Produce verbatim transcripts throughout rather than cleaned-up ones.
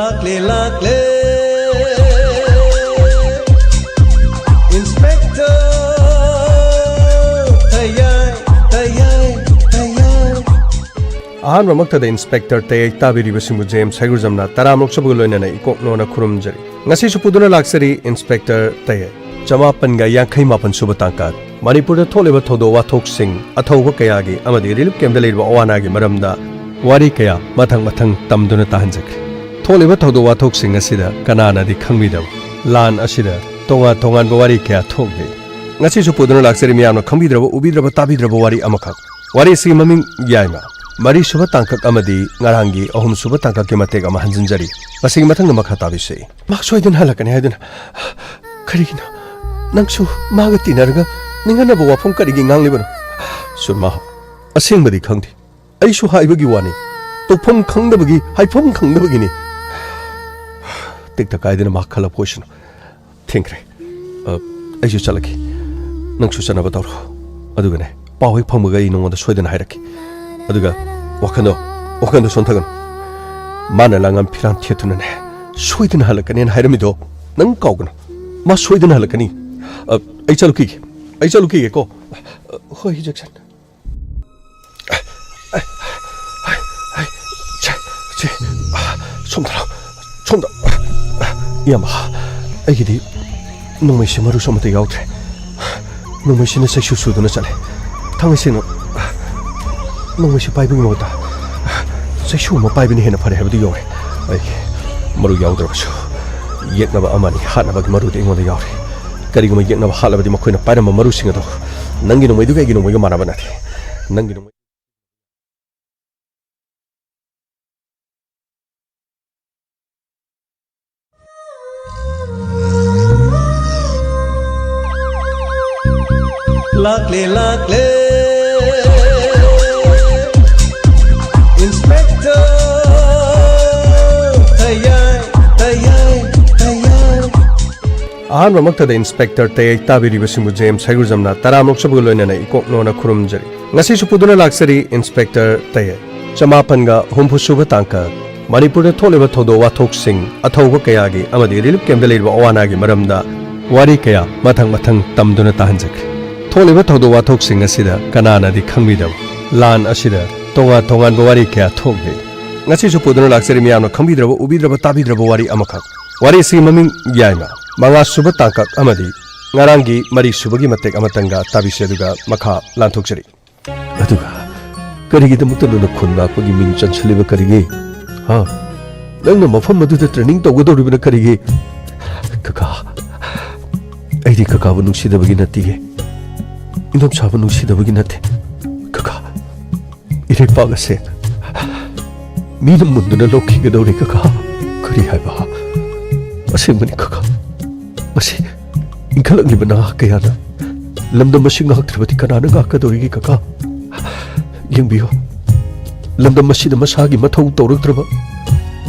ꯂꯥꯛꯂꯦ, ꯂꯥꯛꯂꯦ, Inspector ꯇꯌꯥꯏ, ꯇꯌꯥꯏ, ꯇꯌꯥꯏ꯫ ꯑꯍꯥꯟꯕꯃꯛꯇꯗ Inspector ꯇꯌꯥꯏ ꯇꯥꯕꯤꯔꯤꯕꯁꯤꯡꯕꯨ ꯖꯦꯝꯁ ꯍꯩꯒ꯭ꯔꯨꯖꯝꯅ ꯇꯔꯥꯝꯅ ꯑꯣꯛꯆꯕꯒ ꯂꯣꯏꯅꯅ ꯏꯀꯣꯛ ꯅꯣꯟꯅ ꯈꯨꯔꯨꯝꯖꯔꯤ꯫ ꯉꯁꯤꯁꯨ ꯄꯨꯗꯨꯅ ꯂꯥꯛꯆꯔꯤ Inspector ꯇꯌꯥꯏ꯫ ꯆꯃꯥꯄꯟꯒ ꯌꯥꯡꯈꯩ ꯃꯥꯄꯟ ꯁꯨꯕ ꯇꯥꯡꯀꯛ꯫ ꯃꯅꯤꯄꯨꯔꯗ ꯊꯣꯛꯂꯤꯕ ꯊꯧꯗꯣꯛ ꯋꯥꯊꯣꯛꯁꯤꯡ, ꯑꯊꯧꯕ ꯀꯌꯥꯒꯤ ꯑꯃꯗꯤ relief camp ꯗ ꯂꯩꯔꯤꯕ ꯑꯋꯥ ꯑꯅꯥꯒꯤ ꯃꯔꯝꯗ ꯋꯥꯔꯤ ꯀꯌꯥ ꯃꯊꯪ ꯃꯊꯪ ꯇꯝꯗꯨꯅ ꯇꯥꯍꯟꯖꯒꯦ꯫ ꯊꯣꯛꯂꯤꯕ ꯊꯧꯗꯣꯛ ꯋꯥꯊꯣꯛꯁꯤꯡ ꯑꯁꯤꯗ ꯀꯅꯥꯅꯗꯤ ꯈꯪꯕꯤꯗꯕ ꯂꯥꯟ ꯑꯁꯤꯗ ꯇꯣꯉꯥꯟ ꯇꯣꯉꯥꯟꯕ ꯋꯥꯔꯤ ꯀꯌꯥ ꯊꯣꯛꯂꯤ꯫ ꯉꯁꯤꯁꯨ ꯄꯨꯗꯨꯅ ꯂꯥꯛꯆꯔꯤ ꯃꯤꯌꯥꯝꯅ ꯈꯪꯕꯤꯗ꯭ꯔꯕ, ꯎꯕꯤꯗ꯭ꯔꯕ, ꯇꯥꯕꯤꯗ꯭ꯔꯕ ꯋꯥꯔꯤ ꯑꯃꯈꯛ꯫ ꯋꯥꯔꯤ ꯑꯁꯤꯒꯤ ꯃꯃꯤꯡ ꯌꯥꯏꯃ꯫ ꯃꯔꯤꯁꯨꯕ ꯇꯥꯡꯀꯛ ꯑꯃꯗꯤ ꯉꯔꯥꯡꯒꯤ ꯑꯍꯨꯝꯁꯨꯕ ꯇꯥꯡꯀꯛꯀꯤ ꯃꯇꯦꯛ ꯑꯃ ꯍꯟꯖꯤꯟꯖꯔꯤ꯫ ꯃꯁꯤꯒꯤ ꯃꯊꯪꯗ ꯃꯈꯥ ꯇꯥꯕꯤꯁꯤ꯫ ꯃꯥ ꯁꯣꯏꯗꯅ ꯍꯜꯂꯛꯀꯅꯤ ꯍꯥꯏꯗꯨꯅ꯫ ꯀꯔꯤꯒꯤꯅꯣ? ꯅꯪꯁꯨ ꯃꯥꯒ ꯇꯤꯟꯅꯔꯒ ꯅꯤꯡꯍꯟꯅꯕ ꯋꯥꯐꯝ ꯀꯔꯤꯒꯤ ꯉꯥꯡꯂꯤꯕꯅꯣ? ꯁꯨꯔꯃꯥ, ꯑꯁꯦꯡꯕꯗꯤ ꯈꯪꯗꯦ꯫ ꯑꯩꯁꯨ ꯍꯥꯏꯕꯒꯤ ꯋꯥꯅꯤ꯫ ꯇꯧꯐꯝ ꯈꯪꯗꯕꯒꯤ, ꯍꯥꯏꯐꯝ ꯈꯪꯗꯕꯒꯤꯅꯤ꯫ ꯇꯦꯛꯇ ꯀꯥꯏꯗꯅ ꯃꯥ ꯈꯜꯂꯛꯄ ꯑꯣꯏꯁꯅꯨ꯫ ꯊꯦꯡꯈ꯭ꯔꯦ꯫ ꯑ, ꯑꯩꯁꯨ ꯆꯠꯂꯒꯦ꯫ ꯅꯪꯁꯨ ꯆꯠꯅꯕ ꯇꯧꯔꯣ꯫ ꯑꯗꯨꯒꯅꯦ, ꯄꯥꯎ ꯍꯦꯛ ꯐꯪꯕꯒ ꯑꯩ ꯅꯉꯣꯟꯗ ꯁꯣꯏꯗꯅ ꯍꯥꯏꯔꯛꯀꯦ꯫ ꯑꯗꯨꯒ ꯋꯥꯈꯜꯗꯣ, ꯋꯥꯈꯜꯗꯣ ꯁꯣꯟꯊꯒꯅꯨ꯫ ꯃꯥꯅ ꯂꯥꯡꯉꯝ ꯐꯤꯔꯥꯟ ꯊꯦꯠꯇꯨꯅꯅꯦ, ꯁꯣꯏꯗꯅ ꯍꯜꯂꯛꯀꯅꯦꯅ ꯍꯥꯏꯔꯝꯃꯤꯗꯣ ꯅꯪ ꯀꯥꯎꯒꯅꯨ꯫ ꯃꯥ ꯁꯣꯏꯗꯅ ꯍꯜꯂꯛꯀꯅꯤ꯫ ꯑ, ꯑꯩ ꯆꯠꯂꯨꯈꯤꯒꯦ꯫ ꯑꯩ ꯆꯠꯂꯨꯈꯤꯒꯦꯀꯣ꯫ ꯑ, ꯍꯣꯏ, ꯖꯦꯛꯁꯟ꯫ ꯁꯦ, ꯁꯦ, ꯁꯣꯝꯗ ꯂꯥꯎ, ꯁꯣꯝꯗ꯫ ꯏꯌꯥꯝꯕ, ꯑꯩꯒꯤꯗꯤ ꯅꯣꯡꯃꯩꯁꯦ ꯃꯔꯨꯁꯨ ꯑꯃꯠꯇ ꯌꯥꯎꯗ꯭ꯔꯦ꯫ ꯅꯣꯡꯃꯩꯁꯤꯅ ꯆꯩꯁꯨ ꯁꯨꯗꯨꯅ ꯆꯠꯂꯦ꯫ ꯊꯥꯡꯒꯩꯁꯦꯡꯅ ꯅꯣꯡꯃꯩꯁꯦ ꯄꯥꯏꯕꯒꯤ ꯃꯍꯨꯠꯇ ꯆꯩꯁꯨ ꯑꯃ ꯄꯥꯏꯕꯅ ꯍꯦꯟꯅ ꯐꯔꯦ ꯍꯥꯏꯕꯗꯨ ꯌꯧꯔꯦ꯫ ꯑꯩ ꯃꯔꯨ ꯌꯥꯎꯗ꯭ꯔꯕꯁꯨ ꯌꯦꯛꯅꯕ ꯑꯃꯅꯤ ꯍꯥꯠꯅꯕꯒꯤ ꯃꯔꯨꯗꯤ ꯑꯩꯉꯣꯟꯗ ꯌꯥꯎꯔꯦ꯫ ꯀꯔꯤꯒꯨꯝꯕ ꯌꯦꯛꯅꯕ ꯍꯥꯠꯂꯕꯗꯤ ꯃꯈꯣꯏꯅ ꯄꯥꯏꯔꯝꯕ ꯃꯔꯨꯁꯤꯡ ꯑꯗꯣ ꯅꯪꯒꯤ ꯅꯣꯡꯃꯩꯗꯨꯒ ꯑꯩꯒꯤ ꯅꯣꯡꯃꯩꯒ ꯃꯥꯟꯅꯕ ꯅꯠꯇꯦ꯫ ꯅꯪꯒꯤ ꯅꯣꯡꯃꯩ ꯂꯥꯛꯂꯦ, ꯂꯥꯛꯂꯦ, Inspector ꯇꯌꯥꯏ, ꯇꯌꯥꯏ, ꯇꯌꯥꯏ꯫ ꯑꯍꯥꯟꯕꯃꯛꯇꯗ Inspector ꯇꯌꯥꯏ ꯇꯥꯕꯤꯔꯤꯕꯁꯤꯡꯕꯨ ꯖꯦꯝꯁ ꯍꯩꯒ꯭ꯔꯨꯖꯝꯅ ꯇꯔꯥꯝꯅ ꯑꯣꯛꯆꯕꯒ ꯂꯣꯏꯅꯅ ꯏꯀꯣꯛ ꯅꯣꯟꯅ ꯈꯨꯔꯨꯝꯖꯔꯤ꯫ ꯉꯁꯤꯁꯨ ꯄꯨꯗꯨꯅ ꯂꯥꯛꯆꯔꯤ Inspector ꯇꯌꯥꯏ꯫ ꯆꯃꯥꯄꯟꯒ ꯍꯨꯝꯐꯨ ꯁꯨꯕ ꯇꯥꯡꯀꯛ꯫ ꯃꯅꯤꯄꯨꯔꯗ ꯊꯣꯛꯂꯤꯕ ꯊꯧꯗꯣꯛ ꯋꯥꯊꯣꯛꯁꯤꯡ, ꯑꯊꯧꯕ ꯀꯌꯥꯒꯤ ꯑꯃꯗꯤ ꯔꯤꯂꯤꯐ ꯀꯦꯝꯞꯇ ꯂꯩꯔꯤꯕ ꯑꯋꯥ ꯑꯅꯥꯒꯤ ꯃꯔꯝꯗ ꯋꯥꯔꯤ ꯀꯌꯥ ꯃꯊꯪ ꯃꯊꯪ ꯇꯝꯗꯨꯅ ꯇꯥꯍꯟꯖꯈ꯭ꯔꯦ꯫ ꯊꯣꯛꯂꯤꯕ ꯊꯧꯗꯣꯛ ꯋꯥꯊꯣꯛꯁꯤꯡ ꯑꯁꯤꯗ ꯀꯅꯥꯅꯗꯤ ꯈꯪꯕꯤꯗꯕ ꯂꯥꯟ ꯑꯁꯤꯗ ꯇꯣꯉꯥꯟ ꯇꯣꯉꯥꯟꯕ ꯋꯥꯔꯤ ꯀꯌꯥ ꯊꯣꯛꯂꯤ꯫ ꯉꯁꯤꯁꯨ ꯄꯨꯗꯨꯅ ꯂꯥꯛꯆꯔꯤ ꯃꯤꯌꯥꯝꯅ ꯈꯪꯕꯤꯗ꯭ꯔꯕ, ꯎꯕꯤꯗ꯭ꯔꯕ, ꯇꯥꯕꯤꯗ꯭ꯔꯕ ꯋꯥꯔꯤ ꯑꯃꯈꯛ꯫ ꯋꯥꯔꯤ ꯑꯁꯤꯒꯤ ꯃꯃꯤꯡ ꯌꯥꯏꯃ, ꯃꯉꯥꯁꯨꯕ ꯇꯥꯡꯀꯛ ꯑꯃꯗꯤ ꯉꯔꯥꯡꯒꯤ ꯃꯔꯤꯁꯨꯕꯒꯤ ꯃꯇꯦꯛ ꯑꯃꯇꯪꯒ ꯇꯥꯕꯤꯁꯤ, ꯑꯗꯨꯒ ꯃꯈꯥ ꯂꯥꯟꯊꯣꯛꯆꯔꯤ꯫ ꯑꯗꯨꯒ ꯀꯔꯤꯒꯤꯗꯃꯛꯇ ꯅꯪꯅ ꯈꯨꯟ ꯉꯥꯛꯄꯒꯤ ꯃꯤꯡ ꯆꯟꯁꯤꯜꯂꯤꯕ ꯀꯔꯤꯒꯤ? ꯍꯥ? ꯅꯪꯅ ꯃꯐꯝ ꯑꯗꯨꯗ ꯇ꯭ꯔꯦꯅꯤꯡ ꯇꯧꯒꯗꯧꯔꯤꯕꯅ ꯀꯔꯤꯒꯤ? ꯀꯀꯥ, ꯑꯩꯗꯤ ꯀꯀꯥꯕꯨ ꯅꯨꯡꯁꯤꯗꯕꯒꯤ ꯅꯠꯇꯤꯌꯦ꯫ ꯏꯅꯣꯝꯆꯥꯕꯨ ꯅꯨꯡꯁꯤꯗꯕꯒꯤ ꯅꯠꯇꯦ꯫ ꯀꯀꯥ, ꯏꯔꯩꯄꯥꯛ ꯑꯁꯦ ꯃꯤꯅ ꯃꯨꯟꯗꯨꯅ ꯂꯧꯈꯤꯒꯗꯧꯔꯦ ꯀꯀꯥ꯫ ꯀꯔꯤ ꯍꯥꯏꯕ? ꯑꯁꯦꯡꯕꯅꯤ ꯀꯀꯥ꯫ ꯃꯁꯤ ꯏꯟꯈꯠꯂꯛꯂꯤꯕ ꯅꯍꯥ ꯀꯌꯥꯅ ꯂꯝꯗꯝ ꯑꯁꯤ ꯉꯥꯛꯇ꯭ꯔꯕꯗꯤ ꯀꯅꯥꯅ ꯉꯥꯛꯀꯗꯧꯔꯤꯒꯦ ꯀꯀꯥ? ꯌꯦꯡꯕꯤꯌꯨ, ꯂꯝꯗꯝ ꯑꯁꯤꯗ ꯃꯁꯥꯒꯤ ꯃꯊꯧ ꯇꯧꯔꯛꯇ꯭ꯔꯕ,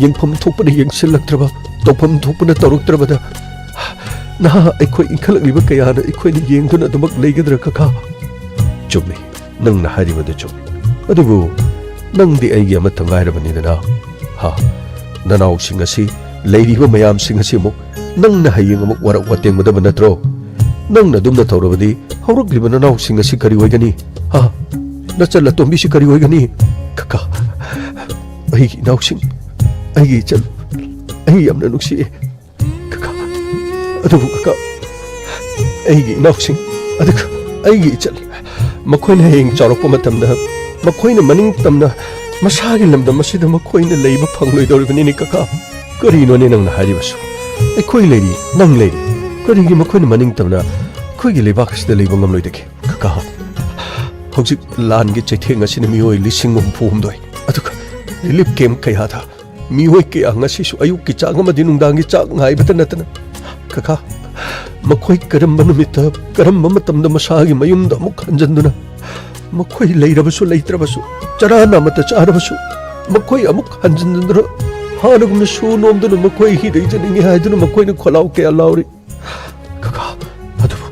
ꯌꯦꯡꯐꯝ ꯊꯣꯛꯄꯅ ꯌꯦꯡꯁꯤꯜꯂꯛꯇ꯭ꯔꯕ, ꯇꯧꯐꯝ ꯊꯣꯛꯄꯅ ꯇꯧꯔꯛꯇ꯭ꯔꯕꯗ ꯅꯍꯥ ꯑꯩꯈꯣꯏ ꯏꯟꯈꯠꯂꯛꯂꯤꯕ ꯀꯌꯥꯅ ꯑꯩꯈꯣꯏꯅ ꯌꯦꯡꯗꯨꯅ ꯑꯗꯨꯃꯛ ꯂꯩꯒꯗ꯭ꯔꯥ ꯀꯀꯥ? ꯆꯨꯝꯃꯤ, ꯅꯪꯅ ꯍꯥꯏꯔꯤꯕꯗꯨ ꯆꯨꯝꯃꯤ꯫ ꯑꯗꯨꯕꯨ ꯅꯪꯗꯤ ꯑꯩꯒꯤ ꯑꯃꯠꯇ ꯉꯥꯏꯔꯕꯅꯤꯗꯅ꯫ ꯍꯥ? ꯅꯅꯥꯎꯁꯤꯡ ꯑꯁꯤ, ꯂꯩꯔꯤꯕ ꯃꯌꯥꯝꯁꯤꯡ ꯑꯁꯤ ꯑꯃꯨꯛ ꯅꯪꯅ ꯍꯌꯦꯡ ꯑꯃꯨꯛ ꯋꯥꯔꯛ ꯋꯥꯇꯦꯡꯒꯗꯕ ꯅꯠꯇ꯭ꯔꯣ? ꯅꯪꯅ ꯑꯗꯨꯝꯅ ꯇꯧꯔꯕꯗꯤ ꯍꯧꯔꯛꯂꯤꯕ ꯅꯅꯥꯎꯁꯤꯡ ꯑꯁꯤ ꯀꯔꯤ ꯑꯣꯏꯒꯅꯤ? ꯍꯥ? ꯅꯆꯜ ꯑꯇꯣꯝꯕꯤꯁꯤ ꯀꯔꯤ ꯑꯣꯏꯒꯅꯤ? ꯀꯀꯥ, ꯑꯩꯒꯤ ꯏꯅꯥꯎꯁꯤꯡ, ꯑꯩꯒꯤ ꯏꯆꯜ, ꯑꯩ ꯌꯥꯝꯅ ꯅꯨꯡꯁꯤꯑꯦ꯫ ꯀꯀꯥ, ꯑꯗꯨꯕꯨ ꯀꯀꯥ, ꯑꯩꯒꯤ ꯏꯅꯥꯎꯁꯤꯡ, ꯑꯗꯨꯒ ꯑꯩꯒꯤ ꯏꯆꯜ, ꯃꯈꯣꯏꯅ ꯍꯌꯦꯡ ꯆꯥꯎꯔꯛꯄ ꯃꯇꯝꯗ ꯃꯈꯣꯏꯅ ꯃꯅꯤꯡ ꯇꯝꯅ ꯃꯁꯥꯒꯤ ꯂꯝꯗꯝ ꯑꯁꯤꯗ ꯃꯈꯣꯏꯅ ꯂꯩꯕ ꯐꯪꯂꯣꯏꯗꯧꯔꯤꯕꯅꯤꯅꯦ ꯀꯀꯥ꯫ ꯀꯔꯤꯅꯣꯅꯦ ꯅꯪꯅ ꯍꯥꯏꯔꯤꯕꯁꯨ? ꯑꯩꯈꯣꯏ ꯂꯩꯔꯤ, ꯅꯪ ꯂꯩꯔꯤ, ꯀꯔꯤꯒꯤ ꯃꯈꯣꯏꯅ ꯃꯅꯤꯡ ꯇꯝꯅ ꯑꯩꯈꯣꯏꯒꯤ ꯂꯩꯕꯥꯛ ꯑꯁꯤꯗ ꯂꯩꯕ ꯉꯝꯂꯣꯏꯗꯒꯦ? ꯀꯀꯥ, ꯍꯧꯖꯤꯛ ꯂꯥꯟꯒꯤ ꯆꯩꯊꯦꯡ ꯑꯁꯤꯅ ꯃꯤꯑꯣꯏ ꯂꯤꯁꯤꯡ ꯍꯨꯝꯐꯨ ꯍꯨꯝꯗꯣꯏ, ꯑꯗꯨꯒ ꯔꯤꯂꯤꯐ ꯀꯦꯝꯞ ꯀꯌꯥꯗ ꯃꯤꯑꯣꯏ ꯀꯌꯥ ꯉꯁꯤꯁꯨ ꯑꯌꯨꯛꯀꯤ ꯆꯥꯛ ꯑꯃꯗꯤ ꯅꯨꯡꯗꯥꯡꯒꯤ ꯆꯥꯛ ꯉꯥꯏꯕꯇ ꯅꯠꯇꯅ, ꯀꯀꯥ, ꯃꯈꯣꯏ ꯀꯔꯝꯕ ꯅꯨꯃꯤꯠꯇ, ꯀꯔꯝꯕ ꯃꯇꯝꯗ ꯃꯁꯥꯒꯤ ꯃꯌꯨꯝꯗ ꯑꯃꯨꯛ ꯍꯟꯖꯤꯟꯗꯨꯅ ꯃꯈꯣꯏ ꯂꯩꯔꯕꯁꯨ ꯂꯩꯇ꯭ꯔꯕꯁꯨ, ꯆꯔꯥ ꯅꯥꯃꯠꯇ ꯆꯥꯔꯕꯁꯨ, ꯃꯈꯣꯏ ꯑꯃꯨꯛ ꯍꯟꯖꯤꯟꯗꯨꯅ ꯍꯥꯟꯅꯒꯨꯝꯅ ꯁꯨ ꯅꯣꯝꯗꯨꯅ ꯃꯈꯣꯏ ꯍꯤ ꯂꯩꯖꯅꯤꯡꯉꯤ ꯍꯥꯏꯗꯨꯅ ꯃꯈꯣꯏꯅ ꯈꯣꯜꯂꯥꯎ ꯀꯌꯥ ꯂꯥꯎꯔꯤ꯫ ꯀꯀꯥ, ꯑꯗꯨꯕꯨ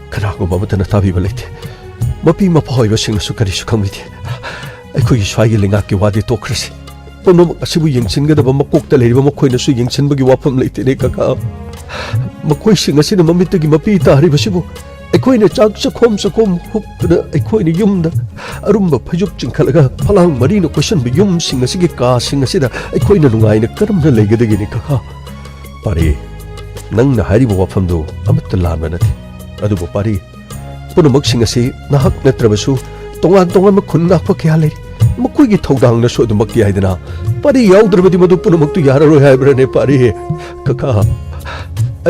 ꯀꯅꯥꯒꯨꯝꯕ ꯑꯃꯠꯇꯅ ꯇꯥꯕꯤꯕ ꯂꯩꯇꯦ꯫ ꯃꯄꯤ ꯃꯄꯥ ꯑꯣꯏꯕꯁꯤꯡꯅꯁꯨ ꯀꯔꯤꯁꯨ ꯈꯪꯕꯤꯗꯦ꯫ ꯑꯩꯈꯣꯏꯒꯤ ꯁ꯭ꯋꯥꯏꯒꯤ ꯂꯩꯉꯥꯛꯀꯤ ꯋꯥꯗꯤ ꯇꯣꯛꯈ꯭ꯔꯁꯤ꯫ ꯄꯨꯝꯅꯃꯛ ꯑꯁꯤꯕꯨ ꯌꯦꯡꯁꯤꯟꯒꯗꯕ ꯃꯀꯣꯛꯇ ꯂꯩꯔꯤꯕ ꯃꯈꯣꯏꯅꯁꯨ ꯌꯦꯡꯁꯤꯟꯕꯒꯤ ꯋꯥꯐꯝ ꯂꯩꯇꯦꯅꯦ ꯀꯀꯥ꯫ ꯃꯈꯣꯏꯁꯤꯡ ꯑꯁꯤꯅ ꯃꯃꯤꯠꯇꯒꯤ ꯃꯄꯤ ꯇꯥꯔꯤꯕꯁꯤꯕꯨ ꯑꯩꯈꯣꯏꯅ ꯆꯥꯛ ꯆꯈꯣꯝ ꯆꯈꯣꯝ ꯍꯨꯞꯇꯨꯅ ꯑꯩꯈꯣꯏꯅ ꯌꯨꯝꯗ ꯑꯔꯨꯝꯕ ꯐꯩꯖꯨꯞ ꯆꯤꯡꯈꯠꯂꯒ ꯐꯂꯥꯡ ꯃꯔꯤꯅ ꯀꯣꯏꯁꯟꯕ ꯌꯨꯝꯁꯤꯡ ꯑꯁꯤꯒꯤ ꯀꯥꯁꯤꯡ ꯑꯁꯤꯗ ꯑꯩꯈꯣꯏꯅ ꯅꯨꯡꯉꯥꯏꯅ ꯀꯔꯝꯅ ꯂꯩꯒꯗꯒꯦꯅꯦ ꯀꯀꯥ? ꯄꯥꯔꯦ, ꯅꯪꯅ ꯍꯥꯏꯔꯤꯕ ꯋꯥꯐꯝꯗꯨ ꯑꯃꯠꯇ ꯂꯥꯟꯕ ꯅꯠꯇꯦ꯫ ꯑꯗꯨꯕꯨ ꯄꯥꯔꯦ, ꯄꯨꯝꯅꯃꯛꯁꯤꯡ ꯑꯁꯤ ꯅꯍꯥꯛ ꯅꯠꯇ꯭ꯔꯕꯁꯨ ꯇꯣꯉꯥꯟ ꯇꯣꯉꯥꯟꯕ ꯈꯨꯟ ꯉꯥꯛꯄ ꯀꯌꯥ ꯂꯩꯔꯤ꯫ ꯃꯈꯣꯏꯒꯤ ꯊꯧꯗꯥꯡꯅꯁꯨ ꯑꯗꯨꯃꯛ ꯌꯥꯏꯗꯅ꯫ ꯄꯥꯔꯦ ꯌꯥꯎꯗ꯭ꯔꯕꯗꯤ ꯃꯗꯨ ꯄꯨꯝꯅꯃꯛꯇꯨ ꯌꯥꯔꯔꯣꯏ ꯍꯥꯏꯕ꯭ꯔꯅꯦ ꯄꯥꯔꯦ? ꯀꯀꯥ,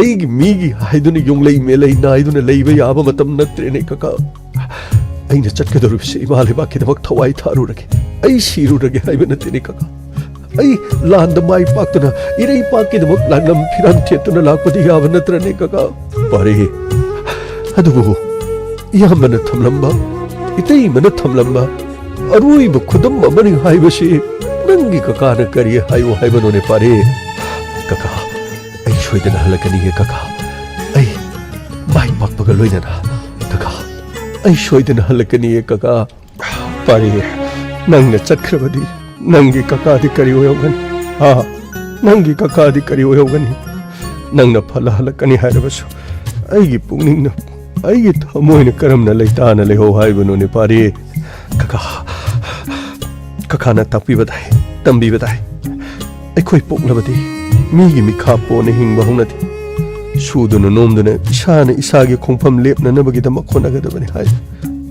ꯑꯩꯒꯤ ꯃꯤꯒꯤ ꯍꯥꯏꯗꯨꯅ ꯌꯣꯡꯂꯩ ꯃꯦꯂꯩ ꯅꯥꯏꯗꯨꯅ ꯂꯩꯕ ꯌꯥꯕ ꯃꯇꯝ ꯅꯠꯇ꯭ꯔꯦꯅꯦ ꯀꯀꯥ꯫ ꯑꯩꯅ ꯆꯠꯀꯗꯧꯔꯤꯕꯁꯤ ꯏꯃꯥ ꯂꯩꯕꯥꯛꯀꯤꯗꯃꯛ ꯊꯋꯥꯏ ꯊꯥꯔꯨꯔꯒꯦ, ꯑꯩ ꯁꯤꯔꯨꯔꯒꯦ ꯍꯥꯏꯕ ꯅꯠꯇꯦꯅꯦ ꯀꯀꯥ꯫ ꯑꯩ ꯂꯥꯟꯗ ꯃꯥꯏ ꯄꯥꯛꯇꯨꯅ ꯏꯔꯩꯄꯥꯛꯀꯤꯗꯃꯛ ꯂꯥꯟꯂꯝ ꯐꯤꯔꯥꯟ ꯊꯦꯠꯇꯨꯅ ꯂꯥꯛꯄꯗꯤ ꯌꯥꯕ ꯅꯠꯇ꯭ꯔꯅꯦ ꯀꯀꯥ? ꯄꯥꯔꯦ, ꯑꯗꯨꯕꯨ ꯏꯌꯥꯝꯕꯅ ꯊꯝꯂꯝꯕ, ꯏꯇꯩꯃꯅ ꯊꯝꯂꯝꯕ ꯑꯔꯣꯏꯕ ꯈꯨꯗꯝ ꯑꯃꯅꯤ ꯍꯥꯏꯕꯁꯤ ꯅꯪꯒꯤ ꯀꯀꯥꯅ ꯀꯔꯤ ꯍꯥꯏꯌꯨ ꯍꯥꯏꯕꯅꯣꯅꯦ ꯄꯥꯔꯦ? ꯀꯀꯥ, ꯑꯩ ꯁꯣꯏꯗꯅ ꯍꯜꯂꯛꯀꯅꯤꯌꯦ ꯀꯀꯥ꯫ ꯑꯩ ꯃꯥꯏ ꯄꯥꯛꯄꯒ ꯂꯣꯏꯅꯅ ꯀꯀꯥ, ꯑꯩ ꯁꯣꯏꯗꯅ ꯍꯜꯂꯛꯀꯅꯤꯌꯦ ꯀꯀꯥ꯫ ꯄꯥꯔꯦ, ꯅꯪꯅ ꯆꯠꯈ꯭ꯔꯕꯗꯤ ꯅꯪꯒꯤ ꯀꯀꯥꯗꯤ ꯀꯔꯤ ꯑꯣꯏꯍꯧꯒꯅꯤ? ꯍꯥ? ꯅꯪꯒꯤ ꯀꯀꯥꯗꯤ ꯀꯔꯤ ꯑꯣꯏꯍꯧꯒꯅꯤ? ꯅꯪꯅ ꯐꯠꯂ ꯍꯜꯂꯛꯀꯅꯤ ꯍꯥꯏꯔꯕꯁꯨ ꯑꯩꯒꯤ ꯄꯨꯛꯅꯤꯡꯅ, ꯑꯩꯒꯤ ꯊꯃꯣꯏꯅ ꯀꯔꯝꯅ ꯂꯩꯇꯥꯅ ꯂꯩꯍꯧ ꯍꯥꯏꯕꯅꯣꯅꯦ ꯄꯥꯔꯦ? ꯀꯀꯥ, ꯀꯀꯥꯅ ꯇꯥꯛꯄꯤꯕ ꯇꯥꯏ, ꯇꯝꯕꯤꯕ ꯇꯥꯏ꯫ ꯑꯩꯈꯣꯏ ꯄꯣꯛꯂꯕꯗꯤ ꯃꯤꯒꯤ ꯃꯤꯈꯥ ꯄꯣꯟꯅ ꯍꯤꯡꯕ ꯍꯧꯅꯗꯦ꯫ ꯁꯨꯗꯨꯅ ꯅꯣꯝꯗꯨꯅ ꯏꯁꯥꯅ ꯏꯁꯥꯒꯤ ꯈꯣꯡꯐꯝ ꯂꯦꯞꯅꯅꯕꯒꯤꯗꯃꯛ ꯍꯣꯠꯅꯒꯗꯕꯅꯤ ꯍꯥꯏ꯫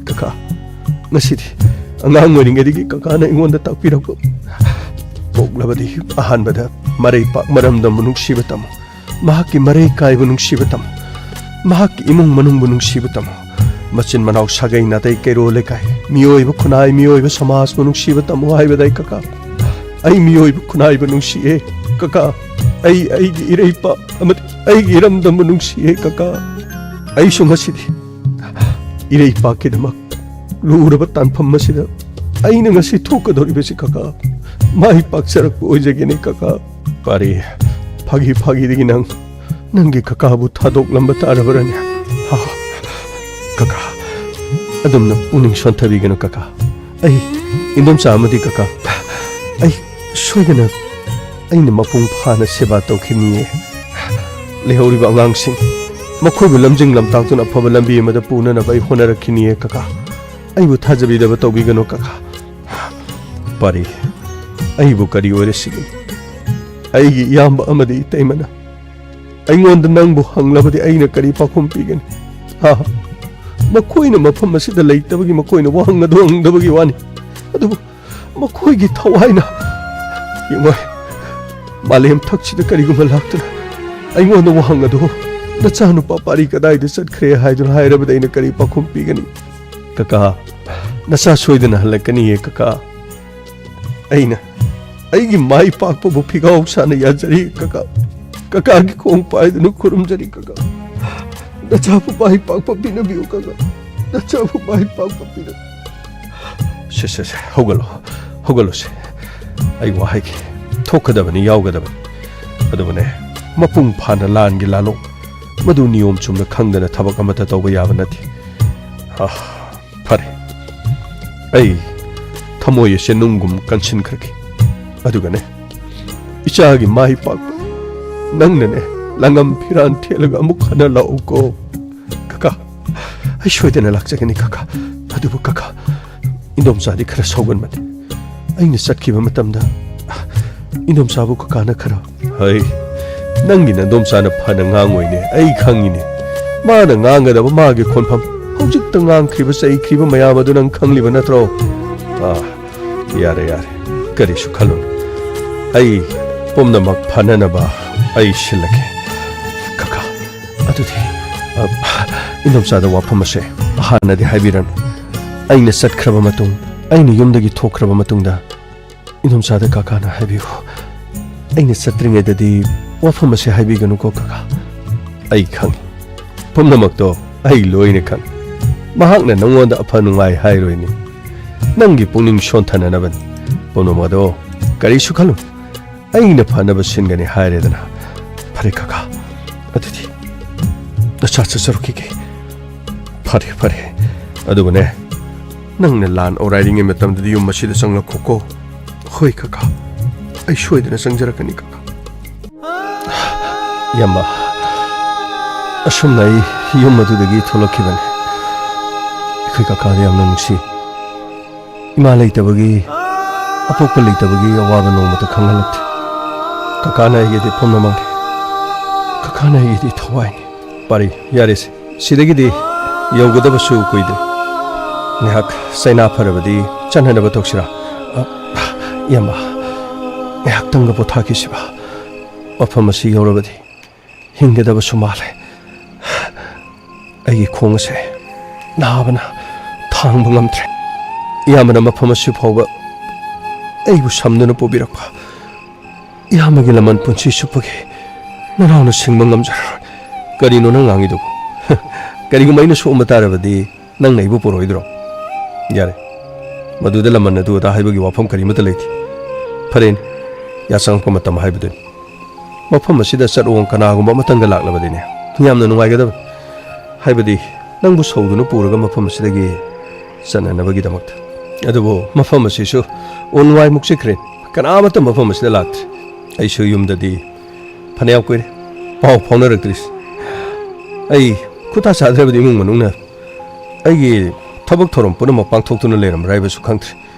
ꯀꯀꯥ, ꯉꯁꯤꯗꯤ ꯑꯉꯥꯡ ꯑꯣꯏꯔꯤꯉꯩꯗꯒꯤ ꯀꯀꯥꯅ ꯑꯩꯉꯣꯟꯗ ꯇꯥꯛꯄꯤꯔꯛꯄ, ꯄꯣꯛꯂꯕꯗꯤ ꯑꯍꯥꯟꯕꯗ ꯃꯔꯩ ꯄꯥꯛ ꯃꯔꯝꯗꯝꯕꯨ ꯅꯨꯡꯁꯤꯕ ꯇꯝꯃꯨ, ꯃꯍꯥꯛꯀꯤ ꯃꯔꯩ ꯀꯥꯏꯕꯨ ꯅꯨꯡꯁꯤꯕ ꯇꯝꯃꯨ, ꯃꯍꯥꯛꯀꯤ ꯏꯃꯨꯡ ꯃꯅꯨꯡꯕꯨ ꯅꯨꯡꯁꯤꯕ ꯇꯝꯃꯨ, ꯃꯆꯤꯟ ꯃꯅꯥꯎ ꯁꯥꯒꯩ ꯅꯥꯇꯩ ꯀꯩꯔꯣꯜ ꯂꯩꯀꯥꯏ, ꯃꯤꯑꯣꯏꯕ ꯈꯨꯟꯅꯥꯏ, ꯃꯤꯑꯣꯏꯕ ꯁꯃꯥꯖꯄꯨ ꯅꯨꯡꯁꯤꯕ ꯇꯝꯃꯨ ꯍꯥꯏꯕꯗ ꯑꯩ ꯀꯀꯥ, ꯑꯩ ꯃꯤꯑꯣꯏꯕ ꯈꯨꯟꯅꯥꯏꯕꯨ ꯅꯨꯡꯁꯤꯌꯦ ꯀꯀꯥ꯫ ꯑꯩ ꯑꯩꯒꯤ ꯏꯔꯩꯄꯥꯛ ꯑꯃꯗꯤ ꯑꯩꯒꯤ ꯏꯔꯝꯗꯝꯕꯨ ꯅꯨꯡꯁꯤꯌꯦ ꯀꯀꯥ꯫ ꯑꯩꯁꯨ ꯉꯁꯤꯗꯤ ꯏꯔꯩꯄꯥꯛꯀꯤꯗꯃꯛ ꯂꯨꯔꯕ ꯇꯥꯟꯐꯝ ꯑꯁꯤꯗ ꯑꯩꯅ ꯉꯁꯤ ꯊꯣꯛꯀꯗꯧꯔꯤꯕꯁꯤ ꯀꯀꯥ, ꯃꯥꯏ ꯄꯥꯛꯆꯔꯛꯄ ꯑꯣꯏꯖꯒꯦꯅꯦ ꯀꯀꯥ꯫ ꯄꯥꯔꯦ, ꯐꯥꯒꯤ ꯐꯥꯒꯤꯗꯒꯤ ꯅꯪ ꯅꯪꯒꯤ ꯀꯀꯥꯕꯨ ꯊꯥꯗꯣꯛꯂꯝꯕ ꯇꯥꯔꯕ꯭ꯔꯅꯦ? ꯍꯥ? ꯀꯀꯥ, ꯑꯗꯨꯝꯅ ꯄꯨꯛꯅꯤꯡ ꯁꯣꯟꯊꯕꯤꯒꯅꯨ ꯀꯀꯥ꯫ ꯑꯩ, ꯏꯟꯗꯣꯝꯆꯥ ꯑꯃꯗꯤ ꯀꯀꯥ, ꯑꯩ ꯁꯣꯏꯗꯅ ꯑꯩꯅ ꯃꯄꯨꯡ ꯐꯥꯅ ꯁꯦꯕꯥ ꯇꯧꯈꯤꯅꯤꯌꯦ꯫ ꯂꯩꯍꯧꯔꯤꯕ ꯑꯉꯥꯡꯁꯤꯡ, ꯃꯈꯣꯏꯕꯨ ꯂꯝꯖꯤꯡ ꯂꯝꯇꯥꯛꯇꯨꯅ ꯑꯐꯕ ꯂꯝꯕꯤ ꯑꯃꯗ ꯄꯨꯅꯅꯕ ꯑꯩ ꯍꯣꯠꯅꯔꯛꯈꯤꯅꯤꯌꯦ, ꯀꯀꯥ꯫ ꯑꯩꯕꯨ ꯊꯥꯖꯕꯤꯗꯕ ꯇꯧꯕꯤꯒꯅꯨ, ꯀꯀꯥ꯫ ꯄꯥꯔꯤ, ꯑꯩꯕꯨ ꯀꯔꯤ ꯑꯣꯏꯔꯁꯤꯒꯦ? ꯑꯩꯒꯤ ꯏꯌꯥꯝꯕ ꯑꯃꯗꯤ ꯏꯇꯩꯃꯅ ꯑꯩꯉꯣꯟꯗ ꯅꯪꯕꯨ ꯍꯪꯂꯕꯗꯤ ꯑꯩꯅ ꯀꯔꯤ ꯄꯥꯎꯈꯨꯝ ꯄꯤꯒꯅꯤ? ꯍꯥ? ꯃꯈꯣꯏꯅ ꯃꯐꯝ ꯑꯁꯤꯗ ꯂꯩꯇꯕꯒꯤ ꯃꯈꯣꯏꯅ ꯋꯥꯍꯪ ꯑꯗꯨ ꯍꯪꯗꯕꯒꯤ ꯋꯥꯅꯤ꯫ ꯑꯗꯨꯕꯨ ꯃꯈꯣꯏꯒꯤ ꯊꯋꯥꯏꯅ, ꯌꯦꯡꯉꯣ, ꯃꯥꯂꯦꯝ ꯊꯛꯁꯤꯗ ꯀꯔꯤꯒꯨꯝꯕ ꯂꯥꯛꯇꯨꯅ ꯑꯩꯉꯣꯟꯗ ꯋꯥꯍꯪ ꯑꯗꯨ, "ꯅꯆꯥꯅꯨꯄꯥ ꯄꯥꯔꯤ ꯀꯗꯥꯏꯗ ꯆꯠꯈ꯭ꯔꯦ?" ꯍꯥꯏꯗꯨꯅ ꯍꯥꯏꯔꯕꯗ ꯑꯩꯅ ꯀꯔꯤ ꯄꯥꯎꯈꯨꯝ ꯄꯤꯒꯅꯤ? ꯀꯀꯥ, ꯅꯆꯥ ꯁꯣꯏꯗꯅ ꯍꯜꯂꯛꯀꯅꯤꯌꯦ, ꯀꯀꯥ꯫ ꯑꯩꯅ ꯑꯩꯒꯤ ꯃꯥꯏ ꯄꯥꯛꯄꯕꯨ ꯐꯤꯒꯥꯎ ꯁꯥꯅ ꯌꯥꯖꯔꯤ, ꯀꯀꯥ꯫ ꯀꯀꯥꯒꯤ ꯈꯣꯡ ꯄꯥꯏꯗꯨꯅ ꯈꯨꯔꯨꯝꯖꯔꯤ, ꯀꯀꯥ꯫ ꯅꯆꯥꯕꯨ ꯃꯥꯏ ꯄꯥꯛꯄ ꯄꯤꯅꯕꯤꯌꯨ, ꯀꯀꯥ꯫ ꯅꯆꯥꯕꯨ ꯃꯥꯏ ꯄꯥꯛꯄ ꯄꯤꯅꯕꯤꯌꯨ꯫ ꯁꯦ, ꯁꯦ, ꯁꯦ, ꯍꯧꯒꯠꯂꯣ, ꯍꯧꯒꯠꯂꯣꯁꯦ꯫ ꯑꯩ ꯋꯥ ꯍꯥꯏꯒꯦ꯫ ꯊꯣꯛꯀꯗꯕꯅꯤ, ꯌꯥꯎꯒꯗꯕꯅꯤ꯫ ꯑꯗꯨꯕꯨꯅꯦ, ꯃꯄꯨꯡ ꯐꯥꯅ ꯂꯥꯟꯒꯤ ꯂꯥꯂꯣꯡ, ꯃꯗꯨ ꯅꯤꯌꯣꯝ ꯆꯨꯝꯅ ꯈꯪꯗꯅ ꯊꯕꯛ ꯑꯃꯠꯇ ꯇꯧꯕ ꯌꯥꯕ ꯅꯠꯇꯦ꯫ ꯑꯥ, ꯐꯔꯦ, ꯑꯩ ꯊꯃꯣꯏ ꯑꯁꯦ ꯅꯨꯡꯒꯨꯝ ꯀꯟꯁꯤꯟꯈ꯭ꯔꯒꯦ꯫ ꯑꯗꯨꯒꯅꯦ, ꯏꯆꯥꯒꯤ ꯃꯥꯏ ꯄꯥꯛꯄ, ꯅꯪꯅꯅꯦ, ꯂꯪꯉꯝ ꯐꯤꯔꯥꯟ ꯊꯦꯠꯂꯒ ꯑꯃꯨꯛ ꯍꯟꯅ ꯂꯥꯛꯎꯀꯣ꯫ ꯀꯀꯥ, ꯑꯩ ꯁꯣꯏꯗꯅ ꯂꯥꯛꯆꯒꯅꯤ, ꯀꯀꯥ꯫ ꯑꯗꯨꯕꯨ ꯀꯀꯥ, ꯏꯟꯗꯣꯝꯆꯥꯗꯤ ꯈꯔ ꯁꯧꯒꯟꯕꯅꯤ꯫ ꯑꯩꯅ ꯆꯠꯈꯤꯕ ꯃꯇꯝꯗ ꯏꯟꯗꯣꯝꯆꯥꯕꯨ ꯀꯀꯥꯅ ꯈꯔ, "ꯍꯩ, ꯅꯪꯒꯤ ꯅꯗꯣꯝꯆꯥꯅ ꯐꯅ ꯉꯥꯡꯉꯣꯏꯅꯦ, ꯑꯩ ꯈꯪꯉꯤꯅꯦ꯫ ꯃꯥꯅ ꯉꯥꯡꯒꯗꯕ ꯃꯥꯒꯤ ꯈꯣꯟꯐꯝ꯫ ꯍꯧꯖꯤꯛꯇ ꯉꯥꯡꯈ꯭ꯔꯤꯕ, ꯆꯩꯈ꯭ꯔꯤꯕ ꯃꯌꯥꯝ ꯑꯗꯨ ꯅꯪ ꯈꯪꯂꯤꯕ ꯅꯠꯇ꯭ꯔꯣ?" ꯑꯥ, ꯌꯥꯔꯦ, ꯌꯥꯔꯦ, ꯀꯔꯤꯁꯨ ꯈꯜꯂꯨꯅꯨ꯫ ꯑꯩ ꯄꯨꯝꯅꯃꯛ ꯐꯅꯅꯕ ꯑꯩ ꯁꯤꯜꯂꯒꯦ꯫ ꯀꯀꯥ, ꯑꯗꯨꯗꯤ, ꯑ, ꯏꯟꯗꯣꯝꯆꯥꯗ ꯋꯥꯐꯝ ꯑꯁꯦ ꯍꯥꯟꯅꯗꯤ ꯍꯥꯏꯕꯤꯔꯅꯨ꯫ ꯑꯩꯅ ꯆꯠꯈ꯭ꯔꯕ ꯃꯇꯨꯡ, ꯑꯩꯅ ꯌꯨꯝꯗꯒꯤ ꯊꯣꯛꯈ꯭ꯔꯕ ꯃꯇꯨꯡꯗ ꯏꯟꯗꯣꯝꯆꯥꯗ ꯀꯀꯥꯅ ꯍꯥꯏꯕꯤꯌꯨ꯫ ꯑꯩꯅ ꯆꯠꯇ꯭ꯔꯤꯉꯩꯗꯗꯤ ꯋꯥꯐꯝ ꯑꯁꯦ ꯍꯥꯏꯕꯤꯒꯅꯨꯀꯣ, ꯀꯀꯥ꯫ ꯑꯩ ꯈꯪꯏ꯫ ꯄꯨꯝꯅꯃꯛꯇꯣ ꯑꯩ ꯂꯣꯏꯅ ꯈꯪꯏ꯫ ꯃꯍꯥꯛꯅ ꯅꯉꯣꯟꯗ ꯑꯐ ꯅꯨꯡꯉꯥꯏ ꯍꯥꯏꯔꯣꯏꯅꯦ꯫ ꯅꯪꯒꯤ ꯄꯨꯛꯅꯤꯡ ꯁꯣꯟꯊꯅꯅꯕꯅꯤ꯫ ꯄꯨꯝꯅꯃꯛ ꯑꯗꯣ ꯀꯔꯤꯁꯨ ꯈꯜꯂꯨ꯫ ꯑꯩꯅ ꯐꯅꯕ ꯁꯤꯟꯒꯅꯤ ꯍꯥꯏꯔꯦꯗꯅ꯫ ꯐꯔꯦ ꯀꯀꯥ, ꯑꯗꯨꯗꯤ ꯅꯆꯥ ꯆꯠꯆꯔꯨꯈꯤꯒꯦ꯫ ꯐꯔꯦ, ꯐꯔꯦ꯫ ꯑꯗꯨꯒꯅꯦ, ꯅꯪꯅ ꯂꯥꯟ ꯑꯣꯔꯥꯏꯔꯤꯉꯩ ꯃꯇꯝꯗꯗꯤ ꯌꯨꯝ ꯑꯁꯤꯗ ꯆꯪꯂꯛꯈꯣꯀꯣ꯫ ꯍꯣꯏ ꯀꯀꯥ꯫ ꯑꯩ ꯁꯣꯏꯗꯅ ꯆꯪꯖꯔꯛꯀꯅꯤ, ꯀꯀꯥ꯫ ꯏꯌꯥꯝꯕ, ꯑꯁꯨꯝꯅ ꯑꯩ ꯌꯨꯝ ꯑꯗꯨꯗꯒꯤ ꯊꯣꯛꯂꯛꯈꯤꯕꯅꯤ꯫ ꯑꯩꯈꯣꯏ ꯀꯀꯥꯗ ꯌꯥꯝꯅ ꯅꯨꯡꯁꯤ꯫ ꯏꯃꯥ ꯂꯩꯇꯕꯒꯤ, ꯑꯄꯣꯛꯄ ꯂꯩꯇꯕꯒꯤ ꯑꯋꯥꯕ ꯅꯣꯡꯃꯇ ꯈꯪꯍꯜꯂꯛꯇꯦ꯫ ꯀꯀꯥꯅ ꯑꯩꯒꯤꯗꯤ ꯄꯨꯝꯅꯃꯛꯅꯤ꯫ ꯀꯀꯥꯅ ꯑꯩꯒꯤꯗꯤ ꯊꯋꯥꯏꯅꯤ꯫ ꯄꯥꯔꯤ, ꯌꯥꯔꯦꯁꯦ꯫ ꯁꯤꯗꯒꯤꯗꯤ ꯌꯧꯒꯗꯕꯁꯨ ꯀꯨꯏꯗ꯭ꯔꯦ꯫ ꯉꯥꯏꯍꯥꯛ ꯆꯩꯅꯥ ꯐꯔꯕꯗꯤ ꯆꯠꯅꯅꯕ ꯇꯧꯁꯤꯔꯥ? ꯑ, ꯏꯌꯥꯝꯕ, ꯉꯥꯏꯍꯥꯛꯇꯪꯒ ꯄꯣꯊꯥꯈꯤꯁꯤꯕ꯫ ꯃꯐꯝ ꯑꯁꯤ ꯌꯧꯔꯕꯗꯤ ꯍꯤꯡꯒꯗꯕꯁꯨ ꯃꯥꯜꯂꯦ꯫ ꯑꯩꯒꯤ ꯈꯣꯡ ꯑꯁꯦ ꯅꯥꯕꯅ ꯊꯥꯡꯕ ꯉꯝꯗ꯭ꯔꯦ꯫ ꯏꯌꯥꯝꯕꯅ ꯃꯐꯝ ꯑꯁꯤ ꯐꯥꯎꯕ ꯑꯩꯕꯨ ꯁꯝꯗꯨꯅ ꯄꯨꯕꯤꯔꯛꯄ ꯏꯌꯥꯝꯕꯒꯤ ꯂꯃꯟ ꯄꯨꯟꯁꯤ ꯆꯨꯞꯄꯒꯤ ꯅꯅꯥꯎꯅ ꯁꯤꯡꯕ ꯉꯝꯖꯔꯣꯏ꯫ ꯀꯔꯤꯅꯣ ꯅꯪ ꯉꯥꯡꯉꯤꯗꯨꯕꯨ? ꯀꯔꯤꯒꯨꯝꯕ ꯑꯩꯅ ꯁꯣꯛꯑꯝꯕ ꯇꯥꯔꯕꯗꯤ ꯅꯪꯅ ꯑꯩꯕꯨ ꯄꯨꯔꯛꯑꯣꯏꯗ꯭ꯔꯣ? ꯌꯥꯔꯦ, ꯃꯗꯨꯗ ꯂꯃꯟ ꯑꯗꯨ ꯑꯗꯥ ꯍꯥꯏꯕꯒꯤ ꯋꯥꯐꯝ ꯀꯔꯤꯃꯠꯇ ꯂꯩꯇꯦ꯫ ꯐꯔꯦꯅꯦ, ꯌꯥꯆꯪꯉꯛꯄ ꯃꯇꯝ ꯍꯥꯏꯕꯗꯨꯅꯤ꯫ ꯃꯐꯝ ꯑꯁꯤꯗ ꯆꯠꯂꯣꯡ ꯀꯅꯥꯒꯨꯝꯕ ꯑꯃꯇꯪꯒ ꯂꯥꯛꯂꯕꯗꯤꯅꯦ, ꯌꯥꯝꯅ ꯅꯨꯡꯉꯥꯏꯒꯗꯕꯅꯤ꯫ ꯍꯥꯏꯕꯗꯤ, ꯅꯪꯕꯨ ꯁꯧꯗꯨꯅ ꯄꯨꯔꯒ ꯃꯐꯝ ꯑꯁꯤꯗꯒꯤ ꯆꯠꯅꯅꯕꯒꯤꯗꯃꯛꯇ꯫ ꯑꯗꯨꯕꯨ ꯃꯐꯝ ꯑꯁꯤꯁꯨ ꯎꯟ ꯋꯥꯏꯃꯨꯛ ꯆꯤꯛꯈ꯭ꯔꯦ꯫ ꯀꯅꯥꯃꯠꯇ ꯃꯐꯝ ꯑꯁꯤꯗ ꯂꯥꯛꯇ꯭ꯔꯦ꯫ ꯑꯩꯁꯨ ꯌꯨꯝꯗꯗꯤ ꯐꯅꯌꯥꯝ ꯀꯨꯏꯔꯦ ꯄꯥꯎ ꯐꯥꯎꯅꯔꯛꯇ꯭ꯔꯤꯁꯦ꯫ ꯑꯩ ꯈꯨꯠꯇꯥ ꯆꯥꯗ꯭ꯔꯕꯗꯤ ꯏꯃꯨꯡ ꯃꯅꯨꯡꯅ ꯑꯩꯒꯤ ꯊꯕꯛ ꯊꯧꯔꯝ ꯄꯨꯝꯅꯃꯛ ꯄꯥꯡꯊꯣꯛꯇꯨꯅ ꯂꯩꯔꯝꯕ꯭ꯔꯥ ꯍꯥꯏꯕꯁꯨ ꯈꯪꯗ꯭ꯔꯦ꯫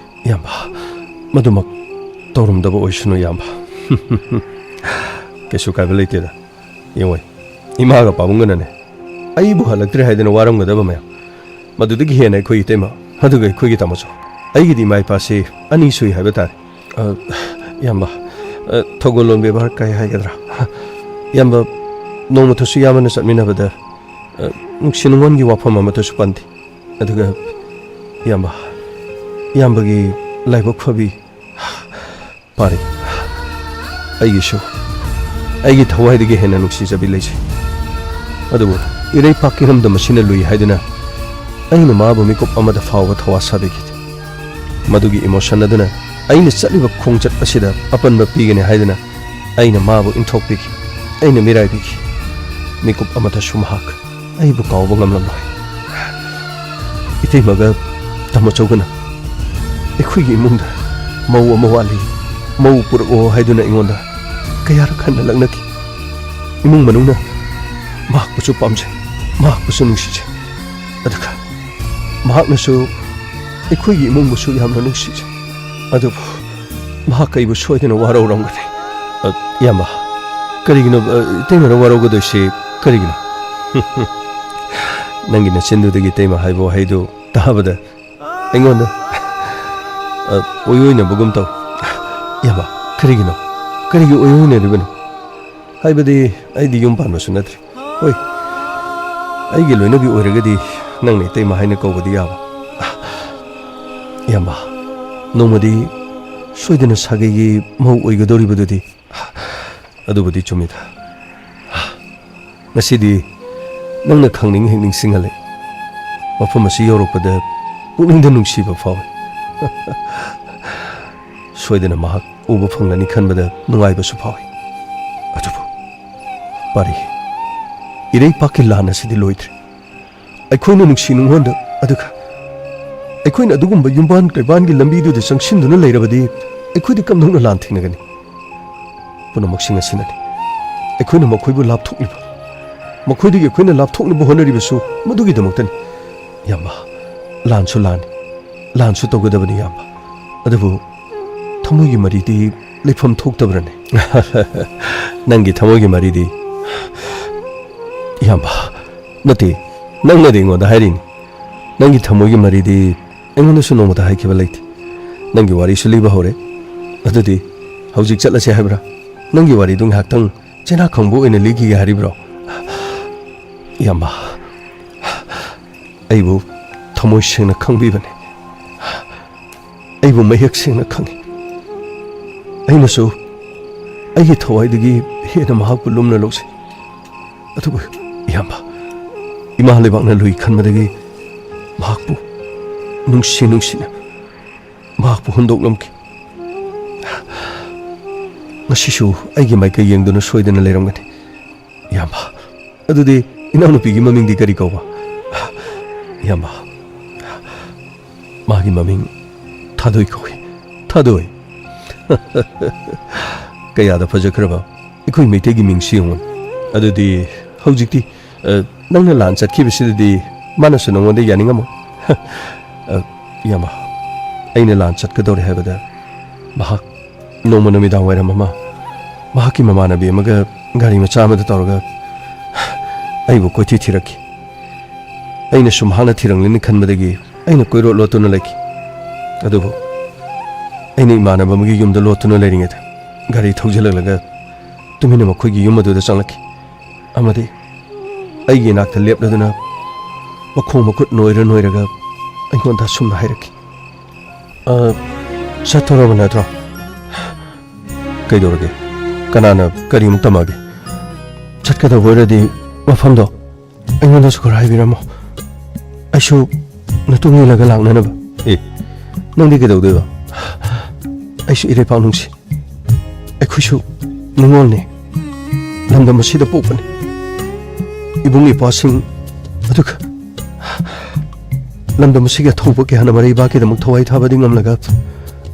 ꯏꯌꯥꯝꯕ, ꯃꯗꯨꯃꯛ ꯇꯧꯔꯝꯗꯕ ꯑꯣꯏꯁꯅꯨ, ꯏꯌꯥꯝꯕ꯫ ꯀꯩꯁꯨ ꯀꯥꯏꯕ ꯂꯩꯇꯦꯗ꯫ ꯌꯦꯡꯉꯣ, ꯏꯃꯥꯒ ꯄꯥꯕꯨꯡꯒꯅꯅꯦ, ꯑꯩꯕꯨ ꯍꯜꯂꯛꯇ꯭ꯔꯦ ꯍꯥꯏꯗꯅ ꯋꯥꯔꯝꯒꯗꯕ ꯃꯌꯥꯝ꯫ ꯃꯗꯨꯗꯒꯤ ꯍꯦꯟꯅ ꯑꯩꯈꯣꯏ ꯏꯇꯩꯃ, ꯑꯗꯨꯒ ꯑꯩꯈꯣꯏꯒꯤ ꯇꯥꯃꯣꯆꯧ꯫ ꯑꯩꯒꯤꯗꯤ ꯏꯃꯥ ꯏꯄꯥꯁꯤ ꯑꯅꯤ ꯁꯨꯏ ꯍꯥꯏꯕ ꯇꯥꯔꯦ꯫ ꯑ, ꯏꯌꯥꯝꯕ, ꯑ, ꯊꯧꯒꯜꯂꯣꯟ ꯕꯦꯕꯥꯔ ꯀꯥꯏ ꯍꯥꯏꯒꯗ꯭ꯔꯥ? ꯏꯌꯥꯝꯕ, ꯅꯣꯡꯃꯇꯁꯨ ꯏꯌꯥꯝꯕꯅ ꯆꯠꯃꯤꯟꯅꯕꯗ, ꯑ, ꯅꯨꯡꯁꯤ ꯅꯨꯡꯉꯣꯟꯒꯤ ꯋꯥꯐꯝ ꯑꯃꯠꯇꯁꯨ ꯄꯟꯗꯦ꯫ ꯑꯗꯨꯒ ꯏꯌꯥꯝꯕ, ꯏꯌꯥꯝꯕꯒꯤ ꯂꯥꯏꯕꯛ ꯐꯕꯤ ꯄꯥꯔꯤ, ꯑꯩꯒꯤꯁꯨ ꯑꯩꯒꯤ ꯊꯋꯥꯏꯗꯒꯤ ꯍꯦꯟꯅ ꯅꯨꯡꯁꯤꯖꯕꯤ ꯂꯩꯖꯩ꯫ ꯑꯗꯨꯕꯨ ꯏꯔꯩꯄꯥꯛ ꯏꯔꯝꯗꯝ ꯑꯁꯤꯅ ꯂꯨꯏ ꯍꯥꯏꯗꯨꯅ ꯑꯩꯅ ꯃꯥꯕꯨ ꯃꯤꯀꯨꯞ ꯑꯃꯗ ꯐꯥꯎꯕ ꯊꯋꯥ ꯁꯥꯕꯤꯈꯤꯗꯦ꯫ ꯃꯗꯨꯒꯤ ꯏꯃꯣꯁꯟ ꯑꯗꯨꯅ ꯑꯩꯅ ꯆꯠꯂꯤꯕ ꯈꯣꯡꯆꯠ ꯑꯁꯤꯗ ꯑꯄꯟꯕ ꯄꯤꯒꯅꯤ ꯍꯥꯏꯗꯨꯅ ꯑꯩꯅ ꯃꯥꯕꯨ ꯏꯟꯊꯣꯛꯄꯤꯈꯤ, ꯑꯩꯅ ꯃꯤꯔꯥꯏꯕꯤꯈꯤ꯫ ꯃꯤꯀꯨꯞ ꯑꯃꯗꯁꯨ ꯃꯍꯥꯛ ꯑꯩꯕꯨ ꯀꯥꯎꯕ ꯉꯝꯂꯝꯂꯣꯏ꯫ ꯏꯇꯩꯃꯒ ꯇꯥꯃꯣꯆꯧꯒꯅ ꯑꯩꯈꯣꯏꯒꯤ ꯏꯃꯨꯡꯗ ꯃꯧ ꯑꯃ ꯋꯥꯠꯂꯤ, ꯃꯧ ꯄꯨꯔꯛꯑꯣ ꯍꯥꯏꯗꯨꯅ ꯑꯩꯉꯣꯟꯗ ꯀꯌꯥꯔꯛ ꯍꯟꯅ ꯂꯛꯅꯈꯤ꯫ ꯏꯃꯨꯡ ꯃꯅꯨꯡꯅ ꯃꯍꯥꯛꯄꯨꯁꯨ ꯄꯥꯝꯖꯩ, ꯃꯍꯥꯛꯄꯨꯁꯨ ꯅꯨꯡꯁꯤꯖꯩ꯫ ꯑꯗꯨꯒ ꯃꯍꯥꯛꯅꯁꯨ ꯑꯩꯈꯣꯏꯒꯤ ꯏꯃꯨꯡꯕꯨꯁꯨ ꯌꯥꯝꯅ ꯅꯨꯡꯁꯤꯖꯩ꯫ ꯑꯗꯨꯕꯨ ꯃꯍꯥꯛ ꯑꯩꯕꯨ ꯁꯣꯏꯗꯅ ꯋꯥꯔꯧꯔꯝꯒꯅꯤ꯫ ꯑ, ꯏꯌꯥꯝꯕ, ꯀꯔꯤꯒꯤꯅꯣ, ꯑ, ꯏꯇꯩꯃꯅ ꯋꯥꯔꯧꯒꯗꯣꯏꯁꯤ ꯀꯔꯤꯒꯤꯅꯣ? ꯅꯪꯒꯤ ꯅꯆꯤꯟꯗꯨꯗꯒꯤ ꯏꯇꯩꯃ ꯍꯥꯏꯕ ꯋꯥꯍꯩꯗꯨ ꯇꯥꯕꯗ ꯑꯩꯉꯣꯟꯗ, ꯑ, ꯑꯣꯏ ꯑꯣꯏꯅꯕꯒꯨꯝ ꯇꯧ꯫ ꯏꯌꯥꯝꯕ, ꯀꯔꯤꯒꯤꯅꯣ? ꯀꯔꯤꯒꯤ ꯑꯣꯏ ꯑꯣꯏꯅꯔꯤꯕꯅꯣ? ꯍꯥꯏꯕꯗꯤ ꯑꯩꯗꯤ ꯌꯨꯝ ꯄꯥꯟꯕꯁꯨ ꯅꯠꯇ꯭ꯔꯤ꯫ ꯍꯣꯏ, ꯑꯩꯒꯤ ꯂꯣꯏꯅꯕꯤ ꯑꯣꯏꯔꯒꯗꯤ ꯅꯪꯅ ꯏꯇꯩꯃ ꯍꯥꯏꯅ ꯀꯧꯕꯗꯤ ꯌꯥꯕ꯫ ꯏꯌꯥꯝꯕ, ꯅꯣꯡꯃꯗꯤ ꯁꯣꯏꯗꯅ ꯁꯥꯒꯩꯒꯤ ꯃꯧ ꯑꯣꯏꯒꯗꯧꯔꯤꯕꯗꯨꯗꯤ꯫ ꯑꯗꯨꯕꯨꯗꯤ ꯆꯨꯝꯃꯤꯗ꯫ ꯉꯁꯤꯗꯤ ꯅꯪꯅ ꯈꯪꯅꯤꯡ ꯍꯦꯛ ꯅꯤꯡꯁꯤꯡꯍꯜꯂꯦ꯫ ꯃꯐꯝ ꯑꯁꯤ ꯌꯧꯔꯛꯄꯗ ꯄꯨꯛꯅꯤꯡꯗ ꯅꯨꯡꯁꯤꯕ ꯐꯥꯎꯏ꯫ ꯁꯣꯏꯗꯅ ꯃꯍꯥꯛ ꯎꯕ ꯐꯪꯂꯅꯤ ꯈꯟꯕꯗ ꯅꯨꯡꯉꯥꯏꯕꯁꯨ ꯐꯥꯎꯏ꯫ ꯑꯗꯨꯕꯨ ꯄꯥꯔꯤ, ꯏꯔꯩꯄꯥꯛꯀꯤ ꯂꯥꯟ ꯑꯁꯤꯗꯤ ꯂꯣꯏꯗ꯭ꯔꯤ꯫ ꯑꯩꯈꯣꯏꯅ ꯅꯨꯡꯁꯤ ꯅꯨꯡꯉꯣꯟꯗ, ꯑꯗꯨꯒ ꯑꯩꯈꯣꯏꯅ ꯑꯗꯨꯒꯨꯝꯕ ꯌꯨꯝꯕꯥꯟ ꯀꯩꯕꯥꯟꯒꯤ ꯂꯝꯕꯤꯗꯨꯗ ꯆꯪꯁꯤꯟꯗꯨꯅ ꯂꯩꯔꯕꯗꯤ ꯑꯩꯈꯣꯏꯗꯤ ꯀꯝꯗꯧꯅ ꯂꯥꯟ ꯊꯦꯡꯅꯒꯅꯤ? ꯄꯨꯝꯅꯃꯛꯁꯤꯡ ꯑꯁꯤꯅꯅꯤ꯫ ꯑꯩꯈꯣꯏꯅ ꯃꯈꯣꯏꯕꯨ ꯂꯥꯞꯊꯣꯛꯂꯤꯕ, ꯃꯈꯣꯏꯗꯒꯤ ꯑꯩꯈꯣꯏꯅ ꯂꯥꯞꯊꯣꯛꯅꯕ ꯍꯣꯠꯅꯔꯤꯕꯁꯨ ꯃꯗꯨꯒꯤꯗꯃꯛꯇꯅꯤ꯫ ꯏꯌꯥꯝꯕ, ꯂꯥꯟꯁꯨ ꯂꯥꯟꯅꯤ, ꯂꯥꯟꯁꯨ ꯇꯧꯒꯗꯕꯅꯤ, ꯏꯌꯥꯝꯕ꯫ ꯑꯗꯨꯕꯨ ꯊꯃꯣꯏꯒꯤ ꯃꯔꯤꯗꯤ ꯂꯩꯐꯝ ꯊꯣꯛꯇꯕ꯭ꯔꯅꯦ? ꯅꯪꯒꯤ ꯊꯃꯣꯏꯒꯤ ꯃꯔꯤꯗꯤ? ꯏꯌꯥꯝꯕ, ꯅꯠꯇꯦ, ꯅꯪꯅꯗꯤ ꯑꯩꯉꯣꯟꯗ ꯍꯥꯏꯔꯤꯅꯤ꯫ ꯅꯪꯒꯤ ꯊꯃꯣꯏꯒꯤ ꯃꯔꯤꯗꯤ ꯑꯩꯉꯣꯟꯗꯁꯨ ꯅꯣꯡꯃꯇ ꯍꯥꯏꯈꯤꯕ ꯂꯩꯇꯦ꯫ ꯅꯪꯒꯤ ꯋꯥꯔꯤꯁꯨ ꯂꯤꯕ ꯍꯧꯔꯦ꯫ ꯑꯗꯨꯗꯤ ꯍꯧꯖꯤꯛ ꯆꯠꯂꯁꯦ ꯍꯥꯏꯕ꯭ꯔꯥ? ꯅꯪꯒꯤ ꯋꯥꯔꯤꯗꯨ ꯉꯥꯏꯍꯥꯛꯇꯪ ꯆꯦꯅꯥ ꯈꯪꯕ ꯑꯣꯏꯅ ꯂꯤꯈꯤꯒꯦ ꯍꯥꯏꯔꯤꯕ꯭ꯔꯣ? ꯏꯌꯥꯝꯕ, ꯑꯩꯕꯨ ꯊꯃꯣꯏ ꯁꯦꯡꯅ ꯈꯪꯕꯤꯕꯅꯤ꯫ ꯑꯩꯕꯨ ꯃꯌꯦꯛ ꯁꯦꯡꯅ ꯈꯪꯏ꯫ ꯑꯩꯅꯁꯨ ꯑꯩꯒꯤ ꯊꯋꯥꯏꯗꯒꯤ ꯍꯦꯟꯅ ꯃꯍꯥꯛꯄꯨ ꯂꯨꯝꯅ ꯂꯧꯖꯩ꯫ ꯑꯗꯨꯕꯨ ꯏꯌꯥꯝꯕ, ꯏꯃꯥ ꯂꯩꯕꯥꯛꯅ ꯂꯨꯏ ꯈꯟꯕꯗꯒꯤ ꯃꯍꯥꯛꯄꯨ ꯅꯨꯡꯁꯤ ꯅꯨꯡꯁꯤꯅ ꯃꯍꯥꯛꯄꯨ ꯍꯨꯟꯗꯣꯛꯂꯝꯈꯤ꯫ ꯉꯁꯤꯁꯨ ꯑꯩꯒꯤ ꯃꯥꯏꯀꯩ ꯌꯦꯡꯗꯨꯅ ꯁꯣꯏꯗꯅ ꯂꯩꯔꯝꯒꯅꯤ꯫ ꯏꯌꯥꯝꯕ, ꯑꯗꯨꯗꯤ ꯏꯅꯥꯎꯅꯨꯄꯤꯒꯤ ꯃꯃꯤꯡꯗꯤ ꯀꯔꯤ ꯀꯧꯕ? ꯏꯌꯥꯝꯕ, ꯃꯥꯒꯤ ꯃꯃꯤꯡ ꯊꯥꯗꯣꯏ ꯀꯧꯏ꯫ ꯊꯥꯗꯣꯏ꯫ ꯀꯌꯥꯗ ꯐꯖꯈ꯭ꯔꯕ ꯑꯩꯈꯣꯏ ꯃꯩꯇꯩꯒꯤ ꯃꯤꯡꯁꯤ ꯌꯦꯡꯉꯨ꯫ ꯑꯗꯨꯗꯤ ꯍꯧꯖꯤꯛꯇꯤ, ꯑ, ꯅꯪꯅ ꯂꯥꯟ ꯆꯠꯈꯤꯕꯁꯤꯗꯗꯤ ꯃꯥꯅꯁꯨ ꯅꯪꯉꯣꯟꯗ ꯌꯥꯅꯤꯡꯉꯝꯃꯣꯏ꯫ ꯑ, ꯏꯌꯥꯝꯕ, ꯑꯩꯅ ꯂꯥꯟ ꯆꯠꯀꯗꯧꯔꯦ ꯍꯥꯏꯕꯗ ꯃꯍꯥꯛ ꯅꯣꯡꯃ ꯅꯨꯃꯤꯗꯥꯡ ꯋꯥꯏꯔꯝ ꯑꯃ ꯃꯍꯥꯛꯀꯤ ꯃꯃꯥꯟꯅꯕꯤ ꯑꯃꯒ ꯒꯥꯔꯤ ꯃꯆꯥ ꯑꯃꯗ ꯇꯧꯔꯒ ꯑꯩꯕꯨ ꯀꯣꯏꯊꯤ ꯊꯤꯔꯛꯈꯤ꯫ ꯑꯩꯅꯁꯨ ꯃꯍꯥꯛꯅ ꯊꯤꯔꯝꯒꯅꯤ ꯈꯟꯕꯗꯒꯤ ꯑꯩꯅ ꯀꯣꯏꯔꯣꯠ ꯂꯣꯠꯇꯨꯅ ꯂꯩꯈꯤ꯫ ꯑꯗꯨꯕꯨ ꯑꯩꯅ ꯏꯃꯥꯟꯅꯕ ꯑꯃꯒꯤ ꯌꯨꯝꯗ ꯂꯣꯠꯇꯨꯅ ꯂꯩꯔꯤꯉꯩꯗ ꯒꯥꯔꯤ ꯊꯧꯖꯤꯜꯂꯛꯂꯒ ꯇꯨꯃꯤꯟꯅ ꯃꯈꯣꯏꯒꯤ ꯌꯨꯝ ꯑꯗꯨꯗ ꯆꯪꯂꯛꯈꯤ꯫ ꯑꯃꯗꯤ ꯑꯩꯒꯤ ꯏꯅꯥꯛꯇ ꯂꯦꯞꯂꯗꯨꯅ ꯃꯈꯣꯡ ꯃꯈꯨꯠ ꯅꯣꯏꯔ ꯅꯣꯏꯔꯒ ꯑꯩꯉꯣꯟꯗ ꯑꯁꯨꯝꯅ ꯍꯥꯏꯔꯛꯈꯤ, "ꯑ, ꯆꯠꯇꯣꯔꯕ ꯅꯠꯇ꯭ꯔꯣ? ꯀꯩꯗꯧꯔꯒꯦ? ꯀꯅꯥꯅ ꯀꯔꯤꯃꯨꯛ ꯇꯝꯃꯒꯦ? ꯆꯠꯀꯗꯧꯕ ꯑꯣꯏꯔꯗꯤ ꯃꯐꯝꯗꯣ ꯑꯩꯉꯣꯟꯗꯁꯨ ꯈꯔ ꯍꯥꯏꯕꯤꯔꯝꯃꯣ꯫ ꯑꯩꯁꯨ ꯅꯇꯨꯡ ꯏꯜꯂꯒ ꯂꯥꯛꯅꯅꯕ꯫" "ꯑꯦ, ꯅꯪꯗꯤ ꯀꯩꯗꯧꯗꯣꯏꯕ?" "ꯑꯩꯁꯨ ꯏꯔꯩꯄꯥꯛ ꯅꯨꯡꯁꯤ꯫ ꯑꯩꯈꯣꯏꯁꯨ ꯅꯤꯉꯣꯜꯅꯤ꯫ ꯂꯝꯗꯝ ꯑꯁꯤꯗ ꯄꯣꯛꯄꯅꯤ꯫ ꯏꯕꯨꯡ ꯏꯄ꯭ꯋꯥꯁꯤꯡ, ꯑꯗꯨꯒ ꯂꯝꯗꯝ ꯑꯁꯤꯒꯤ ꯑꯊꯧꯕ ꯀꯌꯥꯅ ꯃꯔꯩꯕꯥꯛꯀꯤꯗꯃꯛ ꯊꯋꯥꯏ ꯊꯥꯕꯗꯤ ꯉꯝꯂꯒ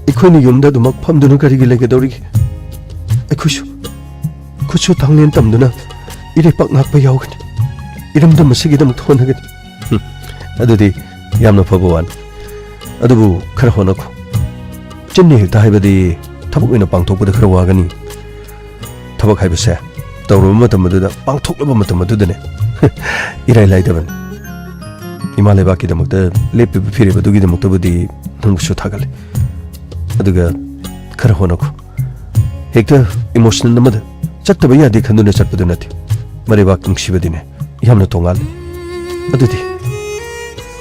ꯑꯩꯈꯣꯏꯅ ꯌꯨꯝꯗ ꯑꯗꯨꯃꯛ ꯐꯝꯗꯨꯅ ꯀꯔꯤꯒꯤ ꯂꯩꯒꯗꯧꯔꯤꯒꯦ? ꯑꯩꯈꯣꯏꯁꯨ ꯈꯨꯠꯁꯨ ꯊꯥꯡꯂꯦꯟ ꯇꯝꯗꯨꯅ ꯏꯔꯩꯄꯥꯛ ꯉꯥꯛꯄ ꯌꯥꯎꯒꯅꯤ꯫ ꯏꯔꯝꯗꯝ ꯑꯁꯤꯒꯤꯗꯃꯛ ꯍꯣꯠꯅꯒꯅꯤ꯫" "ꯍꯨꯝ, ꯑꯗꯨꯗꯤ ꯌꯥꯝꯅ ꯐꯕ ꯋꯥꯅꯤ꯫ ꯑꯗꯨꯕꯨ ꯈꯔ ꯍꯣꯠꯅꯈꯣ꯫ ꯆꯤꯟꯅ ꯍꯦꯛꯇ ꯍꯥꯏꯕꯗꯤ ꯊꯕꯛ ꯑꯣꯏꯅ ꯄꯥꯡꯊꯣꯛꯄꯗ ꯈꯔ ꯋꯥꯒꯅꯤ꯫ ꯊꯕꯛ ꯍꯥꯏꯕꯁꯦ ꯇꯧꯔꯕ ꯃꯇꯝ ꯑꯗꯨꯗ, ꯄꯥꯡꯊꯣꯛꯂꯕ ꯃꯇꯝ ꯑꯗꯨꯗꯅꯦ ꯏꯔꯥꯏ ꯂꯥꯏꯗꯕꯅꯤ꯫ ꯏꯃꯥ ꯂꯩꯕꯥꯛꯀꯤꯗꯃꯛꯇ ꯂꯦꯞꯄꯤꯕ ꯐꯤꯔꯦꯞ ꯑꯗꯨꯒꯤꯗꯃꯛꯇꯕꯨꯗꯤ ꯅꯪꯕꯨꯁꯨ ꯊꯥꯒꯠꯂꯤ꯫ ꯑꯗꯨꯒ ꯈꯔ ꯍꯣꯠꯅꯈꯣ꯫ ꯍꯦꯛꯇ ꯏꯃꯣꯁꯅꯦꯜ ꯑꯃꯗ ꯆꯠꯇꯕ ꯌꯥꯗꯦ ꯈꯟꯗꯨꯅ ꯆꯠꯄꯗꯨ ꯅꯠꯇꯦ꯫ ꯃꯔꯩꯕꯥꯛ ꯅꯨꯡꯁꯤꯕꯗꯤꯅꯦ ꯌꯥꯝꯅ ꯇꯣꯉꯥꯜꯂꯤ꯫ ꯑꯗꯨꯗꯤ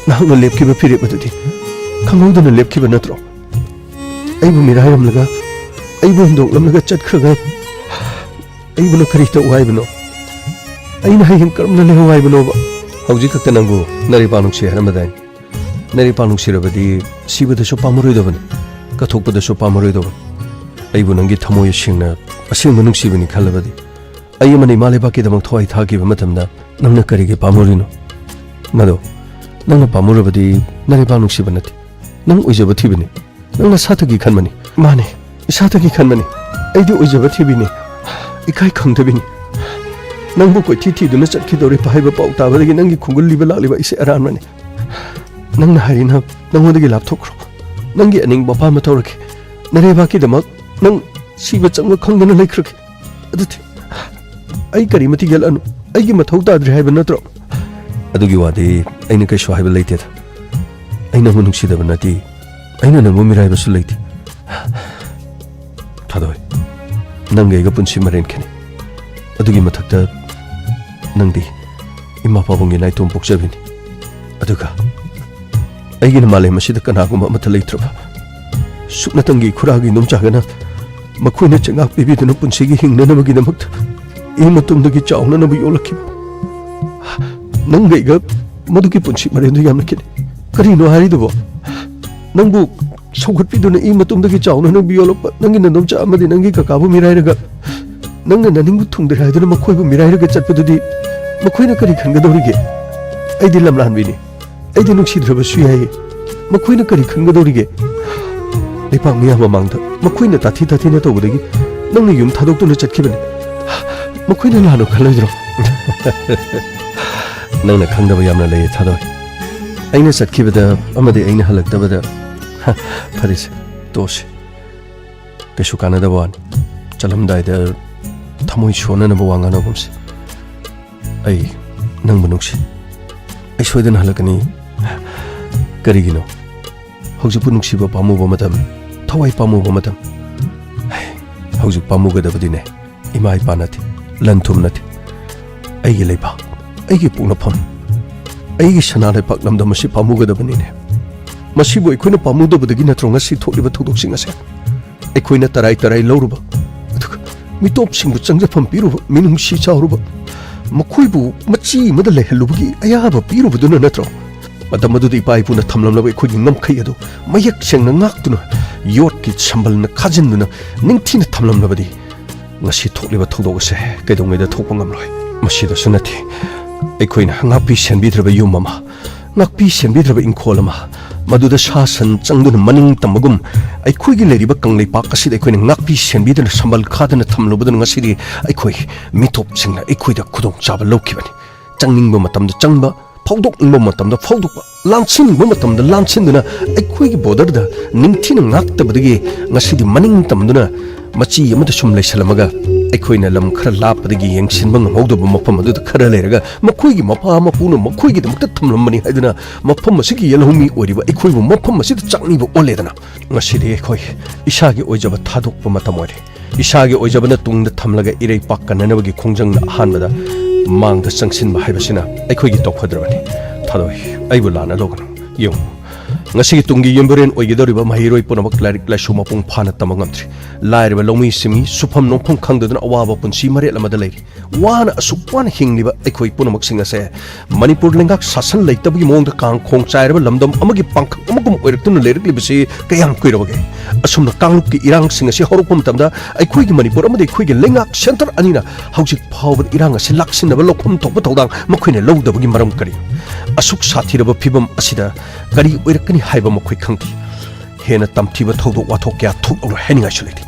ꯅꯍꯥꯛꯅ ꯂꯦꯞꯈꯤꯕ ꯐꯤꯔꯦꯞ ꯑꯗꯨꯗꯤ ꯈꯪꯍꯧꯗꯅ ꯂꯦꯞꯈꯤꯕ ꯅꯠꯇ꯭ꯔꯣ? ꯑꯩꯕꯨ ꯃꯤꯔꯥꯏꯔꯝꯂꯒ, ꯑꯩꯕꯨ ꯍꯨꯟꯗꯣꯛꯂꯝꯂꯒ ꯆꯠꯈ꯭ꯔꯒ ꯑꯩꯕꯨꯅ ꯀꯔꯤ ꯇꯧ ꯍꯥꯏꯕꯅꯣ? ꯑꯩꯅ ꯍꯌꯦꯡ ꯀꯔꯝꯅ ꯂꯩꯍꯧ ꯍꯥꯏꯕꯅꯣꯕ?" "ꯍꯧꯖꯤꯛ ꯈꯛꯇ ꯅꯪꯕꯨ ꯅꯔꯩꯕꯥꯛ ꯅꯨꯡꯁꯤ ꯍꯥꯏꯔꯝꯕꯗꯥꯏ? ꯅꯔꯩꯕꯥꯛ ꯅꯨꯡꯁꯤꯔꯕꯗꯤ ꯁꯤꯕꯗꯁꯨ ꯄꯥꯝꯃꯔꯣꯏꯗꯕꯅꯤ, ꯀꯠꯊꯣꯛꯄꯗꯁꯨ ꯄꯥꯝꯃꯔꯣꯏꯗꯕꯅꯤ꯫ ꯑꯩꯕꯨ ꯅꯪꯒꯤ ꯊꯃꯣꯏ ꯁꯦꯡꯅ ꯑꯁꯦꯡꯕ ꯅꯨꯡꯁꯤꯕꯅꯤ ꯈꯜꯂꯕꯗꯤ, ꯑꯩ ꯑꯃꯅ ꯏꯃꯥ ꯂꯩꯕꯥꯛꯀꯤꯗꯃꯛ ꯊꯋꯥꯏ ꯊꯥꯈꯤꯕ ꯃꯇꯝꯗ ꯅꯪꯅ ꯀꯔꯤꯒꯤ ꯄꯥꯝꯃꯨꯔꯤꯅꯣ? ꯃꯗꯣ ꯅꯪꯅ ꯄꯥꯝꯃꯨꯔꯕꯗꯤ ꯅꯔꯩꯕꯥꯛ ꯅꯨꯡꯁꯤꯕ ꯅꯠꯇꯦ, ꯅꯪ ꯑꯣꯏꯖꯕ ꯊꯤꯕꯅꯤ꯫ ꯅꯪ ꯅꯁꯥꯇꯒꯤ ꯈꯟꯕꯅꯤ꯫" "ꯃꯥꯅꯦ, ꯏꯁꯥꯗꯒꯤ ꯈꯟꯕꯅꯤ꯫ ꯑꯩꯗꯤ ꯑꯣꯏꯖꯕ ꯊꯤꯕꯤꯅꯤ, ꯏꯀꯥꯏ ꯈꯪꯗꯕꯤꯅꯤ꯫ ꯅꯪꯕꯨ ꯀꯣꯏꯊꯤ ꯊꯤꯗꯨꯅ ꯆꯠꯈꯤꯗꯧꯔꯤꯕ ꯍꯥꯏꯕ ꯄꯥꯎ ꯇꯥꯕꯗꯒꯤ ꯅꯪꯒꯤ ꯈꯣꯡꯒꯨꯜ ꯂꯤꯕ ꯂꯥꯛꯂꯤꯕ ꯑꯩꯁꯦ ꯑꯔꯥꯟꯕꯅꯤ꯫ ꯅꯪꯅ ꯍꯥꯏꯔꯤꯅ ꯅꯪꯉꯣꯟꯗꯒꯤ ꯂꯥꯞꯊꯣꯛꯈ꯭ꯔꯣ꯫ ꯅꯪꯒꯤ ꯑꯅꯤꯡꯕ ꯑꯄꯥꯝꯕ ꯇꯧꯔꯒꯦ꯫ ꯅꯔꯩꯕꯥꯛꯀꯤꯗꯃꯛ ꯅꯪ ꯁꯤꯕ ꯆꯪꯕ ꯈꯪꯗꯅ ꯂꯩꯈ꯭ꯔꯒꯦ꯫ ꯑꯗꯨꯗꯤ ꯑꯩ ꯀꯔꯤꯃꯇ ꯌꯦꯠꯂꯅꯨ꯫ ꯑꯩꯒꯤ ꯃꯊꯧ ꯇꯥꯗ꯭ꯔꯦ ꯍꯥꯏꯕ ꯅꯠꯇ꯭ꯔꯣ? ꯑꯗꯨꯒꯤ ꯋꯥꯗꯤ ꯑꯩꯅ ꯀꯩꯁꯨ ꯍꯥꯏꯕ ꯂꯩꯇꯦꯗ꯫ ꯑꯩ ꯅꯪꯕꯨ ꯅꯨꯡꯁꯤꯗꯕ ꯅꯠꯇꯦ꯫ ꯑꯩꯅ ꯅꯪꯕꯨ ꯃꯤꯔꯥꯏꯕꯁꯨ ꯂꯩꯇꯦ꯫ ꯊꯥꯗꯣꯏ, ꯅꯪꯒ ꯑꯩꯒ ꯄꯨꯟꯁꯤ ꯃꯔꯦꯟ ꯈꯦꯠꯅꯩ꯫ ꯑꯗꯨꯒꯤ ꯃꯊꯛꯇ ꯅꯪꯗꯤ ꯏꯃꯥ ꯄꯥꯕꯨꯡꯒꯤ ꯅꯥꯏꯇꯣꯝ ꯄꯣꯛꯆꯕꯤꯅꯤ꯫ ꯑꯗꯨꯒ ꯑꯩꯒꯤꯅ ꯃꯥꯂꯦꯝ ꯑꯁꯤꯗ ꯀꯅꯥꯒꯨꯝꯕ ꯑꯃꯠꯇ ꯂꯩꯇ꯭ꯔꯕ ꯁꯨꯞꯅꯇꯪꯒꯤ ꯈꯨꯔꯥꯒꯤ ꯏꯗꯣꯝꯆꯥꯒꯅ ꯃꯈꯣꯏꯅ ꯆꯩꯉꯥꯛ ꯄꯤꯕꯤꯗꯨꯅ ꯄꯨꯟꯁꯤꯒꯤ ꯍꯤꯡꯅꯅꯕꯒꯤꯗꯃꯛꯇ ꯏ ꯃꯇꯨꯝꯗꯒꯤ ꯆꯥꯎꯅꯅꯕ ꯌꯣꯛꯂꯛꯈꯤꯕ ꯅꯪꯒ ꯑꯩꯒ ꯃꯗꯨꯒꯤ ꯄꯨꯟꯁꯤ ꯃꯔꯦꯟꯗꯨ ꯌꯥꯝꯅ ꯈꯦꯠꯅꯩ꯫ ꯀꯔꯤꯅꯣ ꯍꯥꯏꯔꯤꯗꯨꯕꯣ? ꯅꯪꯕꯨ ꯁꯧꯒꯠꯄꯤꯗꯨꯅ ꯏ ꯃꯇꯨꯝꯗꯒꯤ ꯆꯥꯎꯅꯅꯕ ꯌꯣꯛꯂꯛꯄ ꯅꯪꯒꯤ ꯅꯗꯣꯝꯆꯥ ꯑꯃꯗꯤ ꯅꯪꯒꯤ ꯀꯀꯥꯕꯨ ꯃꯤꯔꯥꯏꯔꯒ, ꯅꯪꯅ ꯅꯅꯤꯡꯕ ꯊꯨꯡꯗ꯭ꯔꯦ ꯍꯥꯏꯗꯨꯅ ꯃꯈꯣꯏꯕꯨ ꯃꯤꯔꯥꯏꯔꯒ ꯆꯠꯄꯗꯨꯗꯤ ꯃꯈꯣꯏꯅ ꯀꯔꯤ ꯈꯟꯒꯗꯧꯔꯤꯒꯦ? ꯑꯩꯗꯤ ꯂꯝꯂꯥꯟꯕꯤꯅꯤ꯫ ꯑꯩꯗꯤ ꯅꯨꯡꯁꯤꯗ꯭ꯔꯕꯁꯨ ꯌꯥꯏꯌꯦ꯫ ꯃꯈꯣꯏꯅ ꯀꯔꯤ ꯈꯟꯒꯗꯧꯔꯤꯒꯦ? ꯂꯩꯄꯥꯛ ꯃꯤꯌꯥꯝ ꯃꯃꯥꯡꯗ ꯃꯈꯣꯏꯅ ꯇꯥꯊꯤ ꯇꯥꯊꯤꯅ ꯇꯧꯕꯗꯒꯤ ꯅꯪꯅ ꯌꯨꯝ ꯊꯥꯗꯣꯛꯇꯨꯅ ꯆꯠꯈꯤꯕꯅꯤ꯫ ꯃꯈꯣꯏꯅ ꯂꯥꯟꯅ ꯈꯜꯂꯣꯏꯗ꯭ꯔꯣ? ꯅꯪꯅ ꯈꯪꯗꯕ ꯌꯥꯝꯅ ꯂꯩꯌꯦ, ꯊꯥꯗꯣꯏ꯫ ꯑꯩꯅ ꯆꯠꯈꯤꯕꯗ ꯑꯃꯗꯤ ꯑꯩꯅ ꯍꯜꯂꯛꯇꯕꯗ, ꯍ, ꯐꯔꯦꯁꯦ, ꯇꯣꯛꯁꯤ꯫ ꯀꯩꯁꯨ ꯀꯥꯟꯅꯗꯕ ꯋꯥꯅꯤ꯫ ꯆꯠꯂꯝꯗꯥꯏꯗ ꯊꯃꯣꯏ ꯁꯣꯟꯅꯅꯕ ꯋꯥ ꯉꯥꯡꯅꯒꯨꯝꯁꯤ꯫ ꯑꯩ ꯅꯪꯕꯨ ꯅꯨꯡꯁꯤ꯫ ꯑꯩ ꯁꯣꯏꯗꯅ ꯍꯜꯂꯛꯀꯅꯤ꯫ ꯀꯔꯤꯒꯤꯅꯣ? ꯍꯧꯖꯤꯛꯄꯨ ꯅꯨꯡꯁꯤꯕ ꯄꯥꯝꯃꯨꯕ ꯃꯇꯝ, ꯊꯋꯥꯏ ꯄꯥꯝꯃꯨꯕ ꯃꯇꯝ? ꯍꯩ, ꯍꯧꯖꯤꯛ ꯄꯥꯝꯃꯨꯒꯗꯕꯗꯤꯅꯦ, ꯏꯃꯥ ꯏꯄꯥ ꯅꯠꯇꯦ, ꯂꯟ ꯊꯨꯝ ꯅꯠꯇꯦ, ꯑꯩꯒꯤ ꯂꯩꯕꯥꯛ, ꯑꯩꯒꯤ ꯄꯣꯛꯅꯐꯝ, ꯑꯩꯒꯤ ꯁꯅꯥ ꯂꯩꯄꯥꯛ ꯂꯝꯗꯝ ꯑꯁꯤ ꯄꯥꯝꯃꯨꯒꯗꯕꯅꯤꯅꯦ꯫ ꯃꯁꯤꯕꯨ ꯑꯩꯈꯣꯏꯅ ꯄꯥꯝꯃꯨꯗꯕꯗꯒꯤ ꯅꯠꯇ꯭ꯔꯣ ꯉꯁꯤ ꯊꯣꯛꯂꯤꯕ ꯊꯧꯗꯣꯛꯁꯤꯡ ꯑꯁꯦ? ꯑꯩꯈꯣꯏꯅ ꯇꯔꯥꯏ ꯇꯔꯥꯏ ꯂꯧꯔꯨꯕ, ꯑꯗꯨꯒ ꯃꯤꯇꯣꯞꯁꯤꯡꯕꯨ ꯆꯪꯖꯐꯝ ꯄꯤꯔꯨꯕ, ꯃꯤꯅꯨꯡꯁꯤ ꯆꯥꯎꯔꯨꯕ, ꯃꯈꯣꯏꯕꯨ ꯃꯆꯤ ꯑꯃꯗ ꯂꯩꯍꯜꯂꯨꯕꯒꯤ ꯑꯌꯥꯕ ꯄꯤꯔꯨꯕꯗꯨꯅ ꯅꯠꯇ꯭ꯔꯣ? ꯃꯇꯝ ꯑꯗꯨꯗ ꯏꯄꯥ ꯏꯄꯨꯅ ꯊꯝꯂꯝꯂꯕ ꯑꯩꯈꯣꯏꯒꯤ ꯉꯝꯈꯩ ꯑꯗꯨ ꯃꯌꯦꯛ ꯁꯦꯡꯅ ꯉꯥꯛꯇꯨꯅ, ꯌꯣꯠꯀꯤ ꯁꯝꯕꯜꯅ ꯈꯥꯖꯤꯟꯗꯨꯅ ꯅꯤꯡꯊꯤꯅ ꯊꯝꯂꯝꯂꯕꯗꯤ ꯉꯁꯤ ꯊꯣꯛꯂꯤꯕ ꯊꯧꯗꯣꯛ ꯑꯁꯦ ꯀꯩꯗꯧꯉꯩꯗ ꯊꯣꯛꯄ ꯉꯝꯂꯣꯏ꯫ ꯃꯁꯤꯗꯁꯨ ꯅꯠꯇꯦ, ꯑꯩꯈꯣꯏꯅ ꯉꯥꯛꯄꯤ ꯁꯦꯟꯕꯤꯗ꯭ꯔꯕ ꯌꯨꯝ ꯑꯃ, ꯉꯥꯛꯄꯤ ꯁꯦꯟꯕꯤꯗ꯭ꯔꯕ ꯏꯪꯈꯣꯜ ꯑꯃ, ꯃꯗꯨꯗ ꯁꯥ ꯁꯟ ꯆꯪꯗꯨꯅ ꯃꯅꯤꯡ ꯇꯝꯕꯒꯨꯝ ꯑꯩꯈꯣꯏꯒꯤ ꯂꯩꯔꯤꯕ ꯀꯪꯂꯩꯄꯥꯛ ꯑꯁꯤꯗ ꯑꯩꯈꯣꯏꯅ ꯉꯥꯛꯄꯤ ꯁꯦꯟꯕꯤꯗꯨꯅ ꯁꯝꯕꯜ ꯈꯥꯗꯨꯅ ꯊꯝꯂꯨꯕꯗꯨꯅ ꯉꯁꯤꯗꯤ ꯑꯩꯈꯣꯏ ꯃꯤꯇꯣꯞꯁꯤꯡꯅ ꯑꯩꯈꯣꯏꯗ ꯈꯨꯗꯣꯡꯆꯥꯕ ꯂꯧꯈꯤꯕꯅꯤ꯫ ꯆꯪꯅꯤꯡꯕ ꯃꯇꯝꯗ ꯆꯪꯕ, ꯐꯥꯎꯗꯣꯛꯅꯤꯡꯕ ꯃꯇꯝꯗ ꯐꯥꯎꯗꯣꯛꯄ, ꯂꯥꯟꯁꯤꯟꯅꯤꯡꯕ ꯃꯇꯝꯗ ꯂꯥꯟꯁꯤꯟꯗꯨꯅ ꯑꯩꯈꯣꯏꯒꯤ ꯕꯣꯔꯗꯔꯗ ꯅꯤꯡꯊꯤꯅ ꯉꯥꯛꯇꯕꯗꯒꯤ ꯉꯁꯤꯗꯤ ꯃꯅꯤꯡ ꯇꯝꯗꯨꯅ ꯃꯆꯤ ꯑꯃꯗ ꯁꯨꯝ ꯂꯩꯁꯜꯂꯝꯃꯒ ꯑꯩꯈꯣꯏꯅ ꯂꯝ ꯈꯔ ꯂꯥꯞꯄꯗꯒꯤ ꯌꯦꯡꯁꯤꯟꯕ ꯉꯝꯍꯧꯗꯕ ꯃꯐꯝ ꯑꯗꯨꯗ ꯈꯔ ꯂꯩꯔꯒ ꯃꯈꯣꯏꯒꯤ ꯃꯄꯥ ꯃꯄꯨꯅ ꯃꯈꯣꯏꯒꯤꯗꯃꯛꯇ ꯊꯝꯂꯝꯕꯅꯤ ꯍꯥꯏꯗꯨꯅ ꯃꯐꯝ ꯑꯁꯤꯒꯤ ꯌꯦꯜꯍꯧꯃꯤ ꯑꯣꯏꯔꯤꯕ ꯑꯩꯈꯣꯏꯕꯨ ꯃꯐꯝ ꯑꯁꯤꯗ ꯆꯥꯛꯅꯤꯕ ꯑꯣꯜꯂꯦꯗꯅ꯫ ꯉꯁꯤꯗꯤ ꯑꯩꯈꯣꯏ ꯏꯁꯥꯒꯤ ꯑꯣꯏꯖꯕ ꯊꯥꯗꯣꯛꯄ ꯃꯇꯝ ꯑꯣꯏꯔꯦ꯫ ꯏꯁꯥꯒꯤ ꯑꯣꯏꯖꯕꯅ ꯇꯨꯡꯗ ꯊꯝꯂꯒ ꯏꯔꯩꯄꯥꯛ ꯀꯟꯅꯅꯕꯒꯤ ꯈꯣꯡꯖꯪꯅ ꯑꯍꯥꯟꯕꯗ ꯃꯥꯡꯗ ꯆꯪꯁꯤꯟꯕ ꯍꯥꯏꯕꯁꯤꯅ ꯑꯩꯈꯣꯏꯒꯤ ꯇꯧꯐꯗ꯭ꯔꯕꯅꯤ꯫ ꯊꯥꯗꯣꯏ, ꯑꯩꯕꯨ ꯂꯥꯟꯅ ꯂꯧꯒꯅꯨ꯫ ꯌꯦꯡꯉꯨ, ꯉꯁꯤꯒꯤ ꯇꯨꯡꯒꯤ ꯌꯨꯝꯕꯨꯔꯦꯟ ꯑꯣꯏꯒꯗꯧꯔꯤꯕ ꯃꯍꯩꯔꯣꯏ ꯄꯨꯝꯅꯃꯛ ꯂꯥꯏꯔꯤꯛ ꯂꯥꯏꯁꯨ ꯃꯄꯨꯡ ꯐꯥꯅ ꯇꯝꯕ ꯉꯝꯗ꯭ꯔꯤ꯫ ꯂꯥꯏꯔꯕ ꯂꯧꯃꯤ ꯁꯤꯟꯃꯤ ꯁꯨꯐꯝ ꯅꯣꯝꯐꯝ ꯈꯪꯗꯗꯨꯅ ꯑꯋꯥꯕ ꯄꯨꯟꯁꯤ ꯃꯔꯦꯠ ꯑꯃꯗ ꯂꯩꯔꯤ꯫ ꯋꯥꯅ ꯑꯁꯨꯛ ꯋꯥꯅ ꯍꯤꯡꯂꯤꯕ ꯑꯩꯈꯣꯏ ꯄꯨꯝꯅꯃꯛꯁꯤꯡ ꯑꯁꯦ ꯃꯅꯤꯄꯨꯔ ꯂꯩꯉꯥꯛ ꯁꯥꯁꯟ ꯂꯩꯇꯕꯒꯤ ꯃꯑꯣꯡꯗ ꯀꯥꯡ ꯈꯣꯡ ꯆꯥꯏꯔꯕ ꯂꯝꯗꯝ ꯑꯃꯒꯤ ꯄꯥꯡꯈꯛ ꯑꯃꯒꯨꯝ ꯑꯣꯏꯔꯛꯇꯨꯅ ꯂꯩꯔꯛꯂꯤꯕꯁꯤ ꯀꯌꯥꯝ ꯀꯨꯏꯔꯕꯒꯦ? ꯑꯁꯨꯝꯅ ꯀꯥꯡꯂꯨꯞꯀꯤ ꯏꯔꯥꯡꯁꯤꯡ ꯑꯁꯤ ꯍꯧꯔꯛꯄ ꯃꯇꯝꯗ ꯑꯩꯈꯣꯏꯒꯤ ꯃꯅꯤꯄꯨꯔ ꯑꯃꯗꯤ ꯑꯩꯈꯣꯏꯒꯤ ꯂꯩꯉꯥꯛ ꯁꯦꯟꯇꯔ ꯑꯅꯤꯅ ꯍꯧꯖꯤꯛ ꯐꯥꯎꯕꯗ ꯏꯔꯥꯡ ꯑꯁꯤ ꯂꯥꯛꯁꯤꯟꯅꯕ ꯂꯧꯐꯝ ꯊꯣꯛꯄ ꯊꯧꯗꯥꯡ ꯃꯈꯣꯏꯅ ꯂꯧꯗꯕꯒꯤ ꯃꯔꯝ ꯀꯔꯤꯅꯣ? ꯑꯁꯨꯛ ꯁꯥꯊꯤꯔꯕ ꯐꯤꯕꯝ ꯑꯁꯤꯗ ꯀꯔꯤ ꯑꯣꯏꯔꯛꯀꯅꯤ ꯍꯥꯏꯕ ꯃꯈꯣꯏ ꯈꯪꯗꯦ꯫ ꯍꯦꯟꯅ ꯇꯝꯊꯤꯕ ꯊꯧꯗꯣꯛ ꯋꯥꯊꯣꯛ ꯀꯌꯥ ꯊꯣꯛꯂꯔꯣꯏ ꯍꯥꯏꯅꯤꯡꯉꯥꯏꯁꯨ ꯂꯩꯇꯦ꯫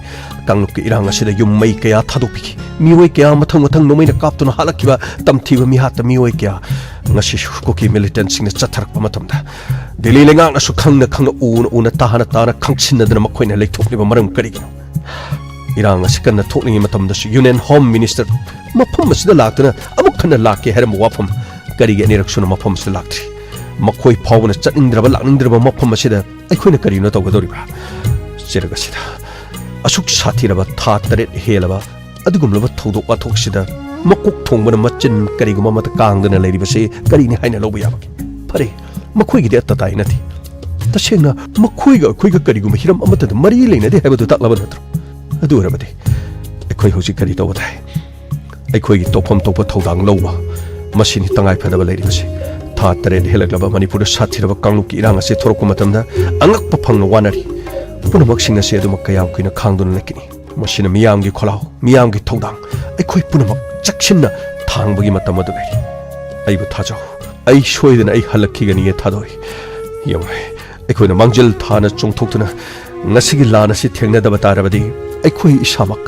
ꯀꯥꯡꯂꯨꯞꯀꯤ ꯏꯔꯥꯡ ꯑꯁꯤꯗ ꯌꯨꯝ ꯃꯩ ꯀꯌꯥ ꯊꯥꯗꯣꯛꯄꯤꯈꯤ꯫ ꯃꯤꯑꯣꯏ ꯀꯌꯥ ꯃꯊꯪ ꯃꯊꯪ ꯅꯣꯡꯃꯩꯅ ꯀꯥꯞꯇꯨꯅ ꯍꯥꯠꯂꯛꯈꯤꯕ ꯇꯝꯊꯤꯕ ꯃꯤꯍꯥꯠꯇ ꯃꯤꯑꯣꯏ ꯀꯌꯥ ꯉꯁꯤꯁꯨ ꯀꯨꯀꯤ ꯃꯤꯂꯤꯇꯦꯟꯁꯤꯡꯅ ꯆꯠꯊꯔꯛꯄ ꯃꯇꯝꯗ ꯗꯤꯜꯂꯤ ꯂꯩꯉꯥꯛꯅꯁꯨ ꯈꯪꯅ ꯈꯪꯅ, ꯎꯅ ꯎꯅ, ꯇꯥꯅ ꯇꯥꯅ, ꯈꯪꯁꯤꯟꯅꯗꯅ ꯃꯈꯣꯏꯅ ꯂꯩꯊꯣꯛꯂꯤꯕ ꯃꯔꯝ ꯀꯔꯤꯒꯤꯅꯣ? ꯏꯔꯥꯡ ꯑꯁꯤ ꯀꯟꯅ ꯊꯣꯛꯂꯤꯉꯩ ꯃꯇꯝꯗꯁꯨ ꯌꯨꯅꯤꯌꯟ ꯍꯣꯝ ꯃꯤꯅꯤꯁꯇꯔ ꯃꯐꯝ ꯑꯁꯤꯗ ꯂꯥꯛꯇꯨꯅ ꯑꯃꯨꯛ ꯍꯟꯅ ꯂꯥꯛꯀꯦ ꯍꯥꯏꯔꯝꯕ ꯋꯥꯐꯝ ꯀꯔꯤꯒꯤ ꯑꯅꯤꯔꯛ ꯁꯨꯅ ꯃꯐꯝ ꯑꯁꯤꯗ ꯂꯥꯛꯇ꯭ꯔꯤ? ꯃꯈꯣꯏ ꯐꯥꯎꯕꯅ ꯆꯠꯅꯤꯡꯗ꯭ꯔꯕ ꯂꯥꯛꯅꯤꯡꯗ꯭ꯔꯕ ꯃꯐꯝ ꯑꯁꯤꯗ ꯑꯩꯈꯣꯏꯅ ꯀꯔꯤꯅꯣ ꯇꯧꯒꯗꯧꯔꯤꯕ? ꯆꯦꯔꯛ ꯑꯁꯤꯗ ꯑꯁꯨꯛ ꯁꯥꯊꯤꯔꯕ ꯊꯥ ꯇꯔꯦꯠ ꯍꯦꯜꯂꯕ ꯑꯗꯨꯒꯨꯝꯂꯕ ꯊꯧꯗꯣꯛ ꯋꯥꯊꯣꯛꯁꯤꯗ ꯃꯀꯣꯛ ꯊꯣꯡꯕꯅ ꯃꯆꯤꯟ ꯀꯔꯤꯒꯨꯝꯕ ꯑꯃꯗ ꯀꯥꯡꯗꯨꯅ ꯂꯩꯔꯤꯕꯁꯤ ꯀꯔꯤꯅꯤ ꯍꯥꯏꯅ ꯂꯧꯕ ꯌꯥꯕꯒꯦ? ꯐꯔꯦ, ꯃꯈꯣꯏꯒꯤꯗꯤ ꯑꯠꯇ ꯇꯥꯏ ꯅꯠꯇꯦ꯫ ꯇꯁꯦꯡꯅ ꯃꯈꯣꯏꯒ ꯑꯩꯈꯣꯏꯒ ꯀꯔꯤꯒꯨꯝꯕ ꯍꯤꯔꯝ ꯑꯃꯠꯇꯗ ꯃꯔꯤ ꯂꯩꯅꯗꯦ ꯍꯥꯏꯕꯗꯨ ꯇꯥꯛꯂꯕ ꯅꯠꯇ꯭ꯔꯣ? ꯑꯗꯨ ꯑꯣꯏꯔꯕꯗꯤ ꯑꯩꯈꯣꯏ ꯍꯧꯖꯤꯛ ꯀꯔꯤ ꯇꯧꯕ ꯇꯥꯏ? ꯑꯩꯈꯣꯏꯒꯤ ꯇꯧꯐꯝ ꯊꯣꯛꯄ ꯊꯧꯗꯥꯡ ꯂꯧꯕ, ꯃꯁꯤꯅꯤ ꯇꯉꯥꯏ ꯐꯗꯕ ꯂꯩꯔꯤꯕꯁꯤ꯫ ꯊꯥ ꯇꯔꯦꯠ ꯍꯦꯜꯂꯛꯂꯕ ꯃꯅꯤꯄꯨꯔꯗ ꯁꯥꯊꯤꯔꯕ ꯀꯥꯡꯂꯨꯞꯀꯤ ꯏꯔꯥꯡ ꯑꯁꯤ ꯊꯣꯔꯛꯄ ꯃꯇꯝꯗ ꯑꯉꯛꯄ ꯐꯪꯅ ꯋꯥꯅꯔꯤ꯫ ꯄꯨꯝꯅꯃꯛꯁꯤꯡ ꯑꯁꯤ ꯑꯗꯨꯃꯛ ꯀꯌꯥꯝ ꯀꯨꯏꯅ ꯈꯥꯡꯗꯨꯅ ꯂꯩꯒꯅꯤ? ꯃꯁꯤꯅ ꯃꯤꯌꯥꯝꯒꯤ ꯈꯣꯜꯂꯥꯎ, ꯃꯤꯌꯥꯝꯒꯤ ꯊꯧꯗꯥꯡ, ꯑꯩꯈꯣꯏ ꯄꯨꯝꯅꯃꯛ ꯆꯦꯛꯁꯤꯟꯅ ꯊꯥꯡꯕꯒꯤ ꯃꯇꯝ ꯑꯗꯨ ꯂꯩꯔꯤ꯫ ꯑꯩꯕꯨ ꯊꯥꯖꯧ, ꯑꯩ ꯁꯣꯏꯗꯅ ꯑꯩ ꯍꯜꯂꯛꯈꯤꯒꯅꯤꯌꯦ ꯊꯥꯗꯣꯏ꯫ ꯌꯦꯡꯉꯨ, ꯑꯩꯈꯣꯏꯅ ꯃꯥꯡꯖꯤꯜ ꯊꯥꯅ ꯆꯣꯡꯊꯣꯛꯇꯨꯅ ꯉꯁꯤꯒꯤ ꯂꯥꯟ ꯑꯁꯤ ꯊꯦꯡꯅꯗꯕ ꯇꯥꯔꯕꯗꯤ, ꯑꯩꯈꯣꯏ ꯏꯁꯥꯃꯛ,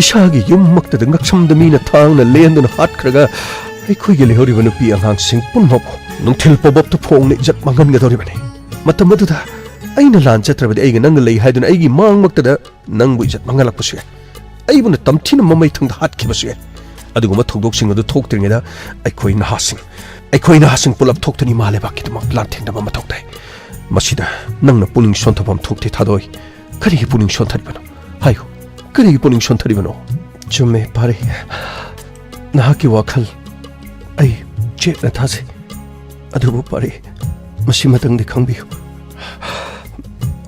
ꯏꯁꯥꯒꯤ ꯌꯨꯝꯃꯛꯇꯗ ꯉꯛꯁꯝꯗ ꯃꯤꯅ ꯊꯥꯡꯅ ꯂꯦꯟꯗꯨꯅ ꯍꯥꯠꯈ꯭ꯔꯒ ꯑꯩꯈꯣꯏꯒꯤ ꯂꯩꯍꯧꯔꯤꯕ ꯅꯨꯄꯤ ꯑꯉꯥꯡꯁꯤꯡ ꯄꯨꯝꯅꯃꯛꯄꯨ ꯅꯨꯡꯊꯤꯜ ꯄꯣꯕꯞꯇ ꯐꯣꯡꯅ ꯏꯖꯠ ꯃꯥꯡꯍꯟꯒꯗꯧꯔꯤꯕꯅꯤ꯫ ꯃꯇꯝ ꯑꯗꯨꯗ ꯑꯩꯅ ꯂꯥꯟ ꯆꯠꯇ꯭ꯔꯕꯗꯤ ꯑꯩꯒꯤ ꯅꯪꯒ ꯂꯩ ꯍꯥꯏꯗꯨꯅ ꯑꯩꯒꯤ ꯃꯥꯡꯃꯛꯇꯗ ꯅꯪꯕꯨ ꯏꯖꯠ ꯃꯥꯡꯍꯜꯂꯛꯄꯁꯨ ꯌꯥꯏ꯫ ꯑꯩꯕꯨꯅ ꯇꯝꯊꯤꯅ ꯃꯃꯩ ꯊꯪꯗ ꯍꯥꯠꯈꯤꯕꯁꯨ ꯌꯥꯏ꯫ ꯑꯗꯨꯒꯨꯝꯕ ꯊꯧꯗꯣꯛꯁꯤꯡ ꯑꯗꯨ ꯊꯣꯛꯇ꯭ꯔꯤꯉꯩꯗ ꯑꯩꯈꯣꯏ ꯅꯍꯥꯁꯤꯡ, ꯑꯩꯈꯣꯏ ꯅꯍꯥꯁꯤꯡ ꯄꯨꯂꯞ ꯊꯣꯛꯇꯨꯅ ꯏꯃꯥ ꯂꯩꯕꯥꯛꯀꯤꯗꯃꯛ ꯂꯥꯟꯊꯦꯡꯅꯕ ꯃꯊꯧ ꯇꯥꯏ꯫ ꯃꯁꯤꯗ ꯅꯪꯅ ꯄꯨꯛꯅꯤꯡ ꯁꯣꯟꯊꯐꯝ ꯊꯣꯛꯇꯦ, ꯊꯥꯗꯣꯏ꯫ ꯀꯔꯤꯒꯤ ꯄꯨꯛꯅꯤꯡ ꯁꯣꯟꯊꯔꯤꯕꯅꯣ? ꯍꯥꯏꯌꯨ, ꯀꯔꯤꯒꯤ ꯄꯨꯛꯅꯤꯡ ꯁꯣꯟꯊꯔꯤꯕꯅꯣ? ꯆꯨꯝꯃꯦ, ꯄꯥꯔꯤ꯫ ꯅꯍꯥꯛꯀꯤ ꯋꯥꯈꯜ ꯑꯩ ꯆꯦꯠꯅ ꯊꯥꯖꯩ꯫ ꯑꯗꯨꯕꯨ ꯄꯥꯔꯤ, ꯃꯁꯤꯃꯇꯪꯗꯤ ꯈꯪꯕꯤꯌꯨ꯫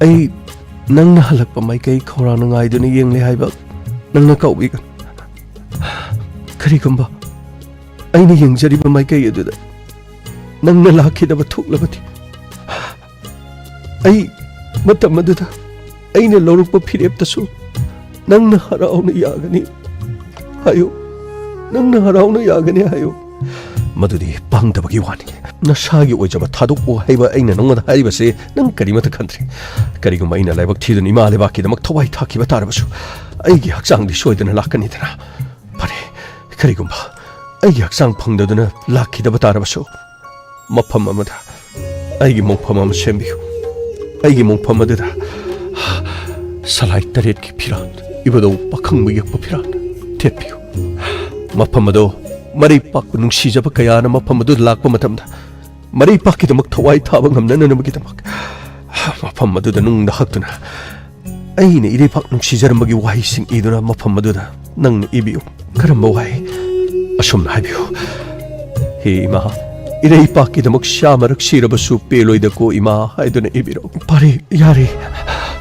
ꯑꯩ ꯅꯪꯅ ꯍꯜꯂꯛꯄ ꯃꯥꯏꯀꯩ ꯈꯧꯔꯥꯡꯅ ꯉꯥꯏꯗꯨꯅ ꯌꯦꯡꯂꯦ ꯍꯥꯏꯕ ꯅꯪꯅ ꯀꯥꯎꯕꯤꯒꯅꯨ꯫ ꯀꯔꯤꯒꯨꯝꯕ ꯑꯩꯅ ꯌꯦꯡꯖꯔꯤꯕ ꯃꯥꯏꯀꯩ ꯑꯗꯨꯗ ꯅꯪꯅ ꯂꯥꯛꯈꯤꯗꯕ ꯊꯣꯛꯂꯕꯗꯤ, ꯑꯩ ꯃꯇꯝ ꯑꯗꯨꯗ ꯑꯩꯅ ꯂꯧꯔꯛꯄ ꯐꯤꯔꯦꯞꯇꯁꯨ ꯅꯪꯅ ꯍꯔꯥꯎꯅ ꯌꯥꯒꯅꯤ ꯍꯥꯏꯌꯨ, ꯅꯪꯅ ꯍꯔꯥꯎꯅ ꯌꯥꯒꯅꯤ ꯍꯥꯏꯌꯨ꯫ ꯃꯗꯨꯗꯤ ꯄꯥꯡꯗꯕꯒꯤ ꯋꯥꯅꯤ꯫ ꯅꯁꯥꯒꯤ ꯑꯣꯏꯖꯕ ꯊꯥꯗꯣꯛꯑꯣ ꯍꯥꯏꯕ ꯑꯩꯅ ꯅꯉꯣꯟꯗ ꯍꯥꯏꯔꯤꯕꯁꯤ ꯅꯪ ꯀꯔꯤꯃꯠꯇ ꯈꯟꯗ꯭ꯔꯤ꯫ ꯀꯔꯤꯒꯨꯝꯕ ꯑꯩꯅ ꯂꯥꯏꯕꯛ ꯊꯤꯗꯨꯅ ꯏꯃꯥ ꯂꯩꯕꯥꯛꯀꯤꯗꯃꯛ ꯊꯋꯥꯏ ꯊꯥꯈꯤꯕ ꯇꯥꯔꯕꯁꯨ, ꯑꯩꯒꯤ ꯍꯛꯆꯥꯡꯗꯤ ꯁꯣꯏꯗꯅ ꯂꯥꯛꯀꯅꯤꯗꯅ꯫ ꯐꯔꯦ, ꯀꯔꯤꯒꯨꯝꯕ ꯑꯩꯒꯤ ꯍꯛꯆꯥꯡ ꯐꯪꯗꯗꯨꯅ ꯂꯥꯛꯈꯤꯗꯕ ꯇꯥꯔꯕꯁꯨ, ꯃꯐꯝ ꯑꯃꯗ ꯑꯩꯒꯤ ꯃꯣꯡꯐꯝ ꯑꯃ ꯁꯦꯝꯕꯤꯌꯨ꯫ ꯑꯩꯒꯤ ꯃꯣꯡꯐꯝ ꯑꯗꯨꯗ ꯁꯂꯥꯏ ꯇꯔꯦꯠꯀꯤ ꯐꯤꯔꯥꯟ, ꯏꯕꯨꯙꯧ ꯄꯥꯈꯪꯕ ꯌꯦꯛꯄ ꯐꯤꯔꯥꯟ ꯊꯦꯠꯄꯤꯌꯨ꯫ ꯃꯐꯝ ꯑꯗꯣ ꯃꯔꯩ ꯄꯥꯛꯄ ꯅꯨꯡꯁꯤꯖꯕ ꯀꯌꯥꯅ ꯃꯐꯝ ꯑꯗꯨꯗ ꯂꯥꯛꯄ ꯃꯇꯝꯗ, ꯃꯔꯩ ꯄꯥꯛꯀꯤꯗꯃꯛ ꯊꯋꯥꯏ ꯊꯥꯕ ꯉꯝꯅꯅꯕꯒꯤꯗꯃꯛ ꯃꯐꯝ ꯑꯗꯨꯗ ꯅꯨꯡꯗ ꯍꯛꯇꯨꯅ ꯑꯩꯅ ꯏꯔꯩꯄꯥꯛ ꯅꯨꯡꯁꯤꯖꯔꯝꯕꯒꯤ ꯋꯥꯍꯩꯁꯤꯡ ꯏꯗꯨꯅ ꯃꯐꯝ ꯑꯗꯨꯗ ꯅꯪꯅ ꯏꯕꯤꯌꯨ꯫ ꯀꯔꯝꯕ ꯋꯥꯍꯩ? ꯑꯁꯨꯝꯅ ꯍꯥꯏꯕꯤꯌꯨ, "ꯍꯦ ꯏꯃꯥ, ꯏꯔꯩꯄꯥꯛꯀꯤꯗꯃꯛ ꯁꯥ ꯃꯔꯛ ꯁꯤꯔꯕꯁꯨ ꯄꯦꯜꯂꯣꯏꯗꯀꯣ ꯏꯃꯥ" ꯍꯥꯏꯗꯨꯅ ꯏꯕꯤꯔꯣ꯫ ꯄꯥꯔꯤ, ꯌꯥꯔꯦ꯫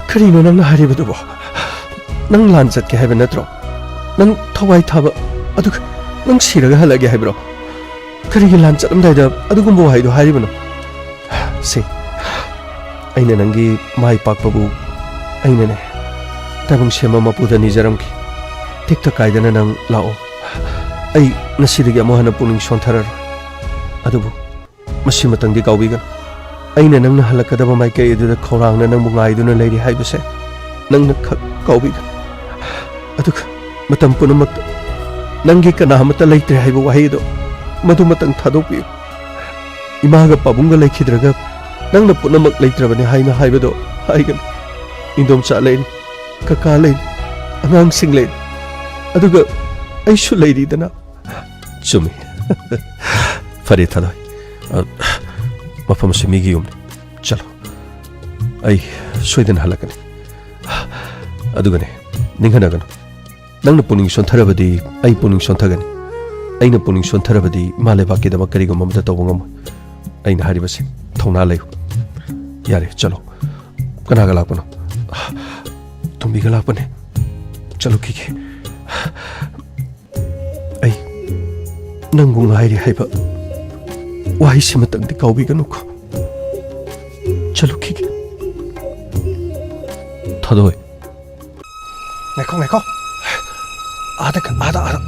ꯀꯔꯤꯅꯣ ꯅꯪꯅ ꯍꯥꯏꯔꯤꯕꯗꯨꯕꯣ? ꯅꯪ ꯂꯥꯟ ꯆꯠꯀꯦ ꯍꯥꯏꯕ ꯅꯠꯇ꯭ꯔꯣ? ꯅꯪ ꯊꯋꯥꯏ ꯊꯥꯕ, ꯑꯗꯨꯒ ꯅꯪ ꯁꯤꯔꯒ ꯍꯜꯂꯛꯑꯒꯦ ꯍꯥꯏꯕ꯭ꯔꯣ? ꯀꯔꯤꯒꯤ ꯂꯥꯟ ꯆꯠꯂꯝꯗꯥꯏꯗ ꯑꯗꯨꯒꯨꯝꯕ ꯋꯥꯍꯩꯗꯣ ꯍꯥꯏꯔꯤꯕꯅꯣ? ꯁꯦ, ꯑꯩꯅ ꯅꯪꯒꯤ ꯃꯥꯏ ꯄꯥꯛꯄꯕꯨ ꯑꯩꯅꯅꯦ, ꯇꯥꯏꯕꯪ ꯁꯦꯝꯕ ꯃꯄꯨꯗ ꯅꯤꯖꯔꯝꯒꯦ꯫ ꯇꯦꯛꯇ ꯀꯥꯏꯗꯅ ꯅꯪ ꯂꯥꯛꯑꯣ꯫ ꯑꯩ ꯉꯁꯤꯗꯒꯤ ꯑꯃꯨꯛ ꯍꯟꯅ ꯄꯨꯛꯅꯤꯡ ꯁꯣꯟꯊꯔꯔꯣꯏ꯫ ꯑꯗꯨꯕꯨ ꯃꯁꯤꯃꯇꯪꯗꯤ ꯀꯥꯎꯕꯤꯒꯅꯨ, ꯑꯩꯅ ꯅꯪꯅ ꯍꯜꯂꯛꯀꯗꯕ ꯃꯥꯏꯀꯩ ꯑꯗꯨꯗ ꯈꯧꯔꯥꯡꯅ ꯅꯪꯕꯨ ꯉꯥꯏꯗꯨꯅ ꯂꯩꯔꯤ ꯍꯥꯏꯕꯁꯦ ꯅꯪꯅ ꯈꯛ ꯀꯥꯎꯕꯤꯒꯅꯨ꯫ ꯑꯗꯨꯒ ꯃꯇꯝ ꯄꯨꯝꯅꯃꯛꯇ ꯅꯪꯒꯤ ꯀꯅꯥ ꯑꯃꯠꯇ ꯂꯩꯇ꯭ꯔꯦ ꯍꯥꯏꯕ ꯋꯥꯍꯩ ꯑꯗꯣ ꯃꯗꯨꯃꯇꯪ ꯊꯥꯗꯣꯛꯄꯤꯌꯨ꯫ ꯏꯃꯥꯒ ꯄꯥꯕꯨꯡꯒ ꯂꯩꯈꯤꯗ꯭ꯔꯒ ꯅꯪꯅ ꯄꯨꯝꯅꯃꯛ ꯂꯩꯇ꯭ꯔꯕꯅꯤ ꯍꯥꯏꯅ ꯍꯥꯏꯕꯗꯣ ꯍꯥꯏꯒꯅꯨ꯫ ꯏꯟꯗꯣꯝꯆꯥ ꯂꯩꯔꯤ, ꯀꯀꯥ ꯂꯩꯔꯤ, ꯑꯉꯥꯡꯁꯤꯡ ꯂꯩꯔꯤ, ꯑꯗꯨꯒ ꯑꯩꯁꯨ ꯂꯩꯔꯤꯗꯅ꯫ ꯆꯨꯝꯃꯤ꯫ ꯐꯔꯦ, ꯊꯥꯗꯣꯏ꯫ ꯑ, ꯃꯐꯝ ꯑꯁꯤ ꯃꯤꯒꯤ ꯌꯨꯝꯅꯤ꯫ ꯆꯠꯂꯣ꯫ ꯑꯩ ꯁꯣꯏꯗꯅ ꯍꯜꯂꯛꯀꯅꯤ꯫ ꯑꯗꯨꯒꯅꯦ, ꯅꯤꯡꯍꯟꯅꯒꯅꯨ꯫ ꯅꯪꯅ ꯄꯨꯛꯅꯤꯡ ꯁꯣꯟꯊꯔꯕꯗꯤ ꯑꯩ ꯄꯨꯛꯅꯤꯡ ꯁꯣꯟꯊꯒꯅꯤ꯫ ꯑꯩꯅ ꯄꯨꯛꯅꯤꯡ ꯁꯣꯟꯊꯔꯕꯗꯤ ꯏꯃꯥ ꯂꯩꯕꯥꯛꯀꯤꯗꯃꯛ ꯀꯔꯤꯒꯨꯝꯕ ꯑꯃꯠꯇ ꯇꯧꯕ ꯉꯝꯃꯣꯏ꯫ ꯑꯩꯅ ꯍꯥꯏꯔꯤꯕꯁꯤ ꯊꯧꯅꯥ ꯂꯩꯌꯨ꯫ ꯌꯥꯔꯦ, ꯆꯠꯂꯣ꯫ ꯀꯅꯥꯒ ꯂꯥꯛꯄꯅꯣ? ꯇꯣꯝꯕꯤꯒ ꯂꯥꯛꯄꯅꯦ꯫ ꯆꯠꯂꯨꯈꯤꯒꯦ꯫ ꯑꯩ ꯅꯪꯕꯨ ꯉꯥꯏꯔꯤ ꯍꯥꯏꯕ ꯋꯥꯍꯩꯁꯤꯃꯇꯪꯗꯤ ꯀꯥꯎꯕꯤꯒꯅꯨꯀꯣ꯫ ꯆꯠꯂꯨꯈꯤꯒꯦ꯫ ꯊꯥꯗꯣꯏ꯫ ꯉꯥꯏꯈꯣ, ꯉꯥꯏꯈꯣ꯫ ꯑꯥꯗ, ꯑꯥꯗ, ꯑꯥꯗ,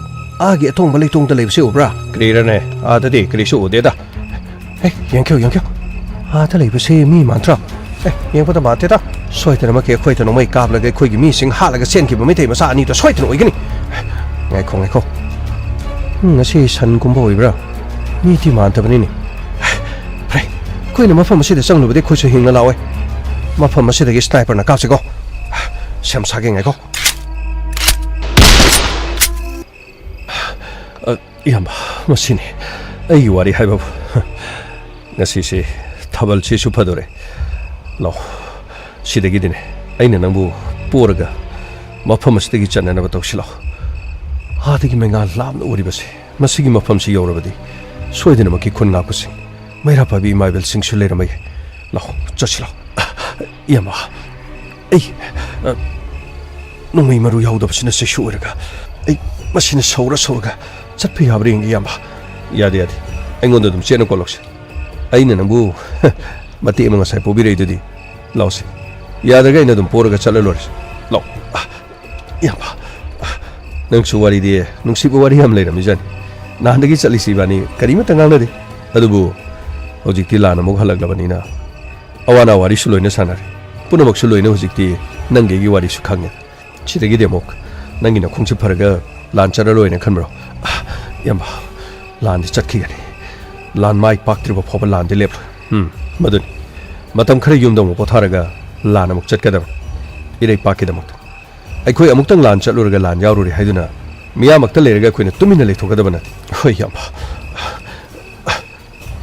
ꯑꯥꯒꯤ ꯑꯇꯣꯡꯕ ꯂꯩꯇꯣꯡꯗ ꯂꯩꯕꯁꯤ ꯎꯕ꯭ꯔꯥ? ꯀꯔꯤꯔꯅꯦ? ꯑꯥꯗꯗꯤ ꯀꯔꯤꯁꯨ ꯎꯗꯦꯗ꯫ ꯑꯦ, ꯌꯦꯡꯈꯤꯌꯨ, ꯌꯦꯡꯈꯤꯌꯨ꯫ ꯑꯥꯗ ꯂꯩꯕꯁꯤ ꯃꯤ ꯃꯥꯟꯗ꯭ꯔꯣ? ꯑꯦ, ꯌꯦꯡꯕꯗ ꯃꯥꯟꯗꯦꯗ꯫ ꯁꯣꯏꯗꯅꯃꯛꯀꯤ ꯑꯩꯈꯣꯏꯗ ꯅꯣꯡꯃꯩ ꯀꯥꯞꯂꯒ ꯑꯩꯈꯣꯏꯒꯤ ꯃꯤꯁꯤꯡ ꯍꯥꯠꯂꯒ ꯆꯦꯟꯈꯤꯕ ꯃꯩꯇꯩ ꯃꯆꯥ ꯑꯅꯤꯗꯣ ꯁꯣꯏꯗꯅ ꯑꯣꯏꯒꯅꯤ꯫ ꯉꯥꯏꯈꯣ, ꯉꯥꯏꯈꯣ꯫ ꯎꯝ, ꯉꯁꯤ ꯁꯟꯒꯨꯝꯕ ꯑꯣꯏꯕ꯭ꯔꯥ? ꯃꯤꯗꯤ ꯃꯥꯟꯗꯕꯅꯤꯅꯦ꯫ ꯐꯔꯦ, ꯑꯩꯈꯣꯏꯅ ꯃꯐꯝ ꯑꯁꯤꯗ ꯆꯪꯂꯨꯕꯗꯤ ꯑꯩꯈꯣꯏꯁꯨ ꯍꯤꯡꯅ ꯂꯥꯛꯑꯣꯏ꯫ ꯃꯐꯝ ꯑꯁꯤꯗꯒꯤ sniperꯅ ꯀꯥꯞꯁꯤꯀꯣ꯫ ꯁꯦꯝ ꯁꯥꯒꯦ, ꯉꯥꯏꯈꯣ꯫ ꯑ, ꯏꯌꯥꯝꯕ, ꯃꯁꯤꯅꯤ ꯑꯩꯒꯤ ꯋꯥꯔꯤ ꯍꯥꯏꯕꯕꯨ꯫ ꯉꯁꯤꯁꯤ ꯊꯥꯕꯜꯁꯤꯁꯨ ꯐꯗꯣꯔꯦ꯫ ꯂꯥꯎ, ꯁꯤꯗꯒꯤꯗꯤꯅꯦ ꯑꯩꯅ ꯅꯪꯕꯨ ꯄꯣꯔꯒ ꯃꯐꯝ ꯑꯁꯤꯗꯒꯤ ꯆꯠꯅꯅꯕ ꯇꯧꯁꯤ ꯂꯥꯎ꯫ ꯑꯥꯗꯒꯤ ꯃꯩꯉꯥꯜ ꯂꯥꯞꯅ ꯎꯔꯤꯕꯁꯦ, ꯃꯁꯤꯒꯤ ꯃꯐꯝꯁꯤ ꯌꯧꯔꯕꯗꯤ ꯁꯣꯏꯗꯅꯃꯛꯀꯤ ꯈꯨꯟ ꯉꯥꯛꯄꯁꯤꯡ, ꯃꯩꯔꯥ ꯄꯥꯏꯕꯤ ꯏꯃꯥ ꯏꯕꯦꯜꯁꯤꯡꯁꯨ ꯂꯩꯔꯝꯕ ꯌꯥꯏ꯫ ꯂꯥꯎ, ꯆꯠꯁꯤ ꯂꯥꯎ꯫ ꯏꯌꯥꯝꯕ, ꯑꯩ, ꯑ, ꯅꯣꯡꯃꯩ ꯃꯔꯨ ꯌꯥꯎꯗꯕꯁꯤꯅ ꯆꯩꯁꯨ ꯑꯣꯏꯔꯒ, ꯑꯩ ꯃꯁꯤꯅ ꯁꯧꯔ ꯁꯧꯔꯒ ꯆꯠꯄ ꯌꯥꯕ꯭ꯔꯥ ꯌꯦꯡꯒꯦ, ꯏꯌꯥꯝꯕ꯫ ꯌꯥꯗꯦ, ꯌꯥꯗꯦ꯫ ꯑꯩꯉꯣꯟꯗ ꯑꯗꯨꯝ ꯆꯦꯟꯅ ꯀꯣꯜꯂꯛꯁꯤ꯫ ꯑꯩꯅ ꯅꯪꯕꯨ ꯃꯇꯦꯛ ꯑꯃ ꯉꯁꯥꯏ ꯄꯣꯕꯤꯔꯛꯏꯗꯨꯗꯤ꯫ ꯂꯥꯎꯁꯤ꯫ ꯌꯥꯗ꯭ꯔꯒ ꯑꯩꯅ ꯑꯗꯨꯝ ꯄꯣꯔꯒ ꯆꯠꯂ ꯂꯣꯏꯔꯦ꯫ ꯂꯥꯎ꯫ ꯑ, ꯏꯌꯥꯝꯕ꯫ ꯑ, ꯅꯪꯁꯨ ꯋꯥꯔꯤꯗꯤ ꯅꯨꯡꯁꯤꯕ ꯋꯥꯔꯤ ꯌꯥꯝ ꯂꯩꯔꯝꯃꯤꯖꯥꯠꯅꯤ꯫ ꯅꯍꯥꯟꯗꯒꯤ ꯆꯠꯂꯤꯁꯤ ꯏꯕꯥꯅꯤ ꯀꯔꯤꯃꯠꯇ ꯉꯥꯡꯅꯗꯦ꯫ ꯑꯗꯨꯕꯨ ꯍꯧꯖꯤꯛꯇꯤ ꯂꯥꯟ ꯑꯃꯨꯛ ꯍꯜꯂꯛꯂꯕꯅꯤꯅ ꯑꯋꯥ ꯑꯅꯥ ꯋꯥꯔꯤꯁꯨ ꯂꯣꯏꯅ ꯁꯥꯟꯅꯔꯦ꯫ ꯄꯨꯝꯅꯃꯛꯁꯨ ꯂꯣꯏꯅ ꯍꯧꯖꯤꯛꯇꯤ ꯅꯪꯒꯤ ꯑꯩꯒꯤ ꯋꯥꯔꯤꯁꯨ ꯈꯪꯉꯦ꯫ ꯁꯤꯗꯒꯤꯗꯤ ꯑꯃꯨꯛ ꯅꯪꯒꯤ ꯅꯈꯣꯡꯁꯦ ꯐꯔꯒ ꯂꯥꯟ ꯆꯠꯂꯔꯣꯏꯅ ꯈꯟꯕ꯭ꯔꯣ? ꯏꯌꯥꯝꯕ, ꯂꯥꯟꯗꯤ ꯆꯠꯈꯤꯒꯅꯤ꯫ ꯂꯥꯟ ꯃꯥꯏ ꯄꯥꯛꯇ꯭ꯔꯤꯕ ꯐꯥꯎꯕ ꯂꯥꯟꯗꯤ ꯂꯦꯞꯂꯣꯏ꯫ ꯎꯝ, ꯃꯗꯨꯅꯤ꯫ ꯃꯇꯝ ꯈꯔ ꯌꯨꯝꯗ ꯑꯃꯨꯛ ꯄꯣꯊꯥꯔꯒ ꯂꯥꯟ ꯑꯃꯨꯛ ꯆꯠꯀꯗꯕꯅꯤ꯫ ꯏꯔꯩꯄꯥꯛꯀꯤꯗꯃꯛꯇ꯫ ꯑꯩꯈꯣꯏ ꯑꯃꯨꯛꯇꯪ ꯂꯥꯟ ꯆꯠꯂꯨꯔꯒ ꯂꯥꯟ ꯌꯥꯎꯔꯨꯔꯦ ꯍꯥꯏꯗꯨꯅ ꯃꯤꯌꯥꯝꯃꯛꯇ ꯂꯩꯔꯒ ꯑꯩꯈꯣꯏꯅ ꯇꯨꯃꯤꯟꯅ ꯂꯩꯊꯣꯛꯀꯗꯕ ꯅꯠꯇꯦ꯫ ꯍꯣꯏ, ꯏꯌꯥꯝꯕ꯫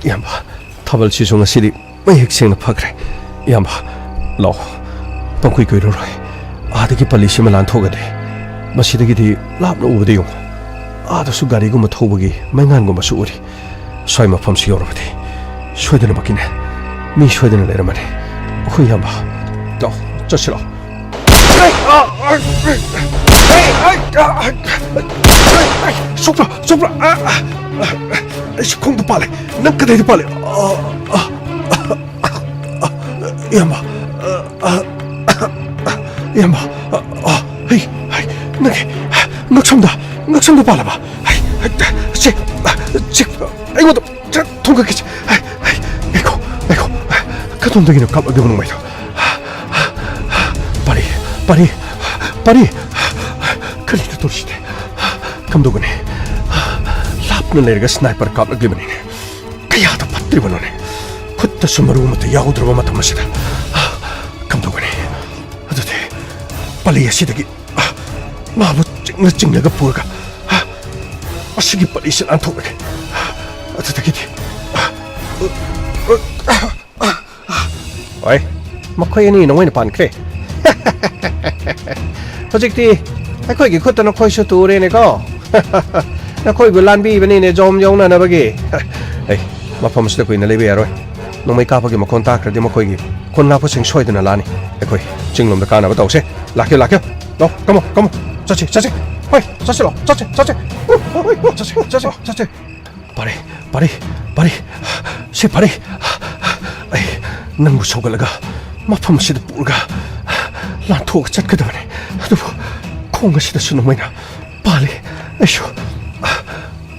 ꯏꯌꯥꯝꯕ, ꯊꯥꯕꯜꯁꯤꯁꯨ ꯉꯁꯤꯗꯤ ꯃꯌꯦꯛ ꯁꯦꯡꯅ ꯐꯈ꯭ꯔꯦ꯫ ꯏꯌꯥꯝꯕ, ꯂꯥꯛꯑꯣ꯫ ꯄꯪꯀꯨꯏ ꯀꯨꯏꯔꯔꯣꯏ꯫ ꯑꯥꯗꯒꯤ ꯄꯜꯂꯤꯁꯤꯃ ꯂꯥꯟꯊꯣꯛꯑꯗꯤ ꯃꯁꯤꯗꯒꯤꯗꯤ ꯂꯥꯞꯅ ꯎꯕꯗ ꯌꯦꯡꯉꯨ꯫ ꯑꯥꯗꯁꯨ ꯒꯥꯔꯤꯒꯨꯝꯕ ꯊꯧꯕꯒꯤ ꯃꯩꯉꯥꯟꯒꯨꯝꯕꯁꯨ ꯎꯔꯤ꯫ ꯁ꯭ꯋꯥꯏ ꯃꯐꯝꯁꯤ ꯌꯧꯔꯕꯗꯤ ꯁꯣꯏꯗꯅꯃꯛꯀꯤꯅꯦ꯫ ꯃꯤ ꯁꯣꯏꯗꯅ ꯂꯩꯔꯝꯃꯅꯤ꯫ ꯑꯩꯈꯣꯏ ꯏꯌꯥꯝꯕ꯫ ꯂꯥꯛꯑꯣ, ꯆꯠꯁꯤ ꯂꯥꯛꯑꯣ꯫ ꯁꯣꯛꯄ꯭ꯔꯥ? ꯁꯣꯛꯄ꯭ꯔꯥ? ꯑ, ꯑ, ꯑ, ꯑꯩꯁꯨ ꯈꯣꯡꯗ ꯄꯥꯜꯂꯦ꯫ ꯅꯪ ꯀꯗꯥꯏꯗ ꯄꯥꯜꯂꯦ? ꯑ, ꯑ, ꯑ, ꯑ, ꯏꯌꯥꯝꯕ꯫ ꯑ, ꯑ, ꯑ, ꯏꯌꯥꯝꯕ꯫ ꯑ, ꯑ, ꯍꯩ, ꯍꯩ, ꯅꯪꯒꯤ ꯉꯛꯁꯝꯗ, ꯉꯛꯁꯝꯗ ꯄꯥꯜꯂꯕ? ꯍꯩ, ꯍꯩ, ꯁꯦ, ꯁꯦ, ꯑꯩꯉꯣꯟꯗ ꯊꯣꯡꯒꯠꯈꯤꯁꯦ꯫ ꯍꯩ, ꯍꯩ, ꯉꯥꯏꯈꯣ, ꯉꯥꯏꯈꯣ꯫ ꯀꯗꯣꯝꯗꯒꯤꯅꯣ ꯀꯥꯞꯂꯛꯂꯤꯕ ꯅꯣꯡꯃꯩꯗꯣ? ꯄꯥꯔꯤ, ꯄꯥꯔꯤ, ꯄꯥꯔꯤ꯫ ꯀꯔꯤꯅꯣ ꯇꯧꯔꯤꯁꯤꯗꯤ? ꯀꯝꯗꯧꯒꯅꯤ? ꯂꯥꯞꯅ ꯂꯩꯔꯒ ꯁ꯭ꯅꯥꯏꯄꯔ ꯀꯥꯞꯂꯛꯂꯤꯕꯅꯤꯅꯦ꯫ ꯀꯌꯥꯗ ꯐꯠꯇ꯭ꯔꯤꯕꯅꯣꯅꯦ? ꯈꯨꯠꯇꯁꯨ ꯃꯔꯨ ꯑꯃꯠꯇ ꯌꯥꯎꯗ꯭ꯔꯕ ꯃꯇꯝ ꯑꯁꯤꯗ꯫ ꯀꯝꯗꯧꯒꯅꯤ? ꯑꯗꯨꯗꯤ ꯄꯥꯂꯤ ꯑꯁꯤꯗꯒꯤ ꯃꯥꯕꯨ ꯆꯤꯡꯅ ꯆꯤꯡꯅꯒ ꯄꯨꯔꯒ ꯑꯁꯤꯒꯤ ꯄꯥꯂꯤꯁꯤ ꯂꯥꯟꯊꯣꯛꯂꯒꯦ꯫ ꯑꯗꯨꯗꯒꯤꯗꯤ ꯍꯣꯏ, ꯃꯈꯣꯏ ꯑꯅꯤ ꯅꯣꯡꯃꯩꯅ ꯄꯥꯟꯈ꯭ꯔꯦ꯫ ꯍꯧꯖꯤꯛꯇꯤ ꯑꯩꯈꯣꯏꯒꯤ ꯈꯨꯠꯇ ꯅꯈꯣꯏꯁꯨ ꯇꯨꯔꯦꯅꯦꯀꯣ꯫ ꯅꯈꯣꯏꯕꯨ ꯂꯥꯟꯕꯤꯕꯅꯤꯅꯦ ꯖꯣꯝ ꯌꯧꯅꯅꯕꯒꯤ꯫ ꯑꯩ ꯃꯐꯝ ꯑꯁꯤꯗ ꯀꯨꯏꯅ ꯂꯩꯕ ꯌꯥꯔꯣꯏ꯫ ꯅꯣꯡꯃꯩ ꯀꯥꯞꯄꯒꯤ ꯃꯈꯣꯟ ꯇꯥꯈ꯭ꯔꯗꯤ ꯃꯈꯣꯏꯒꯤ ꯈꯨꯟ ꯉꯥꯛꯄꯁꯤꯡ ꯁꯣꯏꯗꯅ ꯂꯥꯛꯑꯅꯤ꯫ ꯑꯩꯈꯣꯏ ꯆꯤꯡꯂꯣꯝꯗ ꯀꯥꯅꯕ ꯇꯧꯁꯦ꯫ ꯂꯥꯛꯀꯦ, ꯂꯥꯛꯀꯦ꯫ ꯂꯥꯛꯑꯣ, come on, come on꯫ ꯆꯠꯁꯤ, ꯆꯠꯁꯤ꯫ ꯍꯣꯏ, ꯆꯠꯁꯤ, ꯂꯥꯛꯑꯣ, ꯆꯠꯁꯤ, ꯆꯠꯁꯤ꯫ ꯆꯠꯁꯤ, ꯆꯠꯁꯤ, ꯆꯠꯁꯤ꯫ ꯄꯥꯔꯤ, ꯄꯥꯔꯤ, ꯄꯥꯔꯤ꯫ ꯁꯤ ꯄꯥꯔꯤ꯫ ꯑꯩ ꯅꯪꯕꯨ ꯁꯧꯒꯠꯂꯒ ꯃꯐꯝ ꯑꯁꯤꯗ ꯄꯨꯔꯒ ꯂꯥꯟꯊꯣꯛꯑꯒ ꯆꯠꯀꯗꯕꯅꯤ꯫ ꯑꯗꯨꯕꯨ ꯈꯣꯡ ꯑꯁꯤꯗꯁꯨ ꯅꯣꯡꯃꯩꯅ ꯄꯥꯜꯂꯤ꯫ ꯑꯩꯁꯨ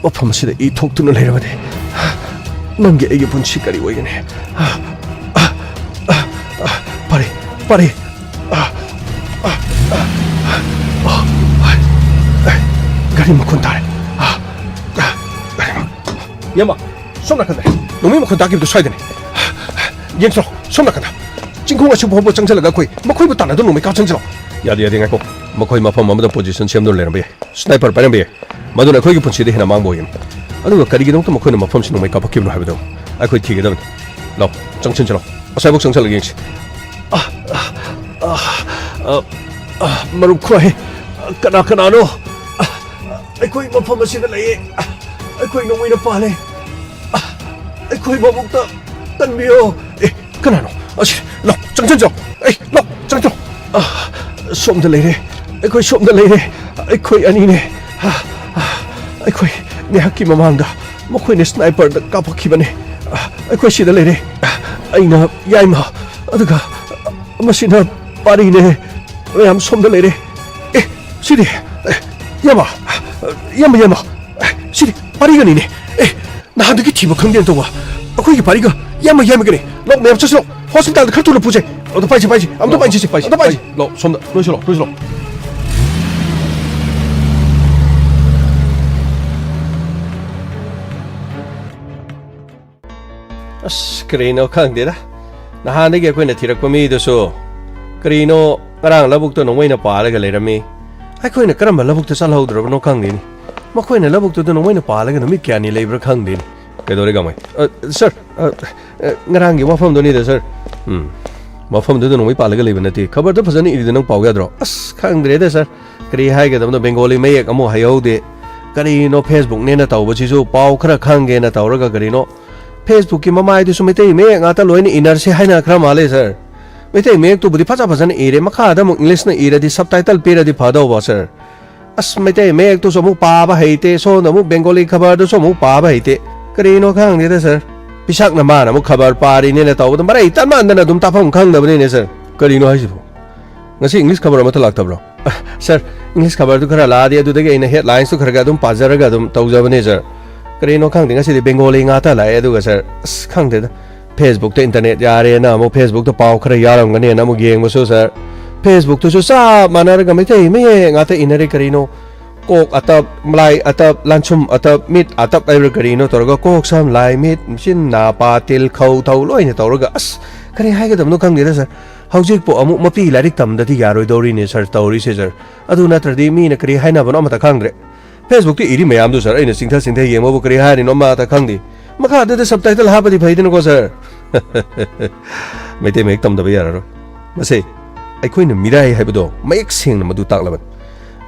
ꯃꯐꯝ ꯑꯁꯤꯗ ꯏ ꯊꯣꯛꯇꯨꯅ ꯂꯩꯔꯕꯗꯤ ꯅꯪꯒꯤ ꯑꯩꯒꯤ ꯄꯨꯟꯁꯤ ꯀꯔꯤ ꯑꯣꯏꯒꯅꯤ? ꯑ, ꯑ, ꯑ, ꯑ, ꯄꯥꯔꯤ, ꯄꯥꯔꯤ꯫ ꯑ, ꯑ, ꯑ, ꯑ, ꯑ, ꯒꯥꯔꯤ ꯃꯈꯣꯟ ꯇꯥꯔꯦ꯫ ꯑ, ꯑ, ꯒꯥꯔꯤ ꯃꯈꯣꯟ꯫ ꯏꯌꯥꯝꯕ, ꯁꯣꯝ ꯅꯥꯀꯟꯗ ꯅꯣꯡꯃꯩ ꯃꯈꯣꯟ ꯇꯥꯈꯤꯕꯗꯨ ꯁ꯭ꯋꯥꯏꯗꯅꯤ꯫ ꯌꯦꯡꯁꯤꯂꯣ, ꯁꯣꯝ ꯅꯥꯀꯟꯗ꯫ ꯆꯤꯡꯈꯣꯡ ꯑꯁꯤ ꯐꯥꯎꯕ ꯆꯪꯁꯤꯜꯂꯒ ꯑꯩꯈꯣꯏ ꯃꯈꯣꯏꯕꯨ ꯇꯥꯟꯅꯗꯨꯅ ꯅꯣꯡꯃꯩ ꯀꯥꯞꯁꯤꯟꯁꯤꯂꯣ꯫ ꯌꯥꯗꯦ, ꯌꯥꯗꯦ, ꯉꯥꯏꯈꯣ꯫ ꯃꯈꯣꯏ ꯃꯐꯝ ꯑꯃꯗ ꯄꯣꯖꯤꯁꯟ ꯁꯦꯝꯗꯨꯅ ꯂꯩꯔꯝꯕ ꯌꯥꯏ꯫ ꯁ꯭ꯅꯥꯏꯄꯔ ꯄꯥꯏꯔꯝꯕ ꯌꯥꯏ꯫ ꯃꯗꯨꯅ ꯑꯩꯈꯣꯏꯒꯤ ꯄꯨꯟꯁꯤꯗ ꯍꯦꯟꯅ ꯑꯃꯥꯡꯕ ꯑꯣꯏꯒꯅꯤ꯫ ꯑꯗꯨꯒ ꯀꯔꯤꯒꯤꯗꯃꯛꯇ ꯃꯈꯣꯏꯅ ꯃꯐꯝꯁꯤ ꯅꯣꯡꯃꯩ ꯀꯥꯞꯄꯛꯈꯤꯕꯅꯣ ꯍꯥꯏꯕꯗꯣ ꯑꯩꯈꯣꯏ ꯊꯤꯒꯗꯕꯅꯤ꯫ ꯂꯥꯎ, ꯆꯪꯁꯤꯟꯁꯤꯂꯣ꯫ ꯑꯁ꯭ꯋꯥꯏꯐꯥꯎ ꯆꯪꯁꯤꯜꯂꯒ ꯌꯦꯡꯁꯤ꯫ ꯑ, ꯑ, ꯑ, ꯑ, ꯑ, ꯃꯔꯨꯞ ꯈꯣꯏ, ꯀꯅꯥ ꯀꯅꯥꯅꯣ? ꯑ, ꯑꯩꯈꯣꯏ ꯃꯐꯝ ꯑꯁꯤꯗ ꯂꯩꯌꯦ꯫ ꯑ, ꯑꯩꯈꯣꯏ ꯅꯣꯡꯃꯩꯅ ꯄꯥꯜꯂꯦ꯫ ꯑ, ꯑꯩꯈꯣꯏ ꯃꯕꯨꯛꯇ ꯀꯟꯕꯤꯌꯣ꯫ ꯑꯦ, ꯀꯅꯥꯅꯣ? ꯑꯁꯤ, ꯂꯥꯎ, ꯆꯪꯁꯤꯟꯁꯤꯂꯣ꯫ ꯑꯦ, ꯂꯥꯎ, ꯆꯪꯁꯤꯟꯁꯤꯂꯣ꯫ ꯑ, ꯁꯣꯝꯗ ꯂꯩꯔꯦ꯫ ꯑꯩꯈꯣꯏ ꯁꯣꯝꯗ ꯂꯩꯔꯦ꯫ ꯑꯩꯈꯣꯏ ꯑꯅꯤꯅꯦ꯫ ꯑ, ꯑ, ꯑꯩꯈꯣꯏ ꯉꯥꯏꯍꯥꯛꯀꯤ ꯃꯃꯥꯡꯗ ꯃꯈꯣꯏꯅ ꯁ꯭ꯅꯥꯏꯄꯔꯗ ꯀꯥꯞꯄꯛꯈꯤꯕꯅꯦ꯫ ꯑ, ꯑꯩꯈꯣꯏ ꯁꯤꯗ ꯂꯩꯔꯦ꯫ ꯑ, ꯑꯩꯅ ꯌꯥꯏꯃ, ꯑꯗꯨꯒ ꯃꯁꯤꯅ ꯄꯥꯔꯤꯅꯦ꯫ ꯃꯌꯥꯝ ꯁꯣꯝꯗ ꯂꯩꯔꯦ꯫ ꯑꯦ, ꯁꯤꯗꯤ, ꯑꯦ, ꯏꯌꯥꯝꯕ, ꯏꯌꯥꯝꯕ, ꯏꯌꯥꯝꯕ, ꯑꯦ, ꯁꯤꯗꯤ ꯄꯥꯔꯤꯒꯅꯤꯅꯦ꯫ ꯑꯦ, ꯅꯍꯥꯟꯗꯒꯤ ꯊꯤꯕ ꯈꯪꯗꯦꯅ ꯇꯧꯕ꯫ ꯑꯩꯈꯣꯏꯒꯤ ꯄꯥꯔꯤꯒ ꯏꯌꯥꯝꯕ, ꯏꯌꯥꯝꯕꯒꯅꯤ꯫ ꯂꯥꯎ, ꯃꯌꯥꯝ ꯆꯠꯁꯤꯂꯣ꯫ ꯍꯣꯁꯄꯤꯇꯥꯜꯗ ꯈꯔ ꯊꯨꯅ ꯄꯨꯁꯦ꯫ ꯑꯝꯇ ꯄꯥꯏꯁꯤ, ꯄꯥꯏꯁꯤ, ꯑꯝꯇ ꯄꯥꯏꯁꯤ, ꯄꯥꯏꯁꯤ, ꯑꯝꯇ ꯄꯥꯏꯁꯤ꯫ ꯂꯥꯎ, ꯁꯣꯝꯗ, ꯅꯣꯏꯁꯨ ꯂꯥꯎ, ꯅꯣꯏꯁꯨ ꯂꯥꯎ꯫ ꯑꯁ, ꯀꯔꯤꯅꯣ ꯈꯪꯗꯦꯗ꯫ ꯅꯍꯥꯟꯗꯒꯤ ꯑꯩꯈꯣꯏꯅ ꯊꯤꯔꯛꯄ ꯃꯤꯗꯨꯁꯨ ꯀꯔꯤꯅꯣ ꯉꯔꯥꯡ ꯂꯧꯕꯨꯛꯇ ꯅꯣꯡꯃꯩꯅ ꯄꯥꯜꯂꯒ ꯂꯩꯔꯝꯃꯤ꯫ ꯑꯩꯈꯣꯏꯅ ꯀꯔꯝꯕ ꯂꯧꯕꯨꯛꯇ ꯆꯠꯍꯧꯗ꯭ꯔꯕꯅꯣ ꯈꯪꯗꯦꯅꯦ꯫ ꯃꯈꯣꯏꯅ ꯂꯧꯕꯨꯛꯇꯨꯗ ꯅꯣꯡꯃꯩꯅ ꯄꯥꯜꯂꯒ ꯅꯨꯃꯤꯠ ꯀꯌꯥꯅꯤ ꯂꯩꯕ꯭ꯔꯥ ꯈꯪꯗꯦꯅꯦ꯫ ꯀꯩꯗꯧꯔꯦ, ꯒꯥꯡꯃꯩ? ꯑ, ꯁꯥꯔ, ꯑ, ꯑ, ꯉꯔꯥꯡꯒꯤ ꯋꯥꯐꯝꯗꯨꯅꯤꯗ, ꯁꯥꯔ꯫ ꯎꯝ, ꯃꯐꯝꯗꯨꯗ ꯅꯣꯡꯃꯩ ꯄꯥꯜꯂꯒ ꯂꯩꯕ ꯅꯠꯇꯦ꯫ ꯈꯕꯔꯗ ꯐꯖꯅ ꯏꯔꯤꯗ ꯅꯪ ꯄꯥꯎ ꯌꯥꯗ꯭ꯔꯣ? ꯑꯁ, ꯈꯪꯗ꯭ꯔꯦꯗ, ꯁꯥꯔ꯫ ꯀꯔꯤ ꯍꯥꯏꯒꯗꯕꯅꯣ, ꯕꯦꯡꯒꯣꯂꯤ ꯃꯌꯦꯛ ꯑꯃꯨꯛ ꯍꯩꯍꯧꯗꯦ꯫ ꯀꯔꯤꯅꯣ, ꯐꯦꯁꯕꯨꯛꯅꯦꯅ ꯇꯧꯕꯁꯤꯁꯨ ꯄꯥꯎ ꯈꯔ ꯈꯪꯒꯦꯅ ꯇꯧꯔꯒ ꯀꯔꯤꯅꯣ, ꯐꯦꯁꯕꯨꯛꯀꯤ ꯃꯃꯥꯏꯗꯨꯁꯨ ꯃꯩꯇꯩ ꯃꯌꯦꯛ ꯉꯥꯛꯇ ꯂꯣꯏꯅ ꯏꯅꯔꯁꯦ ꯍꯥꯏꯅꯈ꯭ꯔ ꯃꯥꯜꯂꯦ, ꯁꯥꯔ꯫ ꯃꯩꯇꯩ ꯃꯌꯦꯛꯇꯨꯕꯨꯗꯤ ꯐꯖ ꯐꯖꯅ ꯏꯔꯦ, ꯃꯈꯥꯗ ꯑꯃꯨꯛ ꯏꯪꯂꯤꯁꯅ ꯏꯔꯗꯤ, ꯁꯕꯇꯥꯏꯇꯜ ꯄꯤꯔꯗꯤ ꯐꯗꯧꯕ, ꯁꯥꯔ꯫ ꯑꯁ, ꯃꯩꯇꯩ ꯃꯌꯦꯛꯇꯨꯁꯨ ꯑꯃꯨꯛ ꯄꯥꯕ ꯍꯩꯇꯦ, ꯁꯣꯝꯗ ꯑꯃꯨꯛ ꯕꯦꯡꯒꯣꯂꯤ ꯈꯕꯔꯗꯨꯁꯨ ꯑꯃꯨꯛ ꯄꯥꯕ ꯍꯩꯇꯦ꯫ ꯀꯔꯤꯅꯣ ꯈꯪꯗꯦꯗ, ꯁꯥꯔ꯫ ꯄꯤꯁꯛꯅ ꯃꯥꯅ ꯑꯃꯨꯛ ꯈꯕꯔ ꯄꯥꯔꯤꯅꯦꯅ ꯇꯧꯕꯗ ꯃꯔꯩ ꯇꯟꯃꯟꯗꯅ ꯑꯗꯨꯝ ꯇꯥꯐꯝ ꯈꯪꯗꯕꯅꯤꯅꯦ, ꯁꯥꯔ꯫ ꯀꯔꯤꯅꯣ ꯍꯥꯏꯁꯤꯕꯣ? ꯉꯁꯤ ꯏꯪꯂꯤꯁ ꯈꯕꯔ ꯑꯃꯠꯇ ꯂꯥꯛꯇꯕ꯭ꯔꯣ? ꯑ, ꯁꯥꯔ, ꯏꯪꯂꯤꯁ ꯈꯕꯔꯗꯨ ꯈꯔ ꯂꯥꯛꯑꯗꯤ ꯑꯗꯨꯗꯒꯤ ꯑꯩꯅ ꯍꯦꯗꯂꯥꯏꯟꯁꯇꯨ ꯈꯔ ꯈꯔ ꯑꯗꯨꯝ ꯄꯥꯖꯔꯒ ꯑꯗꯨꯝ ꯇꯧꯖꯕꯅꯦ, ꯁꯥꯔ꯫ ꯀꯔꯤꯅꯣ ꯈꯪꯗꯦ, ꯉꯁꯤꯗꯤ ꯕꯦꯡꯒꯣꯂꯤ ꯉꯥꯛꯇ ꯂꯥꯛꯑꯦ꯫ ꯑꯗꯨꯒ ꯁꯥꯔ, ꯑꯁ, ꯈꯪꯗꯦꯗ, ꯐꯦꯁꯕꯨꯛꯇ ꯏꯟꯇꯔꯅꯦꯠ ꯌꯥꯔꯦꯅ ꯑꯃꯨꯛ ꯐꯦꯁꯕꯨꯛꯇ ꯄꯥꯎ ꯈꯔ ꯌꯥꯎꯔꯝꯒꯅꯦꯅ ꯑꯃꯨꯛ ꯌꯦꯡꯕꯁꯨ ꯁꯥꯔ, ꯐꯦꯁꯕꯨꯛꯇꯁꯨ ꯆꯞ ꯃꯥꯟꯅꯔꯒ ꯃꯩꯇꯩ ꯃꯌꯦꯛ ꯉꯥꯛꯇ ꯏꯅꯔꯦ꯫ ꯀꯔꯤꯅꯣ, ꯀꯣꯛ ꯑꯇꯞ, ꯂꯥꯏ ꯑꯇꯞ, ꯂꯥꯟꯁꯨꯝ ꯑꯇꯞ, ꯃꯤꯠ ꯑꯇꯞ ꯍꯥꯏꯕ꯭ꯔꯥ ꯀꯔꯤꯅꯣ ꯇꯧꯔꯒ, ꯀꯣꯛ ꯁꯝ ꯂꯥꯏ ꯃꯤꯠ ꯆꯤꯟ ꯅꯥ ꯄꯥ ꯇꯤꯜ ꯈꯧ ꯊꯧ ꯂꯣꯏꯅ ꯇꯧꯔꯒ, ꯑꯁ, ꯀꯔꯤ ꯍꯥꯏꯒꯗꯕꯅꯣ ꯈꯪꯗꯦꯗ ꯁꯥꯔ꯫ ꯍꯧꯖꯤꯛꯄꯨ ꯑꯃꯨꯛ ꯃꯄꯤ ꯂꯥꯏꯔꯤꯛ ꯇꯝꯗꯗꯤ ꯌꯥꯔꯣꯏꯗꯧꯔꯤꯅꯦ ꯁꯥꯔ, ꯇꯧꯔꯤꯁꯦ ꯁꯥꯔ꯫ ꯑꯗꯨ ꯅꯠꯇ꯭ꯔꯗꯤ ꯃꯤꯅ ꯀꯔꯤ ꯍꯥꯏꯅꯕꯅꯣ ꯑꯃꯠꯇ ꯈꯪꯗ꯭ꯔꯦ꯫ ꯐꯦꯁꯕꯨꯛꯇ ꯏꯔꯤ ꯃꯌꯥꯝꯗꯨ ꯁꯥꯔ, ꯑꯩꯅ ꯆꯤꯡꯊ ꯆꯤꯡꯊ ꯌꯦꯡꯕꯕꯨ ꯀꯔꯤ ꯍꯥꯏꯔꯤꯅꯣ ꯑꯃꯠꯇ ꯈꯪꯗꯦ꯫ ꯃꯈꯥꯗꯨꯗ ꯁꯕꯇꯥꯏꯇꯜ ꯍꯥꯞꯄꯗꯤ ꯐꯩꯗꯅꯀꯣ ꯁꯥꯔ꯫ ꯃꯩꯇꯩ ꯃꯌꯦꯛ ꯇꯝꯗꯕ ꯌꯥꯔꯔꯣꯏ꯫ ꯃꯁꯦ ꯑꯩꯈꯣꯏꯅ ꯃꯤꯔꯥꯏ ꯍꯥꯏꯕꯗꯣ ꯃꯌꯦꯛ ꯁꯦꯡꯅ ꯃꯗꯨ ꯇꯥꯛꯂꯕꯅꯤ꯫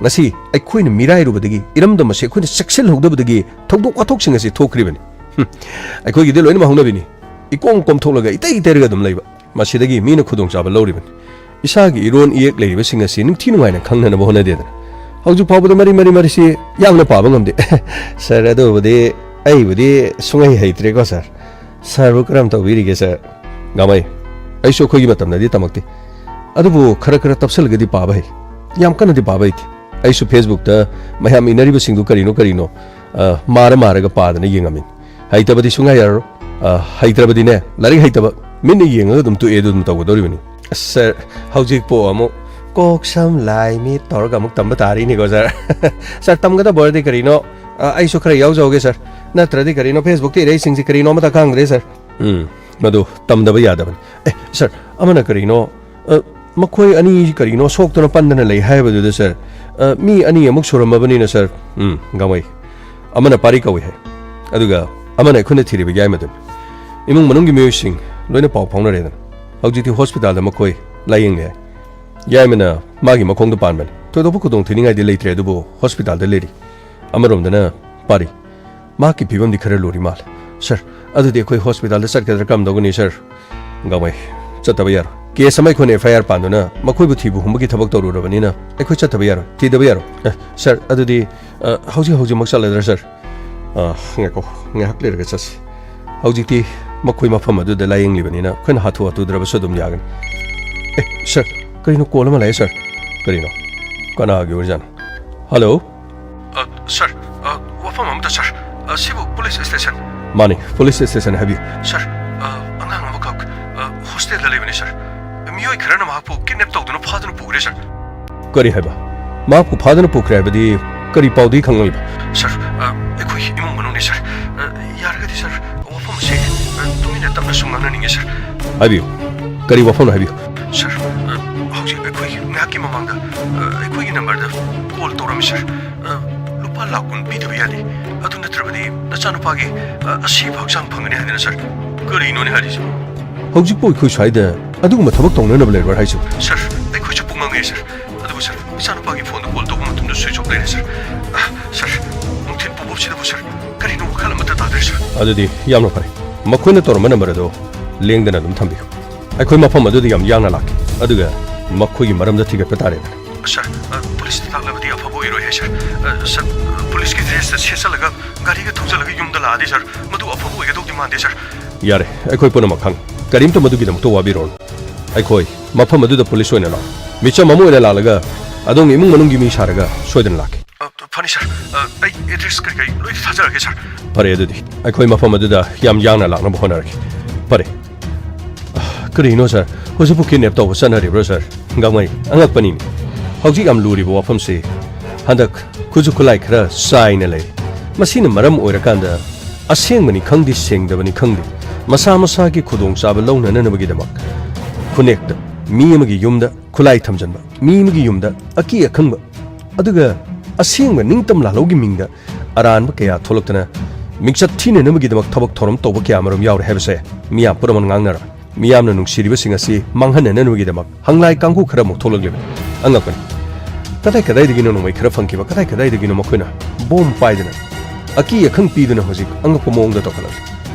ꯉꯁꯤ ꯑꯩꯈꯣꯏꯅ ꯃꯤꯔꯥꯏꯔꯨꯕꯗꯒꯤ, ꯏꯔꯝꯗꯝ ꯑꯁꯤ ꯑꯩꯈꯣꯏꯅ ꯆꯦꯛꯁꯤꯜꯍꯧꯗꯕꯗꯒꯤ ꯊꯧꯗꯣꯛ ꯋꯥꯊꯣꯛꯁꯤꯡ ꯑꯁꯤ ꯊꯣꯛꯈ꯭ꯔꯤꯕꯅꯤ꯫ ꯍꯨꯝ, ꯑꯩꯈꯣꯏꯒꯤꯗꯤ ꯂꯣꯏꯅꯃꯛ ꯍꯧꯅꯕꯤꯅꯤ, ꯏꯀꯣꯝ ꯀꯣꯝꯊꯣꯛꯂꯒ ꯏꯇꯩ ꯇꯩꯔꯒ ꯑꯗꯨꯝ ꯂꯩꯕ꯫ ꯃꯁꯤꯗꯒꯤ ꯃꯤꯅ ꯈꯨꯗꯣꯡꯆꯥꯕ ꯂꯧꯔꯤꯕꯅꯤ꯫ ꯏꯁꯥꯒꯤ ꯏꯔꯣꯟ ꯏꯌꯦꯛ ꯂꯩꯔꯤꯕꯁꯤꯡ ꯑꯁꯤ ꯅꯤꯡꯊꯤ ꯅꯨꯡꯉꯥꯏꯅ ꯈꯪꯅꯅꯕ ꯍꯣꯠꯅꯗꯦꯗꯅ꯫ ꯍꯧꯖꯤꯛ ꯐꯥꯎꯕꯗ ꯃꯔꯤ ꯃꯔꯤ ꯃꯔꯤꯁꯤ ꯌꯥꯝꯅ ꯄꯥꯕ ꯉꯝꯗꯦ꯫ ꯁꯥꯔ, ꯑꯗꯨꯕꯨꯗꯤ ꯑꯩꯕꯨꯗꯤ ꯁꯨꯡꯍꯩ ꯍꯩꯇ꯭ꯔꯦꯀꯣ ꯁꯥꯔ꯫ ꯁꯥꯔꯕꯨ ꯀꯔꯝ ꯇꯧꯕꯤꯔꯤꯒꯦ ꯁꯥꯔ? ꯒꯥꯃꯩ, ꯑꯩꯁꯨ ꯑꯩꯈꯣꯏꯒꯤ ꯃꯇꯝꯗꯗꯤ ꯇꯝꯃꯛꯇꯦ, ꯑꯗꯨꯕꯨ ꯈꯔ ꯈꯔ ꯇꯞꯁꯜꯂꯒꯗꯤ ꯄꯥꯕ ꯍꯩ꯫ ꯌꯥꯝ ꯀꯟꯅꯗꯤ ꯄꯥꯕ ꯍꯩꯇꯦ꯫ ꯑꯩꯁꯨ ꯐꯦꯁꯕꯨꯛꯇ ꯃꯌꯥꯝ ꯏꯅꯔꯤꯕꯁꯤꯡꯗꯨ ꯀꯔꯤꯅꯣ ꯀꯔꯤꯅꯣ, ꯑ, ꯃꯥꯔ ꯃꯥꯔꯒ ꯄꯥꯗꯅ ꯌꯦꯡꯉꯝꯃꯤꯅꯤ꯫ ꯍꯩꯇꯕꯗꯤ ꯁꯨꯡꯌꯥ ꯌꯥꯔꯔꯣꯏ꯫ ꯑ, ꯍꯩꯇ꯭ꯔꯕꯗꯤꯅꯦ, ꯂꯥꯏꯔꯤꯛ ꯍꯩꯇꯕ, ꯃꯤꯠꯅ ꯌꯦꯡꯉꯒ ꯑꯗꯨꯝ ꯇꯣꯛꯑꯦ, ꯑꯗꯨ ꯑꯗꯨꯝ ꯇꯧꯒꯗꯧꯔꯤꯕꯅꯤ꯫ ꯑꯁ, ꯁꯥꯔ, ꯍꯧꯖꯤꯛꯄꯨ ꯑꯃꯨꯛ ꯀꯣꯛ ꯁꯝ ꯂꯥꯏ ꯃꯤꯠ ꯇꯧꯔꯒ ꯑꯃꯨꯛ ꯇꯝꯕ ꯇꯥꯔꯤꯅꯦꯀꯣ ꯁꯥꯔ꯫ ꯁꯥꯔ, ꯇꯝꯒꯗꯕ ꯑꯣꯏꯔꯗꯤ ꯀꯔꯤꯅꯣ, ꯑ, ꯑꯩꯁꯨ ꯈꯔ ꯌꯥꯎꯖꯍꯧꯒꯦ ꯁꯥꯔ꯫ ꯅꯠꯇ꯭ꯔꯗꯤ ꯀꯔꯤꯅꯣ, ꯐꯦꯁꯕꯨꯛꯇ ꯏꯔꯛꯏꯁꯤꯡꯁꯤ ꯀꯔꯤꯅꯣ ꯑꯃꯠꯇ ꯈꯪꯗ꯭ꯔꯦ ꯁꯥꯔ꯫ ꯎꯝ, ꯃꯗꯨ ꯇꯝꯗꯕ ꯌꯥꯗꯕꯅꯤ꯫ ꯑꯦ, ꯁꯥꯔ, ꯑꯃꯅ ꯀꯔꯤꯅꯣ, ꯑ, ꯃꯈꯣꯏ ꯑꯅꯤ ꯀꯔꯤꯅꯣ ꯁꯣꯛꯇꯅ ꯄꯟꯗꯅ ꯂꯩ ꯍꯥꯏꯕꯗꯨꯗ, ꯁꯥꯔ, ꯑ, ꯃꯤ ꯑꯅꯤ ꯑꯃꯨꯛ ꯁꯨꯔꯝꯃꯕꯅꯤꯅ, ꯁꯥꯔ, ꯎꯝ, ꯒꯥꯃꯩ, ꯑꯃꯅ ꯄꯥꯔꯤ ꯀꯧꯏ ꯍꯥꯏ, ꯑꯗꯨꯒ ꯑꯃꯅ ꯑꯩꯈꯣꯏꯅ ꯊꯤꯔꯤꯕ ꯌꯥꯏꯃꯗꯨꯅꯤ꯫ ꯏꯃꯨꯡ ꯃꯅꯨꯡꯒꯤ ꯃꯤꯑꯣꯏꯁꯤꯡ ꯂꯣꯏꯅ ꯄꯥꯎ ꯐꯥꯎꯅꯔꯦꯗꯅ꯫ ꯍꯧꯖꯤꯛꯇꯤ ꯍꯣꯁꯄꯤꯇꯥꯜꯗ ꯃꯈꯣꯏ ꯂꯥꯌꯦꯡꯂꯤ ꯍꯥꯏ꯫ ꯌꯥꯏꯃꯅ ꯃꯥꯒꯤ ꯃꯈꯣꯡꯗ ꯄꯥꯟꯕꯅꯤ꯫ ꯊꯣꯏꯗꯣꯛꯄ ꯈꯨꯗꯣꯡ ꯊꯤꯅꯤꯡꯉꯥꯏꯗꯤ ꯂꯩꯇ꯭ꯔꯦ, ꯑꯗꯨꯕꯨ ꯍꯣꯁꯄꯤꯇꯥꯜꯗ ꯂꯩꯔꯤ꯫ ꯑꯃꯔꯣꯝꯗꯅ ꯄꯥꯔꯤ, ꯃꯍꯥꯛꯀꯤ ꯐꯤꯕꯝꯗꯤ ꯈꯔ ꯂꯨꯔꯤ ꯃꯥꯜꯂꯦ꯫ ꯁꯥꯔ, ꯑꯗꯨꯗꯤ ꯑꯩꯈꯣꯏ ꯍꯣꯁꯄꯤꯇꯥꯜꯗ ꯆꯠꯀꯗ꯭ꯔꯥ, ꯀꯔꯝ ꯇꯧꯒꯅꯤ, ꯁꯥꯔ? ꯒꯥꯃꯩ, ꯆꯠꯇꯕ ꯌꯥꯔꯣꯏ꯫ ꯀꯦꯁ ꯑꯃ ꯑꯩꯈꯣꯏꯅ ꯑꯦꯐ ꯑꯥꯏ ꯑꯥꯔ ꯄꯥꯟꯗꯨꯅ ꯃꯈꯣꯏꯕꯨ ꯊꯤꯕ ꯍꯨꯝꯕꯒꯤ ꯊꯕꯛ ꯇꯧꯔꯨꯔꯕꯅꯤꯅ ꯑꯩꯈꯣꯏ ꯆꯠꯇꯕ ꯌꯥꯔꯣꯏ, ꯊꯤꯗꯕ ꯌꯥꯔꯣꯏ꯫ ꯑꯦ, ꯁꯥꯔ, ꯑꯗꯨꯗꯤ, ꯑ, ꯍꯧꯖꯤꯛ ꯍꯧꯖꯤꯛꯃꯛ ꯆꯠꯂꯗ꯭ꯔꯥ, ꯁꯥꯔ? ꯑ, ꯉꯥꯏꯈꯣ, ꯉꯥꯏꯍꯥꯛ ꯂꯩꯔꯒ ꯆꯠꯁꯤ꯫ ꯍꯧꯖꯤꯛꯇꯤ ꯃꯈꯣꯏ ꯃꯐꯝ ꯑꯗꯨꯗ ꯂꯥꯌꯦꯡꯂꯤꯕꯅꯤꯅ ꯑꯩꯈꯣꯏꯅ ꯍꯥꯊꯨ ꯍꯥꯊꯨꯗ꯭ꯔꯕꯁꯨ ꯑꯗꯨꯝ ꯌꯥꯒꯅꯤ꯫ ꯑꯦ, ꯁꯥꯔ, ꯀꯔꯤꯅꯣ, ꯀꯣꯜ ꯑꯃ ꯂꯥꯛꯑꯦ, ꯁꯥꯔ꯫ ꯀꯔꯤꯅꯣ? ꯀꯅꯥꯒꯤ ꯑꯣꯏꯔꯖꯥꯠꯅꯣ? ꯍꯜꯂꯣ? ꯑ, ꯁꯥꯔ, ꯑ, ꯋꯥꯐꯝ ꯑꯃꯇ, ꯁꯥꯔ꯫ ꯑ, ꯑꯁꯤꯕꯨ ꯄꯨꯂꯤꯁ ꯁ꯭ꯇꯦꯁꯟ? ꯃꯥꯅꯤ, ꯄꯨꯂꯤꯁ ꯁ꯭ꯇꯦꯁꯟ, ꯍꯥꯏꯕꯤꯌꯨ꯫ ꯁꯥꯔ, ꯑ, ꯑꯉꯥꯡ ꯑꯃꯈꯛ, ꯑ, ꯍꯣꯁꯇꯦꯜꯗ ꯂꯩꯕꯅꯤ, ꯁꯥꯔ꯫ ꯃꯤꯑꯣꯏ ꯈꯔꯅ ꯃꯍꯥꯛꯄꯨ ꯀꯤꯗꯅꯦꯞ ꯇꯧꯗꯨꯅ ꯐꯥꯗꯨꯅ ꯄꯨꯈ꯭ꯔꯦ, ꯁꯥꯔ꯫ ꯀꯔꯤ ꯍꯥꯏꯕ? ꯃꯍꯥꯛꯄꯨ ꯐꯥꯗꯨꯅ ꯄꯨꯈ꯭ꯔꯦ ꯍꯥꯏꯕꯗꯤ ꯀꯔꯤ ꯄꯥꯎꯗꯒꯤ ꯈꯪꯂꯛꯂꯤꯕ? ꯁꯥꯔ, ꯑ, ꯑꯩꯈꯣꯏꯒꯤ ꯏꯃꯨꯡ ꯃꯅꯨꯡꯅꯤ, ꯁꯥꯔ꯫ ꯑ, ꯌꯥꯔꯒꯗꯤ, ꯁꯥꯔ, ꯋꯥꯐꯝ ꯑꯁꯤ, ꯑ, ꯇꯨꯃꯤꯟꯅ ꯇꯞꯅ ꯁꯨꯝ ꯉꯥꯡꯅꯅꯤꯡꯉꯤ, ꯁꯥꯔ꯫ ꯍꯥꯏꯕꯤꯌꯨ, ꯀꯔꯤ ꯋꯥꯐꯝꯅꯣ ꯍꯥꯏꯕꯤꯌꯨ꯫ ꯁꯥꯔ, ꯑ, ꯍꯧꯖꯤꯛ ꯑꯩꯈꯣꯏ ꯉꯥꯏꯍꯥꯛꯀꯤ ꯃꯃꯥꯡꯗ, ꯑ, ꯑꯩꯈꯣꯏꯒꯤ ꯅꯝꯕꯔꯗ ꯀꯣꯜ ꯇꯧꯔꯝꯃꯤ, ꯁꯥꯔ꯫ ꯑ, ꯂꯨꯄꯥ ꯂꯥꯈ ꯀꯨꯟ ꯄꯤꯗꯕ ꯌꯥꯗꯦ, ꯑꯗꯨ ꯅꯠꯇ꯭ꯔꯕꯗꯤ ꯅꯆꯥꯅꯨꯄꯥꯒꯤ, ꯑ, ꯑꯁꯤꯕ ꯍꯛꯆꯥꯡ ꯐꯪꯒꯅꯤ ꯍꯥꯏꯗꯅ, ꯁꯥꯔ꯫ ꯀꯔꯤꯅꯣꯅꯦ ꯍꯥꯏꯔꯤꯁꯤꯕꯨ? ꯍꯧꯖꯤꯛꯄꯨ ꯑꯩꯈꯣꯏ ꯁ꯭ꯋꯥꯏꯗ ꯑꯗꯨꯒꯨꯝꯕ ꯊꯕꯛ ꯇꯧꯅꯅꯕ ꯂꯩꯕ꯭ꯔꯥ ꯍꯥꯏꯁꯤꯕꯨ? ꯁꯥꯔ, ꯑꯩꯈꯣꯏꯁꯨ ꯄꯨꯡꯉꯛ ꯉꯛꯑꯦ, ꯁꯥꯔ꯫ ꯑꯗꯨꯕꯨ ꯁꯥꯔ, ꯏꯆꯥꯅꯨꯄꯥꯒꯤ ꯐꯣꯟꯗ ꯀꯣꯜ ꯇꯧꯕ ꯃꯇꯝꯗ ꯁ꯭ꯋꯤꯆ ꯑꯣꯐ ꯂꯩꯔꯦ, ꯁꯥꯔ꯫ ꯑ, ꯁꯥꯔ, ꯅꯨꯡꯊꯤꯜ ꯄꯨꯡ ꯑꯁꯤꯗꯕꯨ, ꯁꯥꯔ, ꯀꯔꯤꯅꯣ ꯋꯥꯈꯜ ꯑꯃꯠꯇ ꯇꯥꯗ꯭ꯔꯦ, ꯁꯥꯔ꯫ ꯑꯗꯨꯗꯤ ꯌꯥꯝꯅ ꯐꯔꯦ꯫ ꯃꯈꯣꯏꯅ ꯇꯧꯔꯝꯕ ꯅꯝꯕꯔ ꯑꯗꯨ ꯂꯦꯡꯗꯅ ꯑꯗꯨꯝ ꯊꯝꯕꯤꯌꯨ꯫ ꯑꯩꯈꯣꯏ ꯃꯐꯝ ꯑꯗꯨꯗ ꯌꯥꯝ ꯌꯥꯡꯅ ꯂꯥꯛꯀꯦ, ꯑꯗꯨꯒ ꯃꯈꯣꯏꯒꯤ ꯃꯔꯝꯗ ꯊꯤꯒꯠꯄ ꯇꯥꯔꯦꯗꯅ꯫ ꯁꯥꯔ, ꯑ, ꯄꯨꯂꯤꯁꯇ ꯇꯥꯛꯂꯕꯗꯤ ꯑꯐꯕ ꯑꯣꯏꯔꯣꯏ ꯍꯥꯏ, ꯁꯥꯔ꯫ ꯑ, ꯁꯥꯔ, ꯄꯨꯂꯤꯁꯀꯤ ꯗ꯭ꯔꯦꯁꯇ ꯁꯦꯠꯆꯜꯂꯒ ꯒꯥꯔꯤꯒ ꯊꯧꯖꯜꯂꯒ ꯌꯨꯝꯗ ꯂꯥꯛꯑꯗꯤ, ꯁꯥꯔ, ꯃꯗꯨ ꯑꯐꯕ ꯑꯣꯏꯒꯗꯧꯗꯤ ꯃꯥꯟꯗꯦ, ꯁꯥꯔ꯫ ꯌꯥꯔꯦ, ꯑꯩꯈꯣꯏ ꯄꯨꯝꯅꯃꯛ ꯈꯪ꯫ ꯀꯔꯤꯝꯇ ꯃꯗꯨꯒꯤꯗꯃꯛꯇ ꯋꯥꯕꯤꯔꯣꯅꯨ꯫ ꯑꯩꯈꯣꯏ ꯃꯐꯝ ꯑꯗꯨꯗ ꯄꯨꯂꯤꯁ ꯑꯣꯏꯅ ꯂꯥꯛꯑꯣ꯫ ꯃꯤꯆꯝ ꯑꯃ ꯑꯣꯏꯅ ꯂꯥꯛꯂꯒ ꯑꯗꯣꯝꯒꯤ ꯏꯃꯨꯡ ꯃꯅꯨꯡꯒꯤ ꯃꯤ ꯁꯥꯔꯒ ꯁꯣꯏꯗꯅ ꯂꯥꯛꯀꯦ꯫ ꯑ, ꯐꯅꯤ, ꯁꯥꯔ꯫ ꯑ, ꯑꯩ ꯑꯦꯗ꯭ꯔꯦꯁ ꯀꯔꯤ ꯀꯔꯤ ꯂꯣꯏ ꯊꯥꯖꯔꯛꯀꯦ, ꯁꯥꯔ꯫ ꯐꯔꯦ, ꯑꯗꯨꯗꯤ ꯑꯩꯈꯣꯏ ꯃꯐꯝ ꯑꯗꯨꯗ ꯌꯥꯝ ꯌꯥꯡꯅ ꯂꯥꯛꯅꯕ ꯍꯣꯠꯅꯔꯒꯦ꯫ ꯐꯔꯦ꯫ ꯀꯔꯤꯅꯣ, ꯁꯥꯔ? ꯍꯧꯖꯤꯛꯄꯨ ꯀꯤꯗꯅꯦꯞ ꯇꯧꯕ ꯆꯠꯅꯔꯤꯕ꯭ꯔꯣ, ꯁꯥꯔ? ꯒꯥꯡꯃꯩ, ꯑꯉꯛꯄꯅꯤꯅꯦ꯫ ꯍꯧꯖꯤꯛ ꯌꯥꯝ ꯂꯨꯔꯤꯕ ꯋꯥꯐꯝꯁꯤ꯫ ꯍꯟꯗꯛ ꯈꯨꯠꯁꯨ ꯈꯨꯠꯂꯥꯏ ꯈꯔ ꯆꯥꯏꯅ ꯂꯩ꯫ ꯃꯁꯤꯅ ꯃꯔꯝ ꯑꯣꯏꯔꯀꯥꯟꯗ ꯑꯁꯦꯡꯕꯅꯤ ꯈꯪꯗꯦ, ꯁꯦꯡꯗꯕꯅꯤ ꯈꯪꯗꯦ, ꯃꯁꯥ ꯃꯁꯥꯒꯤ ꯈꯨꯗꯣꯡꯆꯥꯕ ꯂꯧꯅꯅꯕꯒꯤꯗꯃꯛ ꯈꯨꯟꯅꯦꯛꯇ ꯃꯤ ꯑꯃꯒꯤ ꯌꯨꯝꯗ ꯈꯨꯠꯂꯥꯏ ꯊꯝꯖꯤꯟꯕ, ꯃꯤ ꯑꯃꯒꯤ ꯌꯨꯝꯗ ꯑꯀꯤ ꯑꯈꯪꯕ, ꯑꯗꯨꯒ ꯑꯁꯦꯡꯕ ꯅꯤꯡꯇꯝ ꯂꯥꯜꯍꯧꯒꯤ ꯃꯤꯡꯗ ꯑꯔꯥꯟꯕ ꯀꯌꯥ ꯊꯣꯛꯂꯛꯇꯅ ꯃꯤꯡꯆꯠ ꯊꯤꯅꯅꯕꯒꯤꯗꯃꯛ ꯊꯕꯛ ꯊꯧꯔꯝ ꯇꯧꯕ ꯀꯌꯥ ꯑꯃꯔꯣꯝ ꯌꯥꯎꯔꯦ ꯍꯥꯏꯕꯁꯦ ꯃꯤꯌꯥꯝ ꯄꯨꯝꯅꯃꯛ ꯉꯥꯡꯅꯔ, ꯃꯤꯌꯥꯝꯅ ꯅꯨꯡꯁꯤꯔꯤꯕꯁꯤꯡ ꯑꯁꯤ ꯃꯥꯡꯍꯟꯅꯅꯕꯒꯤꯗꯃꯛ ꯍꯪꯂꯥꯏ ꯀꯥꯡꯕꯨ ꯈꯔ ꯑꯃꯨꯛ ꯊꯣꯛꯂꯛꯂꯤꯕꯅꯤ꯫ ꯑꯉꯛꯄꯅꯤ꯫ ꯀꯗꯥꯏ ꯀꯗꯥꯏꯗꯒꯤꯅꯣ ꯅꯣꯡꯃꯩ ꯈꯔ ꯐꯪꯈꯤꯕ, ꯀꯗꯥꯏ ꯀꯗꯥꯏꯗꯒꯤꯅꯣ ꯃꯈꯣꯏꯅ ꯕꯣꯝ ꯄꯥꯏꯗꯅ, ꯑꯀꯤ ꯑꯈꯪ ꯄꯤꯗꯨꯅ ꯍꯧꯖꯤꯛ ꯑꯉꯛꯄ ꯃꯑꯣꯡꯗ ꯇꯧꯈꯠꯂꯛꯂꯤ꯫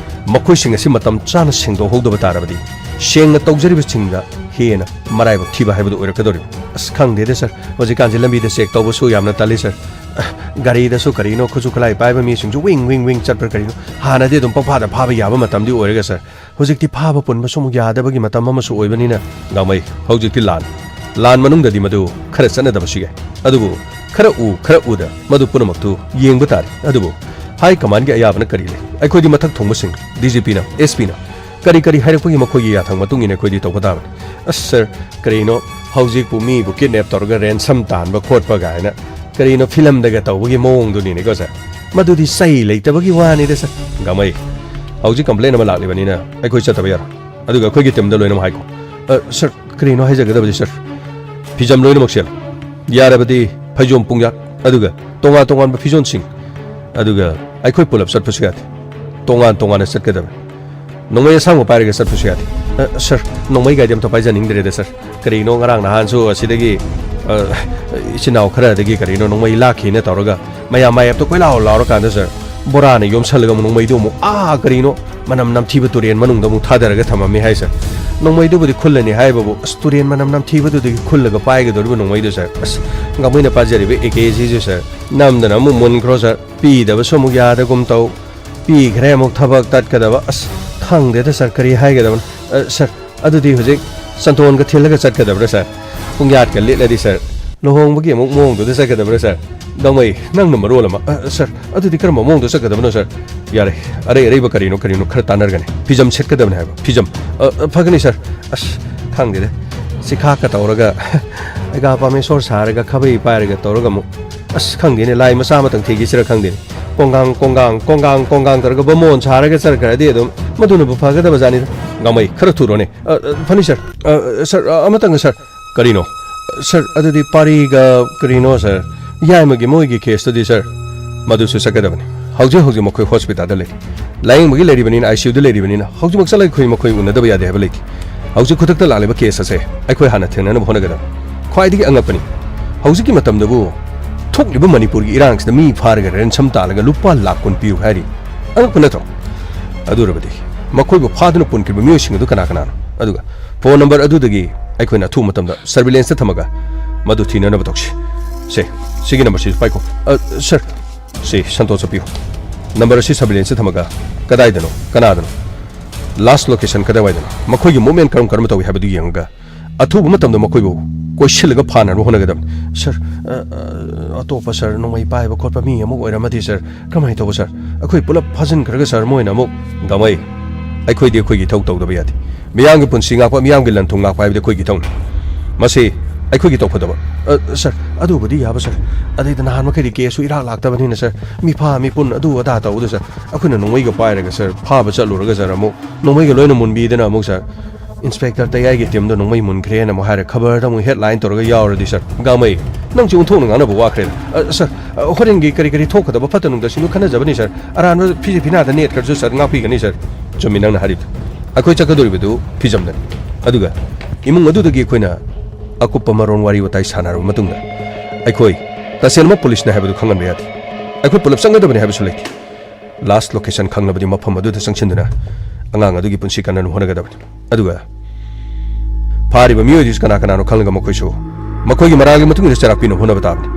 ꯃꯈꯣꯏꯁꯤꯡ ꯑꯁꯤ ꯃꯇꯝ ꯆꯥꯅ ꯁꯦꯡꯗꯣꯛꯍꯧꯗꯕ ꯇꯥꯔꯕꯗꯤ ꯁꯦꯡꯅ ꯇꯧꯖꯔꯤꯕꯁꯤꯡꯗ ꯍꯦꯟꯅ ꯃꯔꯥꯏꯕꯛ ꯊꯤꯕ ꯍꯥꯏꯕꯗꯨ ꯑꯣꯏꯔꯛꯀꯗꯧꯔꯤꯕꯅꯤ꯫ ꯑꯁ, ꯈꯪꯗꯦꯗ, ꯁꯥꯔ, ꯍꯧꯖꯤꯛꯀꯥꯟꯁꯦ ꯂꯝꯕꯤꯗ ꯆꯦꯛ ꯇꯧꯕꯁꯨ ꯌꯥꯝꯅ ꯇꯜꯂꯤ, ꯁꯥꯔ꯫ ꯒꯥꯔꯤꯗꯁꯨ ꯀꯔꯤꯅꯣ ꯈꯨꯠꯁꯨ ꯈꯨꯠꯂꯥꯏ ꯄꯥꯏꯕ ꯃꯤꯁꯤꯡꯁꯨ ꯋꯤꯡ ꯋꯤꯡ ꯋꯤꯡ ꯆꯠꯄ꯭ꯔꯥ ꯀꯔꯤꯅꯣ? ꯍꯥꯟꯅꯗꯤ ꯑꯗꯨꯝ ꯄꯪꯐꯥꯗ ꯐꯥꯕ ꯌꯥꯕ ꯃꯇꯝꯗꯤ ꯑꯣꯏꯔꯒ, ꯁꯥꯔ, ꯍꯧꯖꯤꯛꯇꯤ ꯐꯥꯕ ꯄꯨꯟꯕꯁꯨ ꯑꯃꯨꯛ ꯌꯥꯗꯕꯒꯤ ꯃꯇꯝ ꯑꯃꯁꯨ ꯑꯣꯏꯕꯅꯤꯅ꯫ ꯒꯥꯡꯃꯩ, ꯍꯧꯖꯤꯛꯇꯤ ꯂꯥꯟ, ꯂꯥꯟ ꯃꯅꯨꯡꯗꯗꯤ ꯃꯗꯨ ꯈꯔ ꯆꯠꯅꯗꯕꯁꯨ ꯌꯥꯏ꯫ ꯑꯗꯨꯕꯨ ꯈꯔ ꯎ, ꯈꯔ ꯎꯗ ꯃꯗꯨ ꯄꯨꯝꯅꯃꯛꯇꯨ ꯌꯦꯡꯕ ꯇꯥꯔꯦ꯫ ꯑꯗꯨꯕꯨ ꯍꯥꯏ ꯀꯃꯥꯟꯒꯤ ꯑꯌꯥꯕꯅ ꯀꯔꯤ ꯂꯩ? ꯑꯩꯈꯣꯏꯗꯤ ꯃꯊꯛ ꯊꯣꯡꯕꯁꯤꯡ, ꯗꯤ ꯖꯤ ꯄꯤꯅ, ꯑꯦꯁ ꯄꯤꯅ ꯀꯔꯤ ꯀꯔꯤ ꯍꯥꯏꯔꯛꯄꯒꯤ ꯃꯈꯣꯏꯒꯤ ꯌꯥꯊꯪ ꯃꯇꯨꯡ ꯏꯟꯅ ꯑꯩꯈꯣꯏꯗꯤ ꯇꯧꯕ ꯇꯥꯕꯅꯤ꯫ ꯑꯁ ꯁꯥꯔ, ꯀꯔꯤꯅꯣ, ꯍꯧꯖꯤꯛꯄꯨ ꯃꯤꯕꯨ ꯀꯤꯗꯅꯦꯞ ꯇꯧꯔꯒ ꯔꯦꯟꯁꯝ ꯇꯥꯟꯕ ꯈꯣꯠꯄ ꯀꯥꯏꯅ ꯀꯔꯤꯅꯣ ꯐꯤꯂꯝꯗꯒ ꯇꯧꯕꯒꯤ ꯃꯑꯣꯡꯗꯨꯅꯤꯅꯦꯀꯣ ꯁꯥꯔ꯫ ꯃꯗꯨꯗꯤ ꯆꯩ ꯂꯩꯇꯕꯒꯤ ꯋꯥꯅꯤꯗ ꯁꯥꯔ꯫ ꯒꯥꯡꯃꯩ, ꯍꯧꯖꯤꯛ ꯀꯝꯄ꯭ꯂꯦꯟ ꯑꯃ ꯂꯥꯛꯂꯤꯕꯅꯤꯅ ꯑꯩꯈꯣꯏ ꯆꯠꯇꯕ ꯌꯥꯔꯣꯏ꯫ ꯑꯗꯨꯒ ꯑꯩꯈꯣꯏꯒꯤ ꯇꯤꯝꯗ ꯂꯣꯏꯅꯃꯛ ꯍꯥꯏꯈꯣ꯫ ꯑ, ꯁꯥꯔ, ꯀꯔꯤꯅꯣ ꯍꯥꯏꯖꯒꯗꯕꯗꯤ ꯁꯥꯔ? ꯐꯤꯖꯝ ꯂꯣꯏꯅꯃꯛ ꯁꯦꯠꯂꯣ꯫ ꯌꯥꯔꯕꯗꯤ ꯐꯩꯖꯣꯝ ꯄꯨꯡꯌꯥꯠ, ꯑꯗꯨꯒ ꯇꯣꯉꯥꯟ ꯇꯣꯉꯥꯟꯕ ꯐꯤꯖꯣꯜꯁꯤꯡ, ꯑꯗꯨꯒ ꯑꯩꯈꯣꯏ ꯄꯨꯂꯞ ꯆꯠꯄꯁꯨ ꯌꯥꯗꯦ꯫ ꯇꯣꯉꯥꯟ ꯇꯣꯉꯥꯟꯅ ꯆꯠꯀꯗꯕꯅꯤ꯫ ꯅꯣꯡꯃꯩ ꯑꯁꯥꯡꯕ ꯄꯥꯏꯔꯒ ꯆꯠꯄꯁꯨ ꯌꯥꯗꯦ꯫ ꯑ, ꯁꯥꯔ, ꯅꯣꯡꯃꯩ ꯒꯥꯔꯤꯗꯤ ꯑꯝꯇ ꯄꯥꯏꯖꯅꯤꯡꯗ꯭ꯔꯦꯗ ꯁꯥꯔ꯫ ꯀꯔꯤꯅꯣ, ꯉꯔꯥꯡ ꯅꯍꯥꯟꯁꯨ ꯑꯁꯤꯗꯒꯤ, ꯑ, ꯏꯆꯤꯟ ꯏꯅꯥꯎ ꯈꯔꯗꯒꯤ ꯀꯔꯤꯅꯣ ꯅꯣꯡꯃꯩ ꯂꯥꯛꯈꯤꯅ ꯇꯧꯔꯒ ꯃꯌꯥꯝ ꯃꯥꯌꯦꯞꯇ ꯀꯣꯏꯂꯥꯎ ꯂꯥꯎꯔꯀꯥꯟꯗ ꯁꯥꯔ, ꯕꯣꯔꯥꯅ ꯌꯣꯝꯁꯜꯂꯒ ꯑꯃꯨꯛ ꯅꯣꯡꯃꯩꯗꯨ ꯑꯃꯨꯛ, ꯑꯥ, ꯀꯔꯤꯅꯣ, ꯃꯅꯝ ꯅꯝꯊꯤꯕ ꯇꯨꯔꯦꯟ ꯃꯅꯨꯡꯗ ꯑꯃꯨꯛ ꯊꯥꯗꯔꯒ ꯊꯝꯃꯝꯃꯤ ꯍꯥꯏ ꯁꯥꯔ꯫ ꯅꯣꯡꯃꯩꯗꯨꯕꯨꯗꯤ ꯈꯨꯜꯂꯅꯤ ꯍꯥꯏꯕꯕꯨ, ꯑꯁ, ꯇꯨꯔꯦꯟ ꯃꯅꯝ ꯅꯝꯊꯤꯕꯗꯨꯗꯒꯤ ꯈꯨꯜꯂꯒ ꯄꯥꯏꯒꯗꯧꯔꯤꯕ ꯅꯣꯡꯃꯩꯗꯨ ꯁꯥꯔ, ꯑꯁ, ꯒꯥꯡꯃꯩꯅ ꯄꯥꯖꯔꯤꯕ ꯑꯦ ꯀꯦ ꯁꯤꯁꯨ ꯁꯥꯔ, ꯅꯝꯗꯅ ꯑꯃꯨꯛ ꯃꯨꯟꯈ꯭ꯔꯣ ꯁꯥꯔ꯫ ꯄꯤꯗꯕꯁꯨ ꯑꯃꯨꯛ ꯌꯥꯗꯒꯨꯝ ꯇꯧ, ꯄꯤꯈ꯭ꯔꯦ ꯑꯃꯨꯛ ꯊꯕꯛ ꯇꯠꯀꯗꯕ꯫ ꯑꯁ, ꯈꯪꯗꯦꯗ ꯁꯥꯔ, ꯀꯔꯤ ꯍꯥꯏꯒꯗꯕꯅꯣ꯫ ꯑ, ꯁꯥꯔ, ꯑꯗꯨꯗꯤ ꯍꯧꯖꯤꯛ ꯁꯟꯇꯣꯟꯒ ꯊꯤꯜꯂꯒ ꯆꯠꯀꯗꯕ꯭ꯔꯥ ꯁꯥꯔ? ꯄꯨꯡꯌꯥꯠꯀ ꯂꯤꯠꯂꯗꯤ ꯁꯥꯔ, ꯂꯨꯍꯣꯡꯕꯒꯤ ꯑꯃꯨꯛ ꯃꯑꯣꯡꯗꯨꯗ ꯆꯠꯀꯗꯕ꯭ꯔꯥ ꯁꯥꯔ? ꯒꯥꯡꯃꯩ, ꯅꯪꯅ ꯃꯔꯣꯜ ꯑꯃ꯫ ꯑ, ꯁꯥꯔ, ꯑꯗꯨꯗꯤ ꯀꯔꯝꯕ ꯃꯑꯣꯡꯗ ꯆꯠꯀꯗꯕꯅꯣ ꯁꯥꯔ? ꯌꯥꯔꯦ, ꯑꯔꯩ ꯑꯔꯩꯕ ꯀꯔꯤꯅꯣ ꯀꯔꯤꯅꯣ ꯈꯔ ꯇꯥꯟꯅꯔꯒꯅꯦ꯫ ꯐꯤꯖꯝ ꯁꯦꯠꯀꯗꯕꯅꯦ ꯍꯥꯏꯕ, ꯐꯤꯖꯝ꯫ ꯑ, ꯑ, ꯐꯒꯅꯤ ꯁꯥꯔ꯫ ꯑꯁ, ꯈꯪꯗꯦꯗ, ꯆꯤꯈꯥꯛꯀ ꯇꯧꯔꯒ, ꯑꯩꯒꯥ ꯄꯥꯃꯦꯁꯣꯔ ꯁꯥꯔꯒ ꯈꯥꯕꯩ ꯄꯥꯏꯔꯒ ꯇꯧꯔꯒ ꯑꯃꯨꯛ, ꯑꯁ, ꯈꯪꯗꯦꯅꯦ, ꯂꯥꯏ ꯃꯆꯥ ꯑꯃꯇꯪ ꯊꯤꯒꯦꯁꯤꯔ ꯈꯪꯗꯦꯅꯦ꯫ ꯀꯣꯡꯒꯥꯡ ꯀꯣꯡꯒꯥꯡ ꯀꯣꯡꯒꯥꯡ ꯀꯣꯡꯒꯥꯡ ꯇꯧꯔꯒ ꯕꯥꯃꯣꯟ ꯁꯥꯔꯒ ꯆꯠꯈ꯭ꯔꯗꯤ ꯑꯗꯨꯝ ꯃꯗꯨꯅꯕꯨ ꯐꯒꯗꯕ ꯖꯥꯠꯅꯤꯗ꯫ ꯒꯥꯡꯃꯩ, ꯈꯔ ꯊꯨꯔꯣꯅꯦ꯫ ꯑ, ꯑ, ꯐꯅꯤ ꯁꯥꯔ꯫ ꯑ, ꯑ, ꯁꯥꯔ, ꯑ, ꯑꯃꯇꯪꯒ ꯁꯥꯔ꯫ ꯀꯔꯤꯅꯣ? ꯁꯥꯔ, ꯑꯗꯨꯗꯤ ꯄꯥꯔꯤꯒ ꯀꯔꯤꯅꯣ ꯁꯥꯔ? ꯌꯥꯏꯃꯒꯤ ꯃꯣꯏꯒꯤ ꯀꯦꯁꯇꯨꯗꯤ ꯁꯥꯔ, ꯃꯗꯨꯁꯨ ꯆꯠꯀꯗꯕꯅꯤ꯫ ꯍꯧꯖꯤꯛ ꯍꯧꯖꯤꯛ ꯃꯈꯣꯏ ꯍꯣꯁꯄꯤꯇꯥꯜꯗ ꯂꯩ꯫ ꯂꯥꯌꯦꯡꯕꯒꯤ ꯂꯩꯔꯤꯕꯅꯤꯅ, ꯑꯥꯏ ꯁꯤ ꯌꯨꯗ ꯂꯩꯔꯤꯕꯅꯤꯅ ꯍꯧꯖꯤꯛꯃꯛ ꯆꯠꯂꯒ ꯑꯩꯈꯣꯏ ꯃꯈꯣꯏ ꯎꯅꯗꯕ ꯌꯥꯗꯦ ꯍꯥꯏꯕ ꯂꯩꯇꯦ꯫ ꯍꯧꯖꯤꯛ ꯈꯨꯗꯛꯇ ꯂꯥꯛꯂꯤꯕ ꯀꯦꯁ ꯑꯁꯦ ꯑꯩꯈꯣꯏ ꯍꯥꯟꯅ ꯊꯦꯡꯅꯅꯕ ꯍꯣꯠꯅꯒꯗꯕꯅꯤ꯫ ꯈ꯭ꯋꯥꯏꯗꯒꯤ ꯑꯉꯛꯄꯅꯤ, ꯍꯧꯖꯤꯛꯀꯤ ꯃꯇꯝꯗꯕꯨ ꯊꯣꯛꯂꯤꯕ ꯃꯅꯤꯄꯨꯔꯒꯤ ꯏꯔꯥꯡꯁꯤꯗ ꯃꯤ ꯐꯥꯔꯒ ꯔꯦꯟꯁꯝ ꯇꯥꯜꯂꯒ ꯂꯨꯄꯥ ꯂꯥꯈ ꯀꯨꯟ ꯄꯤꯌꯨ ꯍꯥꯏꯔꯤ꯫ ꯑꯉꯛꯄ ꯅꯠꯇ꯭ꯔꯣ? ꯑꯗꯨ ꯑꯣꯏꯔꯕꯗꯤ ꯃꯈꯣꯏꯕꯨ ꯐꯥꯗꯨꯅ ꯄꯨꯟꯈ꯭ꯔꯤꯕ ꯃꯤꯑꯣꯏꯁꯤꯡ ꯑꯗꯨ ꯀꯅꯥ ꯀꯅꯥꯅꯣ? ꯑꯗꯨꯒ ꯐꯣꯟ ꯅꯝꯕꯔ ꯑꯗꯨꯗꯒꯤ ꯑꯩꯈꯣꯏꯅ ꯑꯊꯨꯕ ꯃꯇꯝꯗ ꯁꯔꯚꯤꯂꯦꯟꯁꯇ ꯊꯝꯃꯒ ꯃꯗꯨ ꯊꯤꯅꯅꯕ ꯇꯧꯁꯤ꯫ ꯁꯦ, ꯁꯤꯒꯤ ꯅꯝꯕꯔꯁꯤꯁꯨ ꯄꯥꯏꯈꯣ꯫ ꯑ, ꯁꯥꯔ, ꯁꯤ ꯁꯟꯇꯣꯁꯇ ꯄꯤꯌꯨ꯫ ꯅꯝꯕꯔ ꯑꯁꯤ ꯁꯔꯚꯤꯂꯦꯟꯁꯇ ꯊꯝꯃꯒ ꯀꯗꯥꯏꯗꯅꯣ, ꯀꯅꯥꯗꯅꯣ, ꯂꯥꯁ ꯂꯣꯀꯦꯁꯟ ꯀꯗꯥꯏꯋꯥꯏꯗꯅꯣ, ꯃꯈꯣꯏꯒꯤ ꯃꯨꯞꯃꯦꯟ ꯀꯔꯝ ꯀꯔꯝꯕ ꯇꯧꯏ ꯍꯥꯏꯕꯗꯨ ꯌꯦꯡꯉꯒ ꯑꯊꯨꯕ ꯃꯇꯝꯗ ꯃꯈꯣꯏꯕꯨ ꯀꯣꯏꯁꯤꯜꯂꯒ ꯐꯥꯅꯅꯕ ꯍꯣꯠꯅꯒꯗꯕꯅꯤ꯫ ꯁꯥꯔ, ꯑ, ꯑ, ꯑꯇꯣꯞꯄ ꯁꯥꯔ, ꯅꯣꯡꯃꯩ ꯄꯥꯏꯕ ꯈꯣꯠꯄ ꯃꯤ ꯑꯃꯨꯛ ꯑꯣꯏꯔꯝꯃꯗꯤ ꯁꯥꯔ, ꯀꯃꯥꯏꯅ ꯇꯧꯕ ꯁꯥꯔ? ꯑꯩꯈꯣꯏ ꯄꯨꯂꯞ ꯐꯥꯖꯤꯟꯈ꯭ꯔꯒ ꯁꯥꯔ, ꯃꯣꯏꯅ ꯑꯃꯨꯛ ꯒꯥꯃꯩ, ꯑꯩꯈꯣꯏꯗꯤ ꯑꯩꯈꯣꯏꯒꯤ ꯏꯊꯧ ꯇꯧꯗꯕ ꯌꯥꯗꯦ꯫ ꯃꯤꯌꯥꯝꯒꯤ ꯄꯨꯟꯁꯤ ꯉꯥꯛꯄ, ꯃꯤꯌꯥꯝꯒꯤ ꯂꯟ ꯊꯨꯝ ꯉꯥꯛꯄ ꯍꯥꯏꯕꯗꯤ ꯑꯩꯈꯣꯏꯒꯤ ꯏꯊꯧꯅꯤ꯫ ꯃꯁꯤ ꯑꯩꯈꯣꯏꯒꯤ ꯇꯧꯐꯗꯕ꯫ ꯑ, ꯁꯥꯔ, ꯑꯗꯨꯕꯨꯗꯤ ꯌꯥꯕ ꯁꯥꯔ꯫ ꯑꯗꯩꯗ ꯅꯍꯥꯟ ꯃꯈꯩꯗꯤ ꯀꯦꯁꯁꯨ ꯏꯔꯥꯛ ꯂꯥꯛꯇꯕꯅꯤꯅ ꯁꯥꯔ, ꯃꯤꯐꯥ ꯃꯤꯄꯨꯟ ꯑꯗꯨ ꯑꯗꯥ ꯇꯧꯕꯗ ꯁꯥꯔ, ꯑꯩꯈꯣꯏꯅ ꯅꯣꯡꯃꯩꯒ ꯄꯥꯏꯔꯒ ꯁꯥꯔ, ꯐꯥꯕ ꯆꯠꯂꯨꯔꯒ ꯁꯥꯔ, ꯑꯃꯨꯛ ꯅꯣꯡꯃꯩꯒ ꯂꯣꯏꯅ ꯃꯨꯟꯕꯤꯗꯅ ꯑꯃꯨꯛ ꯁꯥꯔ, ꯏꯟꯁꯄꯦꯛꯇꯔ ꯇꯌꯥꯏꯒꯤ ꯇꯤꯝꯗꯣ ꯅꯣꯡꯃꯩ ꯃꯨꯟꯈ꯭ꯔꯦꯅ ꯑꯃꯨꯛ ꯍꯥꯏꯔꯦ, ꯈꯕꯔꯗ ꯑꯃꯨꯛ ꯍꯦꯗꯂꯥꯏꯟ ꯇꯧꯔꯒ ꯌꯥꯎꯔꯗꯤ ꯁꯥꯔ, ꯒꯥꯃꯩ, ꯅꯪꯁꯦ ꯑꯣꯟꯊꯣꯛꯅ ꯉꯥꯡꯅꯕ ꯋꯥꯈ꯭ꯔꯦꯗ꯫ ꯑ, ꯁꯥꯔ, ꯑ, ꯍꯣꯔꯦꯟꯒꯤ ꯀꯔꯤ ꯀꯔꯤ ꯊꯣꯛꯀꯗꯕ ꯐꯠꯇ ꯅꯨꯡꯗꯁꯤꯡꯗꯨ ꯈꯟꯅꯖꯕꯅꯤ ꯁꯥꯔ꯫ ꯑꯔꯥꯟꯕ ꯐꯤꯖꯦ ꯐꯤꯅꯥꯗ ꯅꯦꯠꯈ꯭ꯔꯁꯨ ꯁꯥꯔ, ꯉꯥꯛꯄꯤꯒꯅꯤ ꯁꯥꯔ꯫ ꯆꯨꯝꯃꯤ ꯅꯪꯅ ꯍꯥꯏꯔꯤꯕꯗꯨ꯫ ꯑꯩꯈꯣꯏ ꯆꯠꯀꯗꯧꯔꯤꯕꯗꯨ ꯐꯤꯖꯝꯗꯅꯤ꯫ ꯑꯗꯨꯒ ꯏꯃꯨꯡ ꯑꯗꯨꯗꯒꯤ ꯑꯩꯈꯣꯏꯅ ꯑꯀꯨꯞꯄ ꯃꯔꯣꯟ ꯋꯥꯔꯤ ꯋꯥꯇꯥꯏ ꯁꯥꯟꯅꯔꯕ ꯃꯇꯨꯡꯗ, ꯑꯩꯈꯣꯏ ꯇꯁꯦꯡꯃꯛ ꯄꯨꯂꯤꯁꯅꯤ ꯍꯥꯏꯕꯗꯨ ꯈꯪꯍꯟꯕ ꯌꯥꯗꯦ꯫ ꯑꯩꯈꯣꯏ ꯄꯨꯂꯞ ꯆꯪꯒꯗꯕꯅꯤ ꯍꯥꯏꯕꯁꯨ ꯂꯩꯇꯦ꯫ ꯂꯥꯁ ꯂꯣꯀꯦꯁꯟ ꯈꯪꯂꯕꯗꯤ ꯃꯐꯝ ꯑꯗꯨꯗ ꯆꯪꯁꯤꯟꯗꯨꯅ ꯑꯉꯥꯡ ꯑꯗꯨꯒꯤ ꯄꯨꯟꯁꯤ ꯀꯟꯅꯅꯕ ꯍꯣꯠꯅꯒꯗꯕꯅꯤ꯫ ꯑꯗꯨꯒ ꯐꯥꯔꯤꯕ ꯃꯤꯑꯣꯏꯗꯨꯁꯨ ꯀꯅꯥ ꯀꯅꯥꯅꯣ ꯈꯪꯂꯒ ꯃꯈꯣꯏꯁꯨ ꯃꯈꯣꯏꯒꯤ ꯃꯔꯥꯜꯒꯤ ꯃꯇꯨꯡ ꯏꯟꯅ ꯆꯩꯔꯥꯛ ꯄꯤꯅꯕ ꯍꯣꯠꯅꯕ ꯇꯥꯕꯅꯤ꯫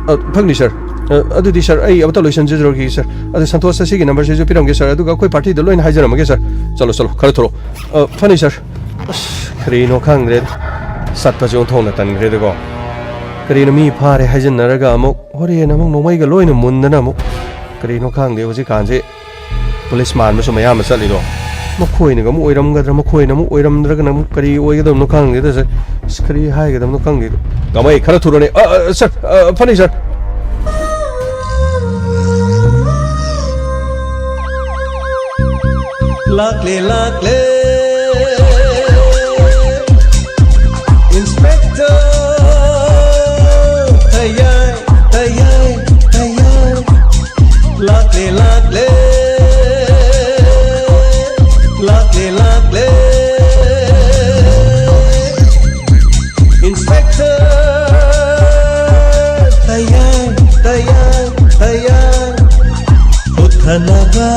ꯑ, ꯐꯒꯅꯤ ꯁꯥꯔ꯫ ꯑ, ꯑꯗꯨꯗꯤ ꯁꯥꯔ, ꯑꯩ ꯑꯃꯇ ꯂꯣꯏꯁꯤꯟꯖꯔꯨꯔꯒꯦ ꯁꯥꯔ꯫ ꯑꯗꯨ ꯁꯟꯇꯣꯁꯇ ꯁꯤꯒꯤ ꯅꯝꯕꯔꯁꯤꯁꯨ ꯄꯤꯔꯝꯒꯦ ꯁꯥꯔ, ꯑꯗꯨꯒ ꯑꯩꯈꯣꯏ ꯄꯥꯔꯇꯤꯗ ꯂꯣꯏꯅ ꯍꯥꯏꯖꯔꯝꯃꯒꯦ ꯁꯥꯔ꯫ ꯆꯠꯂꯣ, ꯆꯠꯂꯣ, ꯈꯔ ꯊꯣꯛꯂꯛꯑꯣ꯫ ꯑ, ꯐꯅꯤ ꯁꯥꯔ꯫ ꯑꯁ, ꯀꯔꯤꯅꯣ ꯈꯪꯗ꯭ꯔꯦꯗ꯫ ꯆꯠꯄꯁꯦ ꯑꯣꯟꯊꯣꯛꯅ ꯇꯟꯈ꯭ꯔꯦꯗꯀꯣ꯫ ꯀꯔꯤꯅꯣ, ꯃꯤ ꯐꯥꯔꯦ ꯍꯥꯏꯖꯤꯟꯅꯔꯒ ꯑꯃꯨꯛ ꯍꯣꯔꯦꯟ ꯑꯃꯨꯛ ꯅꯣꯡꯃꯩꯒ ꯂꯣꯏꯅ ꯃꯨꯟꯗꯅ ꯑꯃꯨꯛ, ꯀꯔꯤꯅꯣ ꯈꯪꯗꯦ ꯍꯧꯖꯤꯛꯀꯥꯟꯁꯦ꯫ ꯄꯨꯂꯤꯁ ꯃꯥꯟꯕꯁꯨ ꯃꯌꯥꯝ ꯑꯃ ꯆꯠꯂꯤꯗꯣ꯫ ꯃꯈꯣꯏꯅꯒ ꯑꯃꯨꯛ ꯑꯣꯏꯔꯝꯒꯗ꯭ꯔꯥ, ꯃꯈꯣꯏꯅ ꯑꯃꯨꯛ ꯑꯣꯏꯔꯝꯗ꯭ꯔꯒꯅ ꯑꯃꯨꯛ ꯀꯔꯤ ꯑꯣꯏꯒꯗꯕꯅꯣ ꯈꯪꯗꯦꯗ ꯁꯥꯔ꯫ ꯑꯁ, ꯀꯔꯤ ꯍꯥꯏꯒꯗꯕꯅꯣ ꯈꯪꯗꯦꯗ꯫ ꯒꯥꯃꯩ, ꯈꯔ ꯊꯨꯔꯣꯅꯦ꯫ ꯑ, ꯑ, ꯁꯥꯔ, ꯑ, ꯐꯅꯤ ꯁꯥꯔ꯫ ꯂꯥꯛꯂꯦ, ꯂꯥꯛꯂꯦ, ꯏꯟꯁꯄꯦꯛꯇꯔ ꯇꯌꯥꯏ, ꯇꯌꯥꯏ, ꯇꯌꯥꯏ꯫ ꯂꯥꯛꯂꯦ, ꯂꯥꯛꯂꯦ, ꯂꯥꯛꯂꯦ, ꯂꯥꯛꯂꯦ, ꯏꯟꯁꯄꯦꯛꯇꯔ ꯇꯌꯥꯏ, ꯇꯌꯥꯏ, ꯇꯌꯥꯏ꯫ ꯍꯨꯠꯊꯅꯕ,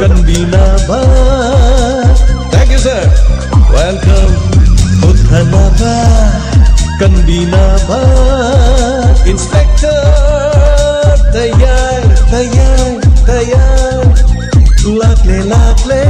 ꯀꯟꯕꯤꯅꯕ꯫ Thank you, sir. Welcome. ꯍꯨꯠꯊꯅꯕ, ꯀꯟꯕꯤꯅꯕ, ꯏꯟꯁꯄꯦꯛꯇꯔ ꯇꯌꯥꯏ, ꯇꯌꯥꯏ, ꯇꯌꯥꯏ꯫ ꯂꯥꯛꯂꯦ, ꯂꯥꯛꯂꯦ,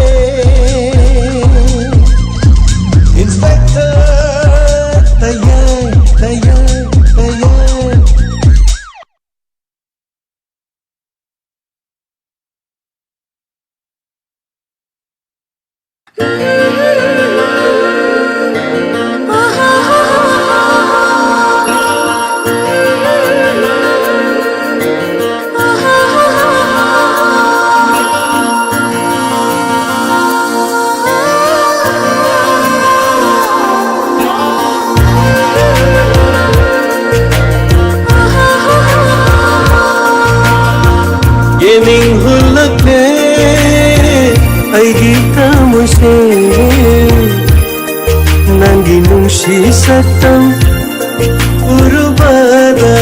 ꯁꯛꯇꯝ ꯎꯔꯨꯕꯗ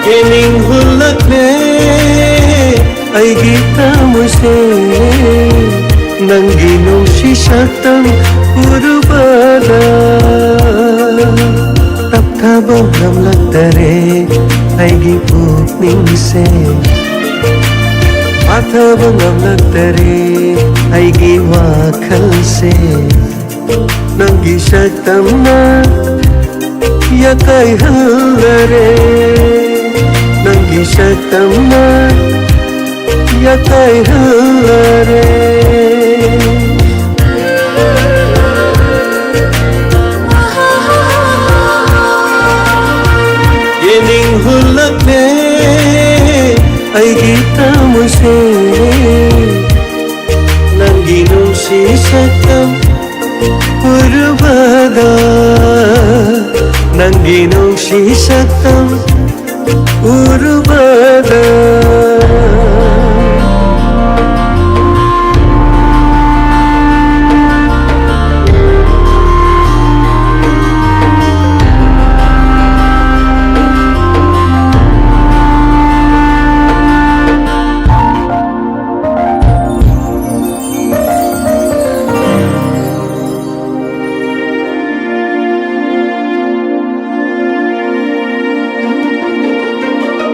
ꯌꯦꯡꯅꯤꯡ ꯍꯨꯜꯂꯛꯂꯦ ꯑꯩꯒꯤ ꯊꯃꯣꯏꯁꯦ꯫ ꯅꯪꯒꯤ ꯅꯨꯡꯁꯤ ꯁꯛꯇꯝ ꯎꯔꯨꯕꯗ ꯇꯞꯊꯕ ꯉꯝꯂꯛꯇꯔꯦ ꯑꯩꯒꯤ ꯄꯨꯛꯅꯤꯡꯁꯦ꯫ ꯐꯥꯊꯕ ꯉꯝꯂꯛꯇꯔꯦ ꯑꯩꯒꯤ ꯋꯥꯈꯜꯁꯦ꯫ ꯅꯪꯒꯤ ꯁꯛꯇꯝꯅ ꯌꯥꯀꯥꯏꯍꯜꯂꯔꯦ꯫ ꯅꯪꯒꯤ ꯁꯛꯇꯝꯅ ꯌꯥꯀꯥꯏꯍꯜꯂꯔꯦ꯫ ꯌꯦꯡꯅꯤꯡ ꯍꯨꯜꯂꯛꯂꯦ ꯑꯩꯒꯤ ꯊꯃꯣꯏꯁꯦ꯫ ꯅꯪꯒꯤ ꯅꯨꯡꯁꯤ ꯁꯛꯇꯝ ꯎꯔꯨꯕꯗ, ꯅꯪꯒꯤ ꯅꯨꯡꯁꯤ ꯁꯛꯇꯝ ꯎꯔꯨꯕꯗ꯫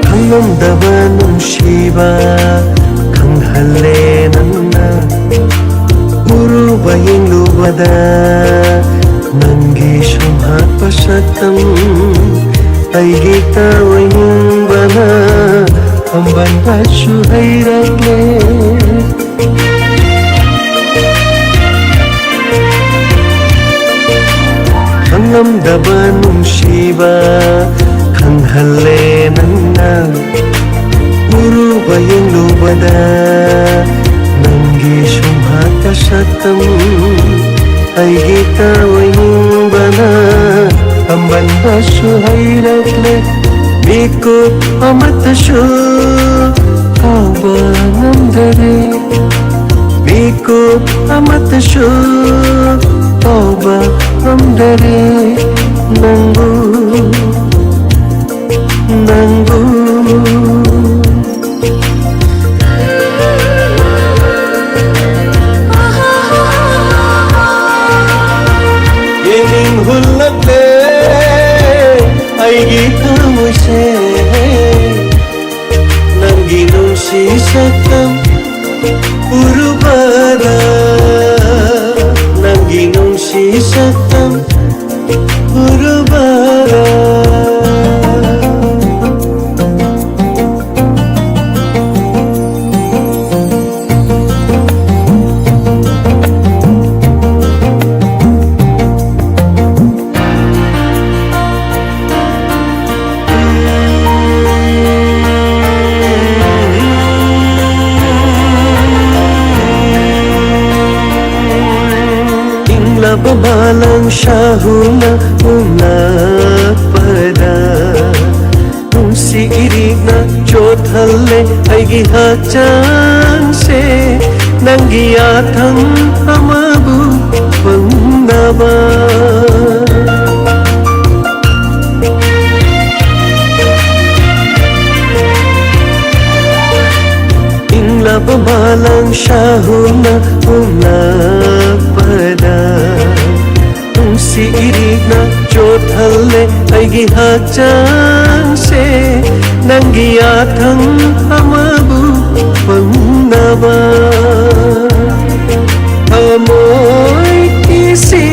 ꯈꯪꯉꯝꯗꯕ ꯅꯨꯡꯁꯤꯕ ꯈꯪꯍꯜꯂꯦ ꯅꯪꯅ꯫ ꯎꯔꯨꯕ ꯌꯦꯡꯂꯨꯕꯗ ꯅꯪꯒꯤ ꯁꯨꯝꯍꯠꯄ ꯁꯛꯇꯝ ꯑꯩꯒꯤ ꯇꯥꯑꯣꯏꯅꯤꯡꯕꯅ ꯑꯝꯕꯟꯕꯁꯨ ꯍꯩꯔꯛꯂꯦ꯫ ꯈꯪꯂꯝꯗꯕ ꯅꯨꯡꯁꯤꯕ ꯈꯪꯍꯜꯂꯦ ꯅꯪꯅ꯫ ꯎꯔꯨꯕ ꯌꯦꯡꯂꯨꯕꯗ ꯅꯪꯒꯤ ꯁꯨꯝꯍꯠꯄ ꯁꯛꯇꯝ ꯑꯩꯒꯤ ꯇꯥꯑꯣꯏꯅꯤꯡꯕꯅ ꯑꯝꯕꯟꯕꯁꯨ ꯍꯩꯔꯛꯂꯦ꯫ ꯃꯤꯀꯨꯞ ꯑꯃꯠꯇꯁꯨ ꯀꯥꯎꯕ ꯉꯝꯗꯔꯦ꯫ ꯃꯤꯀꯨꯞ ꯑꯃꯠꯇꯁꯨ ꯀꯥꯎꯕ ꯉꯝꯗꯔꯦ꯫ ꯅꯪꯕꯨ, ꯅꯪꯕꯨ꯫ ꯌꯦꯡꯅꯤꯡ ꯍꯨꯜꯂꯛꯂꯦ ꯑꯩꯒꯤ ꯊꯃꯣꯏꯁꯦ꯫ ꯅꯪꯒꯤ ꯅꯨꯡꯁꯤ ꯁꯛꯇꯝ ꯎꯔꯨꯕꯗ, ꯅꯪꯒꯤ ꯅꯨꯡꯁꯤ ꯁꯛꯇꯝ ꯎꯔꯨꯕꯗ꯫ ꯏꯪꯂꯕ ꯃꯥꯂꯪ ꯁꯥꯍꯨꯅ ꯍꯨꯝꯂꯛꯄꯗ, ꯅꯨꯡꯁꯤ ꯏꯔꯤꯛꯅ ꯆꯣꯠꯍꯜꯂꯦ ꯑꯩꯒꯤ ꯍꯛꯆꯥꯡꯁꯦ꯫ ꯅꯪꯒꯤ ꯌꯥꯊꯪ ꯑꯃꯕꯨ ꯐꯪꯅꯕ꯫ ꯏꯪꯂꯕ ꯃꯥꯂꯪ ꯁꯥꯍꯨꯅ ꯍꯨꯝꯂꯛꯄꯗ, ꯅꯨꯡꯁꯤ ꯏꯔꯤꯛꯅ ꯆꯣꯠꯍꯜꯂꯦ ꯑꯩꯒꯤ ꯍꯛꯆꯥꯡꯁꯦ꯫ ꯅꯪꯒꯤ ꯌꯥꯊꯪ ꯑꯃꯕꯨ ꯐꯪꯅꯕ, ꯊꯃꯣꯏ ꯏꯁꯤ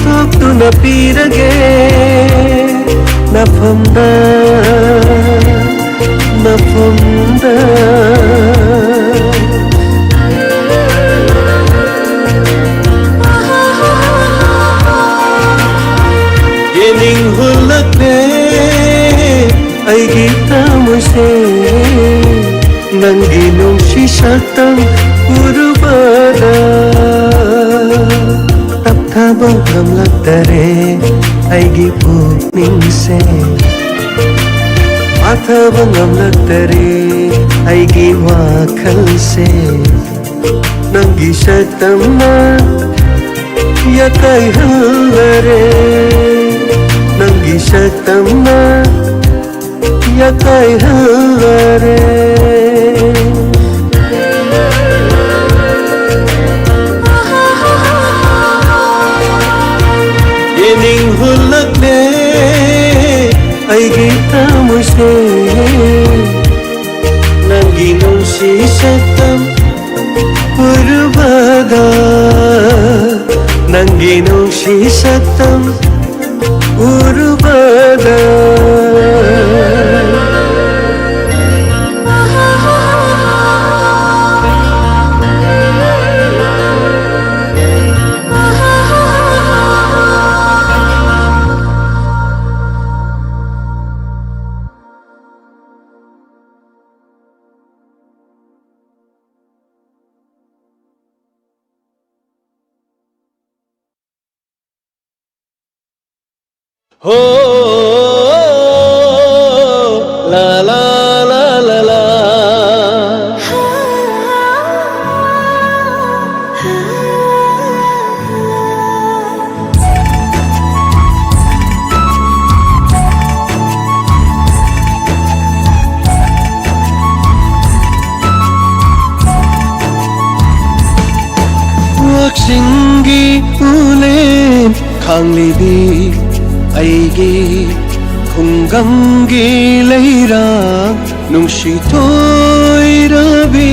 ꯊꯣꯛꯇꯨꯅ ꯄꯤꯔꯒꯦ ꯅꯐꯝꯗ, ꯅꯐꯝꯗ꯫ ꯌꯦꯡꯅꯤꯡ ꯍꯨꯜꯂꯛꯂꯦ ꯑꯩꯒꯤ ꯊꯃꯣꯏꯁꯦ, ꯅꯪꯒꯤ ꯅꯨꯡꯁꯤ ꯁꯛꯇꯝ ꯎꯔꯨꯕꯗ꯫ ꯇꯞꯊꯕ ꯉꯝꯂꯛꯇꯔꯦ ꯑꯩꯒꯤ ꯄꯨꯛꯅꯤꯡꯁꯦ, ꯐꯥꯊꯕ ꯉꯝꯂꯛꯇꯔꯦ ꯑꯩꯒꯤ ꯋꯥꯈꯜꯁꯦ ꯅꯪꯒꯤ ꯁꯛꯇꯝꯅ ꯌꯥꯀꯥꯏꯍꯜꯂꯔꯦ, ꯅꯪꯒꯤ ꯁꯛꯇꯝꯅ ꯌꯥꯀꯥꯏꯍꯜꯂꯔꯦ꯫ ꯌꯦꯡꯅꯤꯡꯍꯜꯂꯛꯂꯦ ꯑꯩꯒꯤ ꯊꯃꯣꯏꯁꯦ, ꯅꯪꯒꯤ ꯅꯨꯡꯁꯤ ꯁꯛꯇꯝ ꯎꯔꯨꯕꯗ, ꯅꯪꯒꯤ ꯅꯨꯡꯁꯤ ꯁꯛꯇꯝ ꯎꯔꯨꯕꯗ꯫ ꯍꯣ, ꯂꯥ, ꯂꯥ, ꯂꯥ, ꯂꯥ, ꯂꯥ꯫ ꯋꯥꯛꯆꯤꯡꯒꯤ ꯎꯂꯦꯟ ꯈꯥꯡꯂꯤꯕꯤ ꯑꯩꯒꯤ ꯈꯨꯡꯒꯪꯒꯤ ꯂꯩꯔꯥꯡ ꯅꯨꯡꯁꯤ ꯊꯣꯏꯔꯕꯤ꯫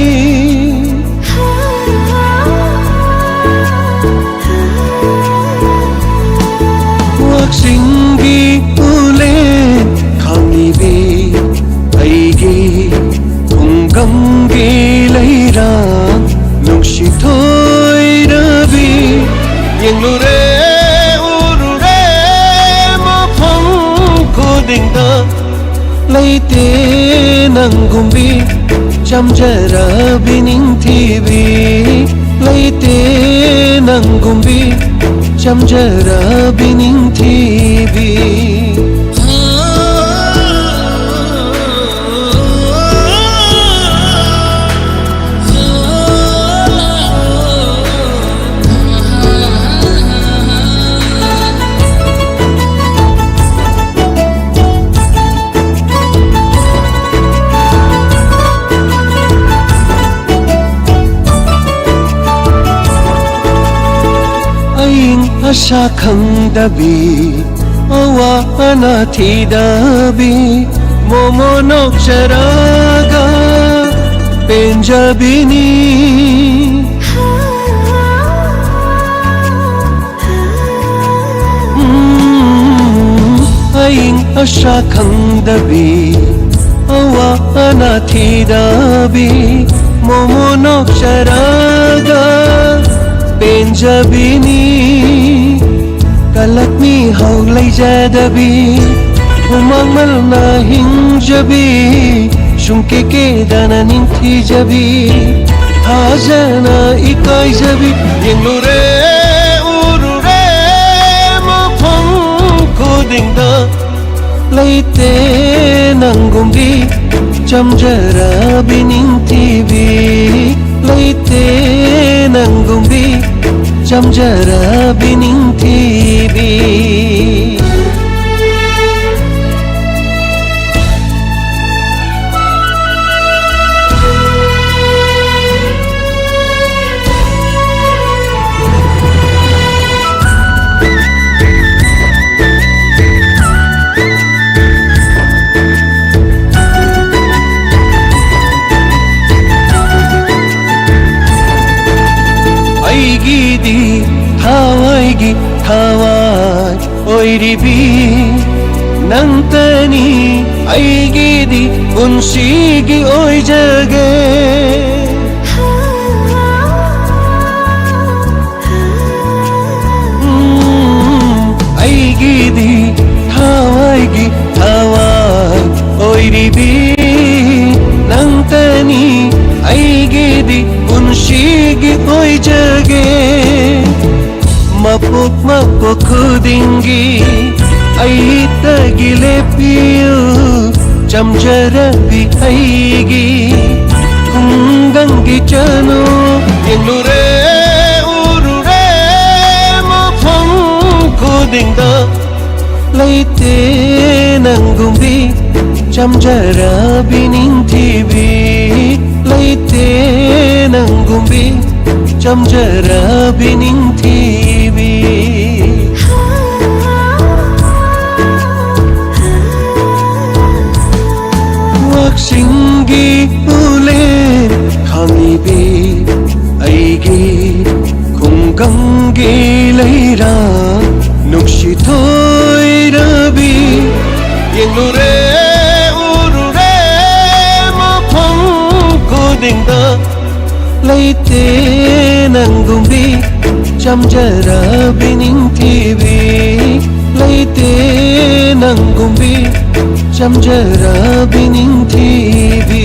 ꯋꯥꯛꯆꯤꯡꯒꯤ ꯎꯂꯦꯟ ꯈꯥꯡꯂꯤꯕꯤ ꯑꯩꯒꯤ ꯈꯨꯡꯒꯪꯒꯤ ꯂꯩꯔꯥꯡ ꯅꯨꯡꯁꯤ ꯊꯣꯏꯔꯕꯤ꯫ ꯌꯦꯡꯂꯨꯔꯦ, ꯎꯔꯨꯔꯦ ꯃꯐꯝ ꯈꯨꯗꯤꯡꯗ, ꯂꯩꯇꯦ ꯅꯪꯒꯨꯝꯕꯤ ꯆꯝꯖꯔꯕꯤ ꯅꯤꯡꯊꯤꯕꯤ, ꯂꯩꯇꯦ ꯅꯪꯒꯨꯝꯕꯤ ꯆꯝꯖꯔꯕꯤ ꯅꯤꯡꯊꯤꯕꯤ꯫ ꯑꯁꯥ ꯈꯪꯗꯕꯤ, ꯑꯋꯥ ꯑꯅꯥ ꯊꯤꯗꯕꯤ, ꯃꯣꯃꯣ ꯅꯣꯛꯆꯔꯒ ꯄꯦꯟꯖꯕꯤꯅꯤ꯫ ꯎꯝ, ꯑꯏꯪ ꯑꯁꯥ ꯈꯪꯗꯕꯤ, ꯑꯋꯥ ꯑꯅꯥ ꯊꯤꯗꯕꯤ, ꯃꯣꯃꯣ ꯅꯣꯛꯆꯔꯒ ꯄꯦꯟꯖꯕꯤꯅꯤ꯫ ꯀꯂꯛ ꯃꯤꯍꯧ ꯂꯩꯖꯗꯕꯤ, ꯍꯨꯃꯥꯡ ꯃꯜꯅ ꯍꯤꯡꯖꯕꯤ, ꯁꯨꯡꯀꯦ ꯀꯦꯗꯅ ꯅꯤꯡꯊꯤꯖꯕꯤ, ꯊꯥꯖꯅ ꯏꯀꯥꯏꯖꯕꯤ, ꯌꯦꯡꯂꯨꯔꯦ, ꯎꯔꯨꯔꯦ, ꯃꯐꯝ ꯈꯨꯗꯤꯡꯗ ꯂꯩꯇꯦ ꯅꯪꯒꯨꯝꯕꯤ ꯆꯝꯖꯔꯕꯤ ꯅꯤꯡꯊꯤꯕꯤ, ꯂꯩꯇꯦ ꯅꯪꯒꯨꯝꯕꯤ ꯆꯝꯖꯔꯕꯤ ꯅꯤꯡꯊꯤꯕꯤ꯫ ꯑꯩꯒꯤꯗꯤ ꯊꯋꯥꯏꯒꯤ ꯊꯋꯥꯏ ꯑꯣꯏꯔꯤꯕꯤ ꯅꯪꯇꯅꯤ ꯑꯩꯒꯤꯗꯤ ꯄꯨꯟꯁꯤꯒꯤ ꯑꯣꯏꯖꯒꯦ꯫ ꯎꯝ, ꯑꯩꯒꯤꯗꯤ ꯊꯋꯥꯏꯒꯤ ꯊꯋꯥꯏ ꯑꯣꯏꯔꯤꯕꯤ ꯅꯪꯇꯅꯤ ꯑꯩꯒꯤꯗꯤ ꯄꯨꯟꯁꯤꯒꯤ ꯑꯣꯏꯖꯒꯦ꯫ ꯃꯄꯣꯛ ꯃꯄꯣꯛ ꯈꯨꯗꯤꯡꯒꯤ ꯑꯩꯇꯒꯤ ꯂꯦꯞꯄꯤꯌꯨ ꯆꯝꯖꯔꯕꯤ ꯑꯩꯒꯤ ꯈꯨꯡꯒꯪꯒꯤ ꯆꯅꯨ꯫ ꯌꯦꯡꯂꯨꯔꯦ ꯎꯔꯨꯔꯦ ꯃꯐꯝ ꯈꯨꯗꯤꯡꯗ ꯂꯩꯇꯦ ꯅꯪꯒꯨꯝꯕꯤ ꯆꯝꯖꯔꯕꯤ ꯅꯤꯡꯊꯤꯕꯤ, ꯂꯩꯇꯦ ꯅꯪꯒꯨꯝꯕꯤ ꯆꯝꯖꯔꯕꯤ ꯅꯤꯡꯊꯤꯕꯤ꯫ ꯂꯩꯇꯦ ꯅꯪꯒꯨꯝꯕꯤ ꯆꯝꯖꯔꯕꯤ ꯅꯤꯡꯊꯤꯕꯤ, ꯂꯩꯇꯦ ꯅꯪꯒꯨꯝꯕꯤ ꯆꯝꯖꯔꯕꯤ ꯅꯤꯡꯊꯤꯕꯤ꯫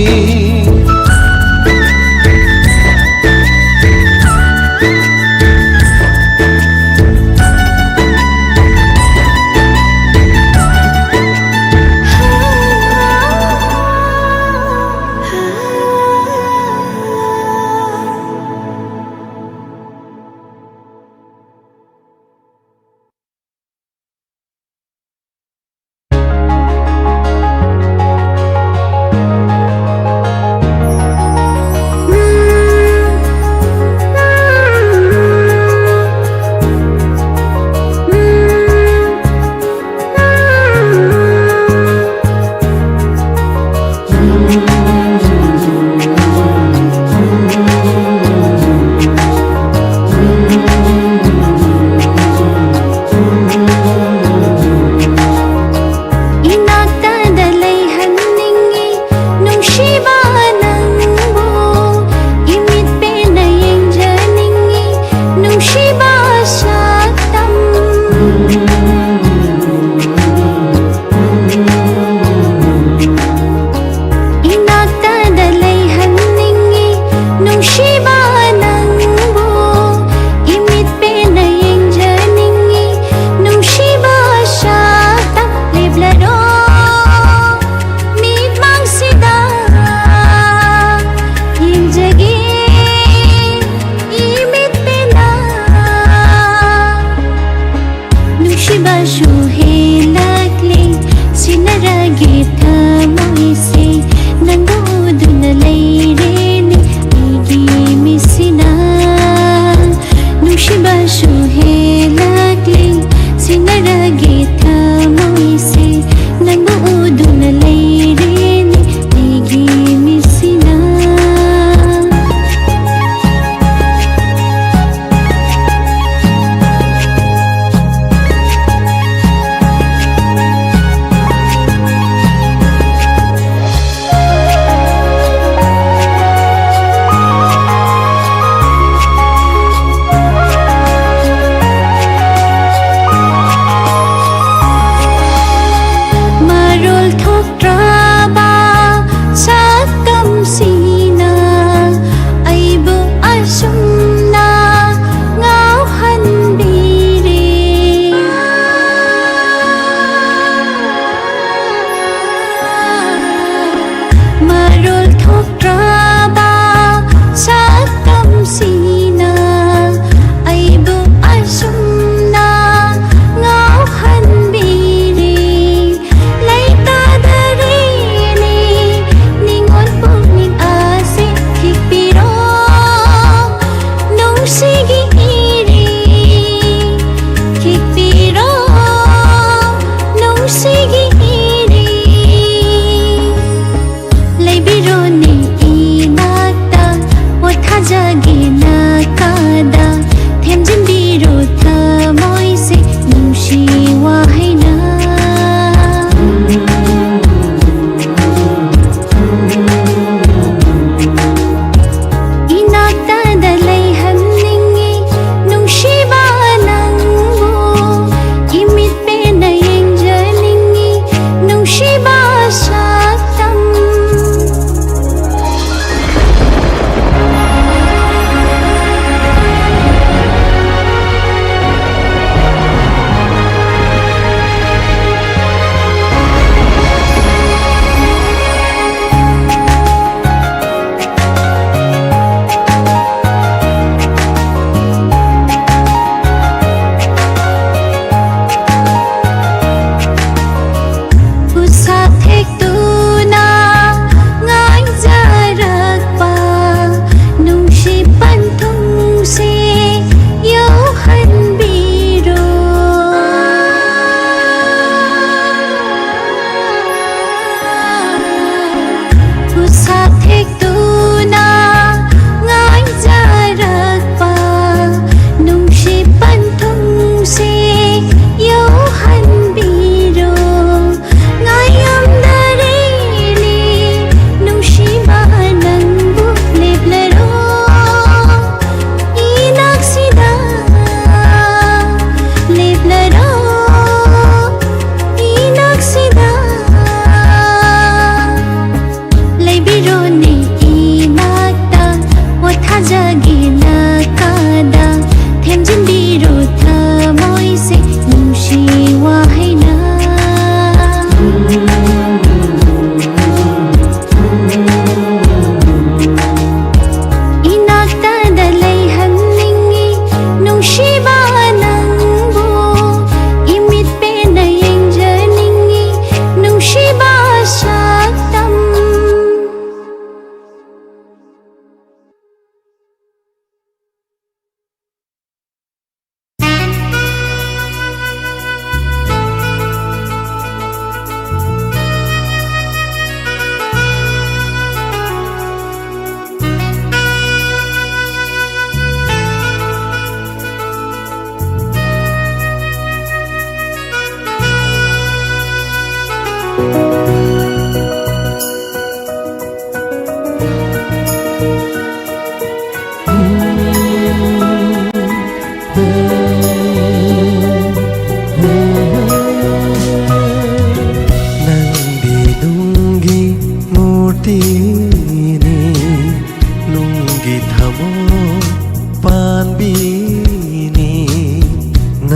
ꯏꯅꯥꯛꯇꯗ ꯂꯩꯍꯟꯅꯤꯡꯉꯤ ꯅꯨꯡꯁꯤꯕ ꯅꯪꯕꯨ, ꯏꯃꯤꯠ ꯄꯦꯟꯅ ꯌꯦꯡꯖꯅꯤꯡꯉꯤ ꯅꯨꯡꯁꯤꯕ ꯁꯛꯇꯝ꯫ ꯏꯅꯥꯛꯇꯗ ꯂꯩꯍꯟꯅꯤꯡꯉꯤ ꯅꯨꯡꯁꯤꯕ ꯅꯪꯕꯨ, ꯏꯃꯤꯠ ꯄꯦꯟꯅ ꯌꯦꯡꯖꯅꯤꯡꯉꯤ ꯅꯨꯡꯁꯤꯕ ꯁꯛꯇꯝ꯫ ꯂꯦꯞꯂꯔꯣ ꯃꯤꯠꯃꯥꯡꯁꯤꯗ ꯌꯦꯡꯖꯒꯦ ꯏꯃꯤꯠ ꯄꯦꯟꯅ꯫ ꯅꯨꯡꯁꯤꯕꯁꯨ ꯍꯦꯜꯂꯛꯂꯦ, ꯁꯤꯟꯅꯔꯒꯦ ꯊꯃꯣꯏꯁꯦ, ꯅꯪꯕꯨ ꯎꯗꯨꯅ ꯂꯩꯔꯦꯅꯦ ꯑꯩꯒꯤ ꯃꯤꯠꯁꯤꯅ꯫ ꯅꯨꯡꯁꯤꯕꯁꯨ ꯍꯦꯜꯂꯛꯂꯦ, ꯁꯤꯟꯅꯔꯒꯦ ꯊꯃꯣꯏꯁꯦ, ꯅꯪꯕꯨ ꯎꯗꯨꯅ ꯂꯩꯔꯦꯅꯦ ꯑꯩꯒꯤ ꯃꯤꯠꯁꯤꯅ꯫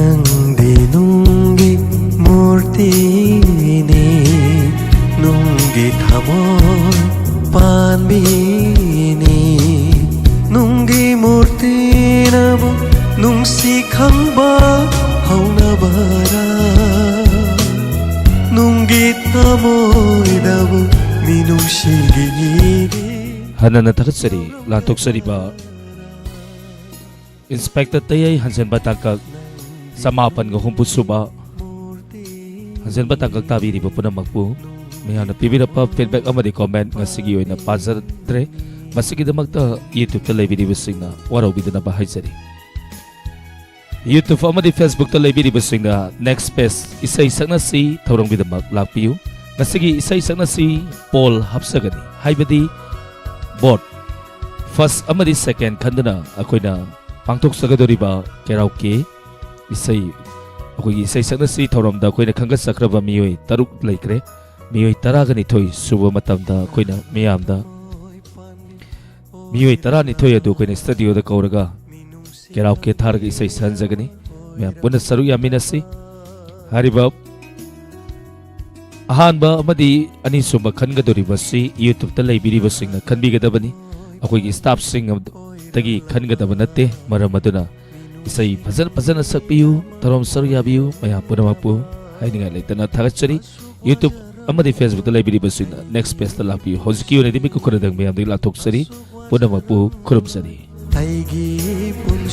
ꯅꯪꯗꯤ ꯅꯨꯡꯒꯤ ꯃꯨꯔꯇꯤꯅꯤ, ꯅꯨꯡꯒꯤ ꯊꯃꯣꯏ ꯄꯥꯟꯕꯤꯅꯤ꯫ ꯅꯨꯡꯒꯤ ꯃꯨꯔꯇꯤꯅꯕꯨ ꯅꯨꯡꯁꯤ ꯈꯪꯕ ꯍꯧꯅꯕꯔꯥ? ꯅꯨꯡꯒꯤ ꯊꯃꯣꯏꯗꯕꯨ ꯃꯤꯅꯨꯡꯁꯤꯒꯤ ꯏꯒꯤ ꯍꯟꯅꯅ ꯊꯥꯒꯠꯆꯔꯤ꯫ ꯂꯥꯟꯊꯣꯛꯆꯔꯤꯕ ꯏꯟꯁꯄꯦꯛꯇꯔ ꯇꯌꯥꯏ ꯍꯟꯖꯟꯕ ꯇꯥꯡꯀꯛ ꯆꯃꯥꯄꯟꯒ ꯍꯨꯝꯐꯨ ꯁꯨꯕ ꯍꯟꯖꯟꯕ ꯇꯥꯡꯀꯛ ꯇꯥꯕꯤꯔꯤꯕ ꯄꯨꯝꯅꯃꯛꯄꯨ ꯃꯌꯥꯝꯅ ꯄꯤꯕꯤꯔꯛꯄ feedback ꯑꯃꯗꯤ comment ꯉꯁꯤꯒꯤ ꯑꯣꯏꯅ ꯄꯥꯖꯗ꯭ꯔꯦ꯫ ꯃꯁꯤꯒꯤꯗꯃꯛꯇ YouTube-ꯇ ꯂꯩꯕꯤꯔꯤꯕꯁꯤꯡꯅ ꯋꯥꯔꯧꯕꯤꯗꯅꯕ ꯍꯥꯏꯖꯔꯤ꯫ YouTube ꯑꯃꯗꯤ Facebook-ꯇ ꯂꯩꯕꯤꯔꯤꯕꯁꯤꯡꯅ next page ꯏꯁꯩ ꯁꯛꯅꯁꯤ ꯊꯧꯔꯝꯒꯤꯗꯃꯛ ꯂꯥꯛꯄꯤꯌꯨ꯫ ꯉꯁꯤꯒꯤ ꯏꯁꯩ ꯁꯛꯅꯁꯤ poll ꯍꯥꯞꯆꯒꯅꯤ, ꯍꯥꯏꯕꯗꯤ vote꯫ First ꯑꯃꯗꯤ second ꯈꯟꯗꯨꯅ ꯑꯩꯈꯣꯏꯅ ꯄꯥꯡꯊꯣꯛꯆꯒꯗꯧꯔꯤꯕ karaoke ꯏꯁꯩ, ꯑꯩꯈꯣꯏꯒꯤ ꯏꯁꯩ ꯁꯛꯅꯁꯤ ꯊꯧꯔꯝꯗ ꯑꯩꯈꯣꯏꯅ ꯈꯟꯒꯠꯆꯈ꯭ꯔꯕ ꯃꯤꯑꯣꯏ ꯇꯔꯨꯛ ꯂꯩꯈ꯭ꯔꯦ꯫ ꯃꯤꯑꯣꯏ ꯇꯔꯥꯒ ꯅꯤꯊꯣꯏ ꯁꯨꯕ ꯃꯇꯝꯗ ꯑꯩꯈꯣꯏꯅ ꯃꯤꯌꯥꯝꯗ ꯃꯤꯑꯣꯏ ꯇꯔꯥꯅꯤꯊꯣꯏ ꯑꯗꯨ ꯑꯩꯈꯣꯏꯅ studio-ꯗ ꯀꯧꯔꯒ karaoke ꯊꯥꯔꯒ ꯏꯁꯩ ꯁꯛꯍꯟꯖꯒꯅꯤ꯫ ꯃꯌꯥꯝ ꯄꯨꯟꯅ ꯁꯔꯨꯛ ꯌꯥꯃꯤꯟꯅꯁꯤ꯫ ꯍꯥꯏꯔꯤꯕ ꯑꯍꯥꯟꯕ ꯑꯃꯗꯤ ꯑꯅꯤꯁꯨꯕ ꯈꯟꯒꯗꯧꯔꯤꯕꯁꯤ YouTube-ꯇ ꯂꯩꯕꯤꯔꯤꯕꯁꯤꯡꯅ ꯈꯟꯕꯤꯒꯗꯕꯅꯤ꯫ ꯑꯩꯈꯣꯏꯒꯤ staff-ꯁꯤꯡ ꯑꯗꯒꯤ ꯈꯟꯒꯗꯕ ꯅꯠꯇꯦ꯫ ꯃꯔꯝ ꯑꯗꯨꯅ ꯏꯁꯩ ꯐꯖꯅ ꯐꯖꯅ ꯁꯛꯄꯤꯌꯨ, ꯊꯧꯔꯝ ꯁꯔꯨꯛ ꯌꯥꯕꯤꯌꯨ꯫ ꯃꯌꯥꯝ ꯄꯨꯝꯅꯃꯛꯄꯨ ꯍꯥꯏꯅꯤꯡꯉꯥꯏ ꯂꯩꯇꯅ ꯊꯥꯒꯠꯆꯔꯤ꯫ YouTube ꯑꯃꯗꯤ Facebook-ꯇ ꯂꯩꯕꯤꯔꯤꯕꯁꯤꯡꯅ next page-ꯇ ꯂꯥꯛꯄꯤꯌꯨ꯫ ꯍꯧꯖꯤꯛꯀꯤ ꯑꯣꯏꯅꯗꯤ ꯃꯤꯀꯨꯞ ꯈꯔꯗꯪ ꯃꯌꯥꯝꯗꯒꯤ ꯂꯥꯞꯊꯣꯛꯆꯔꯤ꯫ ꯄꯨꯝꯅꯃꯛꯄꯨ ꯈꯨꯔꯨꯝꯖꯔꯤ꯫ ꯑꯩꯒꯤ ꯄꯨꯟꯁꯤ